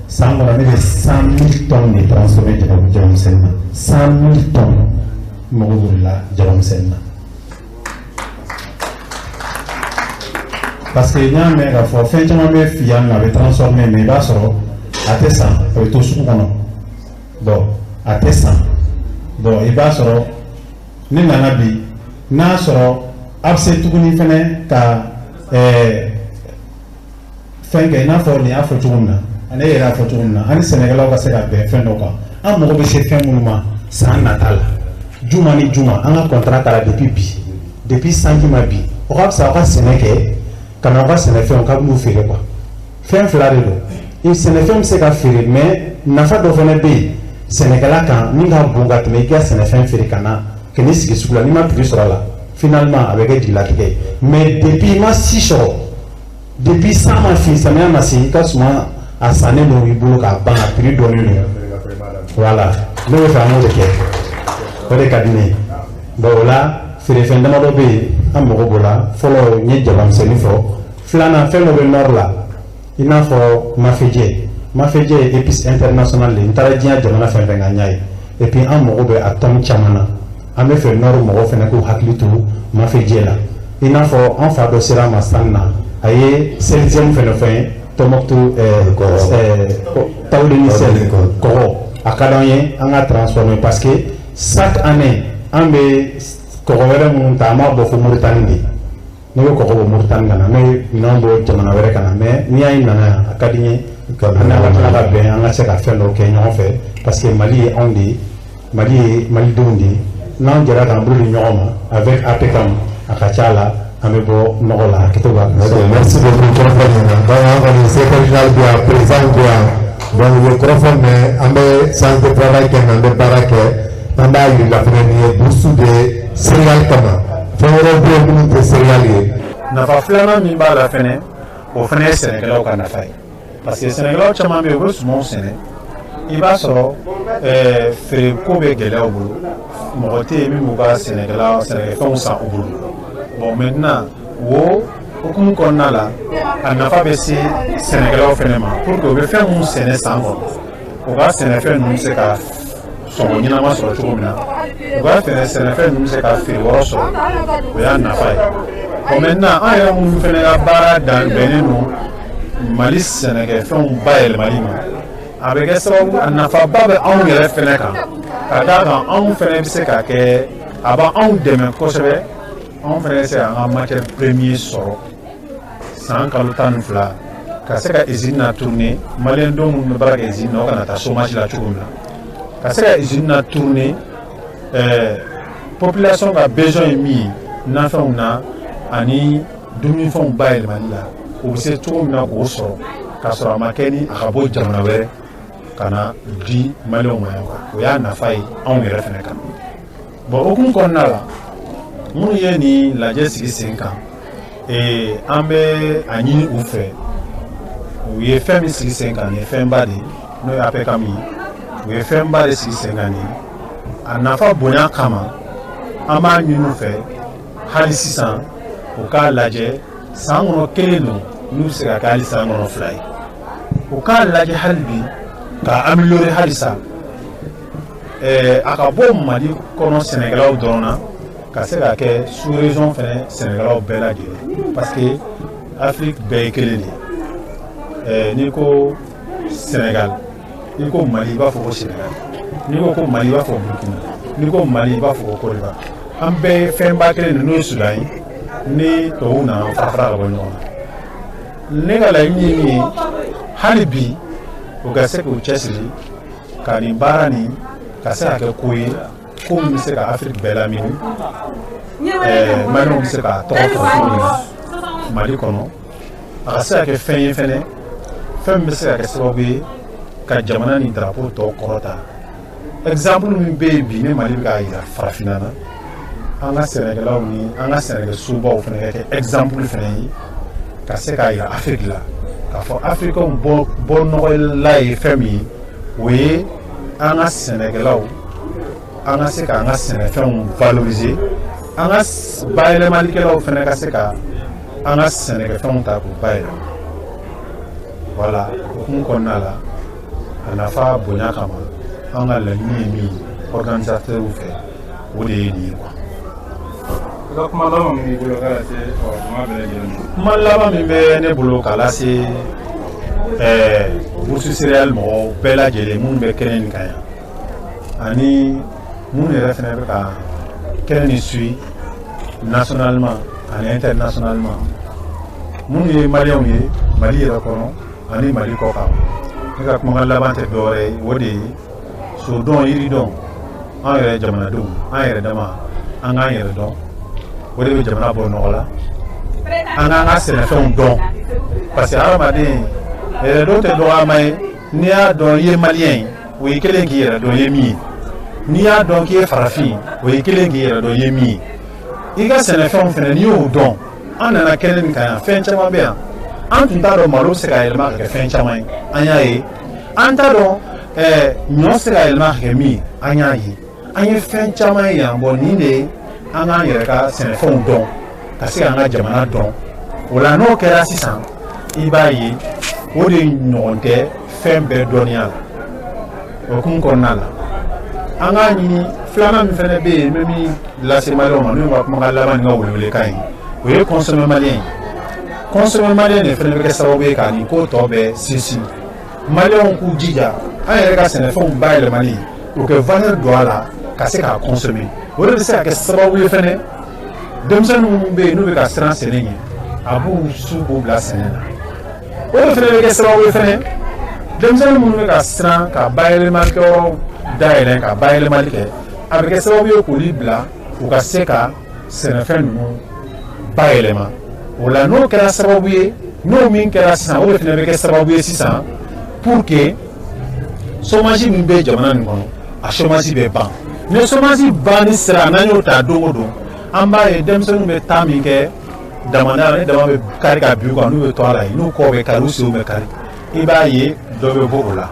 San kɔnɔ, ne bɛ 100 000 tonnes de transformer jabamisɛnnin na. 100 000 tonnes, n mago b'o de la jabamisɛnnin na. Parce que n y'a mɛn k'a fɔ fɛn caman bɛ f'i yan nɔ, a bɛ transformer, mais i b'a sɔrɔ a tɛ san, a bɛ to sugu kɔnɔ. Bon, a tɛ san. Bon, i b'a sɔrɔ ne nana bi, n'a sɔrɔ a bɛ se tuguni fɛnɛ ka fɛn kɛ, i n'a fɔ nin y'a fɔ cogo min na, ne yɛrɛ y'a fɔ cogo min na, an ni sɛnɛkɛlaw ka se ka bɛn fɛn dɔ kan. An mago bɛ se fɛn minnu ma san nata la, juma ni juma, an ka contrat kɛra depuis bi, depuis sanji ma bi, o ka fisa aw ka sɛnɛ kɛ ka na aw ka sɛnɛfɛnw k'a bɛn'u feere quoi. Fɛn fila de don. I sɛnɛfɛn bɛ se ka feere, mais nafa dɔ fana bɛ yen sɛnɛkɛla kan min ka bon ka tɛmɛ i ka sɛnɛfɛn feere ka na ka n'i sigi sugu la. N'i ma prix sɔrɔ a la, finalement a bɛ kɛ jigilatigɛ ye. Mais depuis i ma si sɔrɔ, depuis san ma fin, samiya ma se, i ka suma a sannen don i bolo k'a ban, a prix dɔnnen don. Voilà, ne bɛ fɛ an k'o de kɛ, o de ka di ne ye. Bon, o la feerefɛn damadɔ bɛ yen an mago b'o la. Fɔlɔ, n ye jabamisɛnnin fɔ. Filanan, fɛn dɔ bɛ nord la, i n'a fɔ mafejɛ. Mafejɛ ye épice international de ye. N taara diɲɛ jamana fɛn fɛn kan, n y'a ye. Et puis an mago bɛ a tɔn caman na. An bɛ fɛ nord mɔgɔw fana k'u hakili to mafejɛ la. I n'a fɔ an fa dɔ sera a ma san na, a ye sel fɛnɛ fɛn ye Tɔnbɔkutu, Tawudeni sel kɔgɔ. A ka d'an ye an ka transformer, parce que chaque année an bɛ kɔgɔ wɛrɛ minnu ta, an b'a bɔ fo Moritani de. Ne bɛ kɔgɔ bɔ Moritani ka na, ne bɛ minɛnw bɔ jamana wɛrɛ ka na. Mais n'i y'a ye nana yan, a ka di n ye an n'a ka tila ka bɛn, an ka se ka fɛn dɔw kɛ ɲɔgɔn fɛ, parce que Mali ye anw de ye, Mali ye malidenw de ye. N'an jɛra k'an bolo di ɲɔgɔn ma avec APCAM, a ka ca la an bɛ bɔ nɔgɔ la. A kɛcogo b'a. Ok, merci beaucoup. Kɔrɔfɔ ɲɛna. Donc an kɔni, secrétaire général bɛ yan, président bɛ yan. Donc u ye kɔrɔfɔ mɛn. An bɛ séance de travail kɛ, an bɛ baara kɛ. An b'a yir'i la fana, nin ye bourse de céréales kama, fɛn wɛrɛw bɛ yen minnu tɛ céréales ye. Nafa filanan min b'a la fɛnɛ, o fɛnɛ ye sɛnɛkɛlaw ka nafa ye, parce que sɛnɛkɛlaw caman bɛ yen, u bɛ sumanw sɛnɛ, i b'a sɔrɔ feereko bɛ gɛlɛya u bolo, mɔgɔ tɛ yen min b'u ka sɛnɛkɛla sɛnɛkɛfɛnw san u bolo. Bon, maintenant o hukumu kɔnɔna la, a nafa bɛ se sɛnɛkɛlaw fɛnɛ ma, pour que u bɛ fɛn minnu sɛnɛ san kɔnɔ, u ka sɛnɛfɛn ninnu bɛ se ka sɔngɔ ɲɛnama sɔrɔ cogo min na, u ka sɛnɛfɛn ninnu bɛ se ka feere wɔrɔ sɔrɔ. O y'a nafa ye. Bon, maintenant an yɛrɛ minnu fɛnɛ ka baara dan bɛnnen don Mali sɛnɛkɛfɛnw bayɛlɛmali ma, a bɛ kɛ sababu, a nafaba bɛ anw yɛrɛ fɛnɛ kan, ka d'a kan anw fɛnɛ bɛ se ka kɛ, a b'anw dɛmɛ kosɛbɛ. Anw fɛnɛ bɛ se k'an ka matière première sɔrɔ san kalo 12, ka se ka usine na tourner. Maliyɛn denw minnu bɛ baara kɛ usine na, o kana taa chômage la cogo min na, ka se ka usine na tourner, population ka besoin ye min ye nafɛnw na ani dumunifɛnw bayɛlɛmali la, o bɛ se cogo min na k'o sɔrɔ k'a sɔrɔ a ma kɛ ni a ka bɔ jamana wɛrɛ ka na di maliyɛnw ma yan. O y'a nafa ye anw yɛrɛ fɛnɛ kan. Bon, hukumu kɔnɔna la, minnu ye nin lajɛ sigi sen kan, an bɛ a ɲini u fɛ, u ye fɛn min sigi sen kan, nin ye fɛnba de ye, n'o ye APCAM ye. U ye fɛnba de sigi sen kan nin ye. A nafa bonya kama, an b'a ɲini u fɛ hali sisan u k'a lajɛ, san kɔnɔ kelen don, n'u bɛ se ka kɛ hali san kɔnɔ fila ye, u k'a lajɛ hali bi k'a améliorer halisa, a ka bɔ Mali kɔnɔ sɛnɛkɛlaw dɔrɔn na, ka se ka kɛ sous région fɛnɛ sɛnɛkɛlaw bɛɛ lajɛlen, parce que Afrique bɛɛ ye kelen de ye. N'i ko Sénégal, n'i ko Mali, i b'a fɔ ko Sénégal, n'i ko ko Mali, i b'a fɔ Burkina, n'i ko Mali, i b'a fɔ ko Côte d'Ivoire. An bɛɛ ye fɛnba kelen de, n'o ye Soudan ye. Ni tubabuw nana fara fara ka bɔ ɲɔgɔn na, ne ka laɲini ye min ye hali bi, u ka se k'u cɛsiri ka nin baara nin ka se ka kɛ ko ye, ko min bɛ se ka Afiriki bɛɛ lamini, maliyɛnw bɛ se k'a tɔgɔ fɔ cogo min na Mali kɔnɔ, a ka se ka kɛ fɛn ye fɛnɛ, fɛn min bɛ se ka kɛ sababu ye ka jamana ni drapeau tɔ kɔrɔta. Exemple min bɛ yen bi, ni Mali bɛ k'a yira farafinna na, an ka sɛnɛkɛlaw ni an ka sɛnɛkɛsobaw fana ka kɛ exemple fana ye, ka se k'a yira Afiriki la k'a fɔ afirikɛnw bɔ nɔgɔla ye fɛn min ye, o ye an ka sɛnɛkɛlaw, an ka se k'an ka sɛnɛfɛnw valoriser, an ka bayɛlɛmalikɛlaw fana ka se ka an ka sɛnɛkɛfɛnw ta k'u bayɛlɛma. Voilà, hukumu kɔnɔna la, a nafa bonya kama, an ka laɲini ye min ye organisateur fɛ, o de ye nin ye quoi. I ka kuma laban min b'i bolo k'a lase jama bɛɛ lajɛlen ma? Kuma laban min bɛ ne bolo k'a lase bourse céréale mɔgɔw bɛɛ lajɛlen minnu bɛ kɛnɛ nin kan yan, ani minnu yɛrɛ fana bɛ ka kɛnɛ nin suit nationalement ani internationalement, minnu ye maliyɛnw ye Mali yɛrɛ kɔnɔ ani Mali kɔ kan, ne ka kumakan laban tɛ dɔwɛrɛ ye, o de ye so dɔn, yiri dɔn. An yɛrɛ jamanadenw, an yɛrɛ dama, an k'an yɛrɛ dɔn, o de bɛ jamana bɔ nɔgɔ la. An k'an ka sɛnɛfɛnw dɔn, parce que hadamaden Yɛrɛdɔn tɛ dɔgɔyama ye. N'i y'a dɔn i ye maliyɛn ye, o ye kelen k'i yɛrɛ dɔn i ye min ye. N'i y'a dɔn k'i ye farafin, o ye kelen k'i yɛrɛ dɔn i ye min ye. I ka sɛnɛfɛnw fɛnɛ, n'i y'o dɔn, an nana kɛnɛ min kan yan, fɛn caman bɛ yan an tun t'a dɔn. Malo bɛ se ka yɛlɛma ka kɛ fɛn caman ye, an y'a ye. An t'a dɔn ɲɔ bɛ se ka yɛlɛma ka kɛ min ye, an y'a ye. An ye fɛn caman ye yan. Bɔn, nin de ye an k'an yɛrɛ ka sɛnɛfɛnw dɔn, ka se k'an ka jamana dɔn. O la, n'o kɛra sisan, i b'a ye o de ɲɔgɔn tɛ fɛn bɛɛ dɔnniya la. O hukumu kɔnɔna la, an k'a ɲini. Filanan min fana bɛ yen, n bɛ min lase maliyɛnw ma, n'o ye n ka kumakan laban ni n ka welewelekan ye, o ye consommer malien ye. Consommer malien de fana bɛ kɛ sababu ye ka nin ko tɔ bɛɛ sinsin. Maliyɛnw k'u jija, an yɛrɛ ka sɛnɛfɛnw bayɛlɛmali, o kɛ valeur don a la ka se k'a consommer. O de bɛ se ka kɛ sababu ye fɛnɛ, denmisɛnnin minnu bɛ yen n'u bɛ ka siran sɛnɛ ɲɛ, a b'u su k'u bila sɛnɛ na. O de fɛnɛ bɛ kɛ sababu ye fɛnɛ, denmisɛnnin minnu bɛ ka siran ka bayɛlɛmalikɛyɔrɔ dayɛlɛ ka bayɛlɛmali kɛ, a bɛ kɛ sababu ye k'olu bila u ka se ka sɛnɛfɛn ninnu bayɛlɛma. O la, n'o kɛra sababu ye, n'o min kɛra sisan, o de fana bɛ kɛ sababu ye sisan pour que chômage min bɛ jamana nin kɔnɔ, a chômage bɛ ban. Ni chômage banni sira, n'an y'o ta don o don, an b'a ye denmisɛnninw bɛ taa min kɛ damanda la, ni dama bɛ kari ka bin u kan, n'u bɛ to a la yen, n'u kɔ bɛ kari, u senw bɛ kari, i b'a ye dɔ bɛ bɔ o la.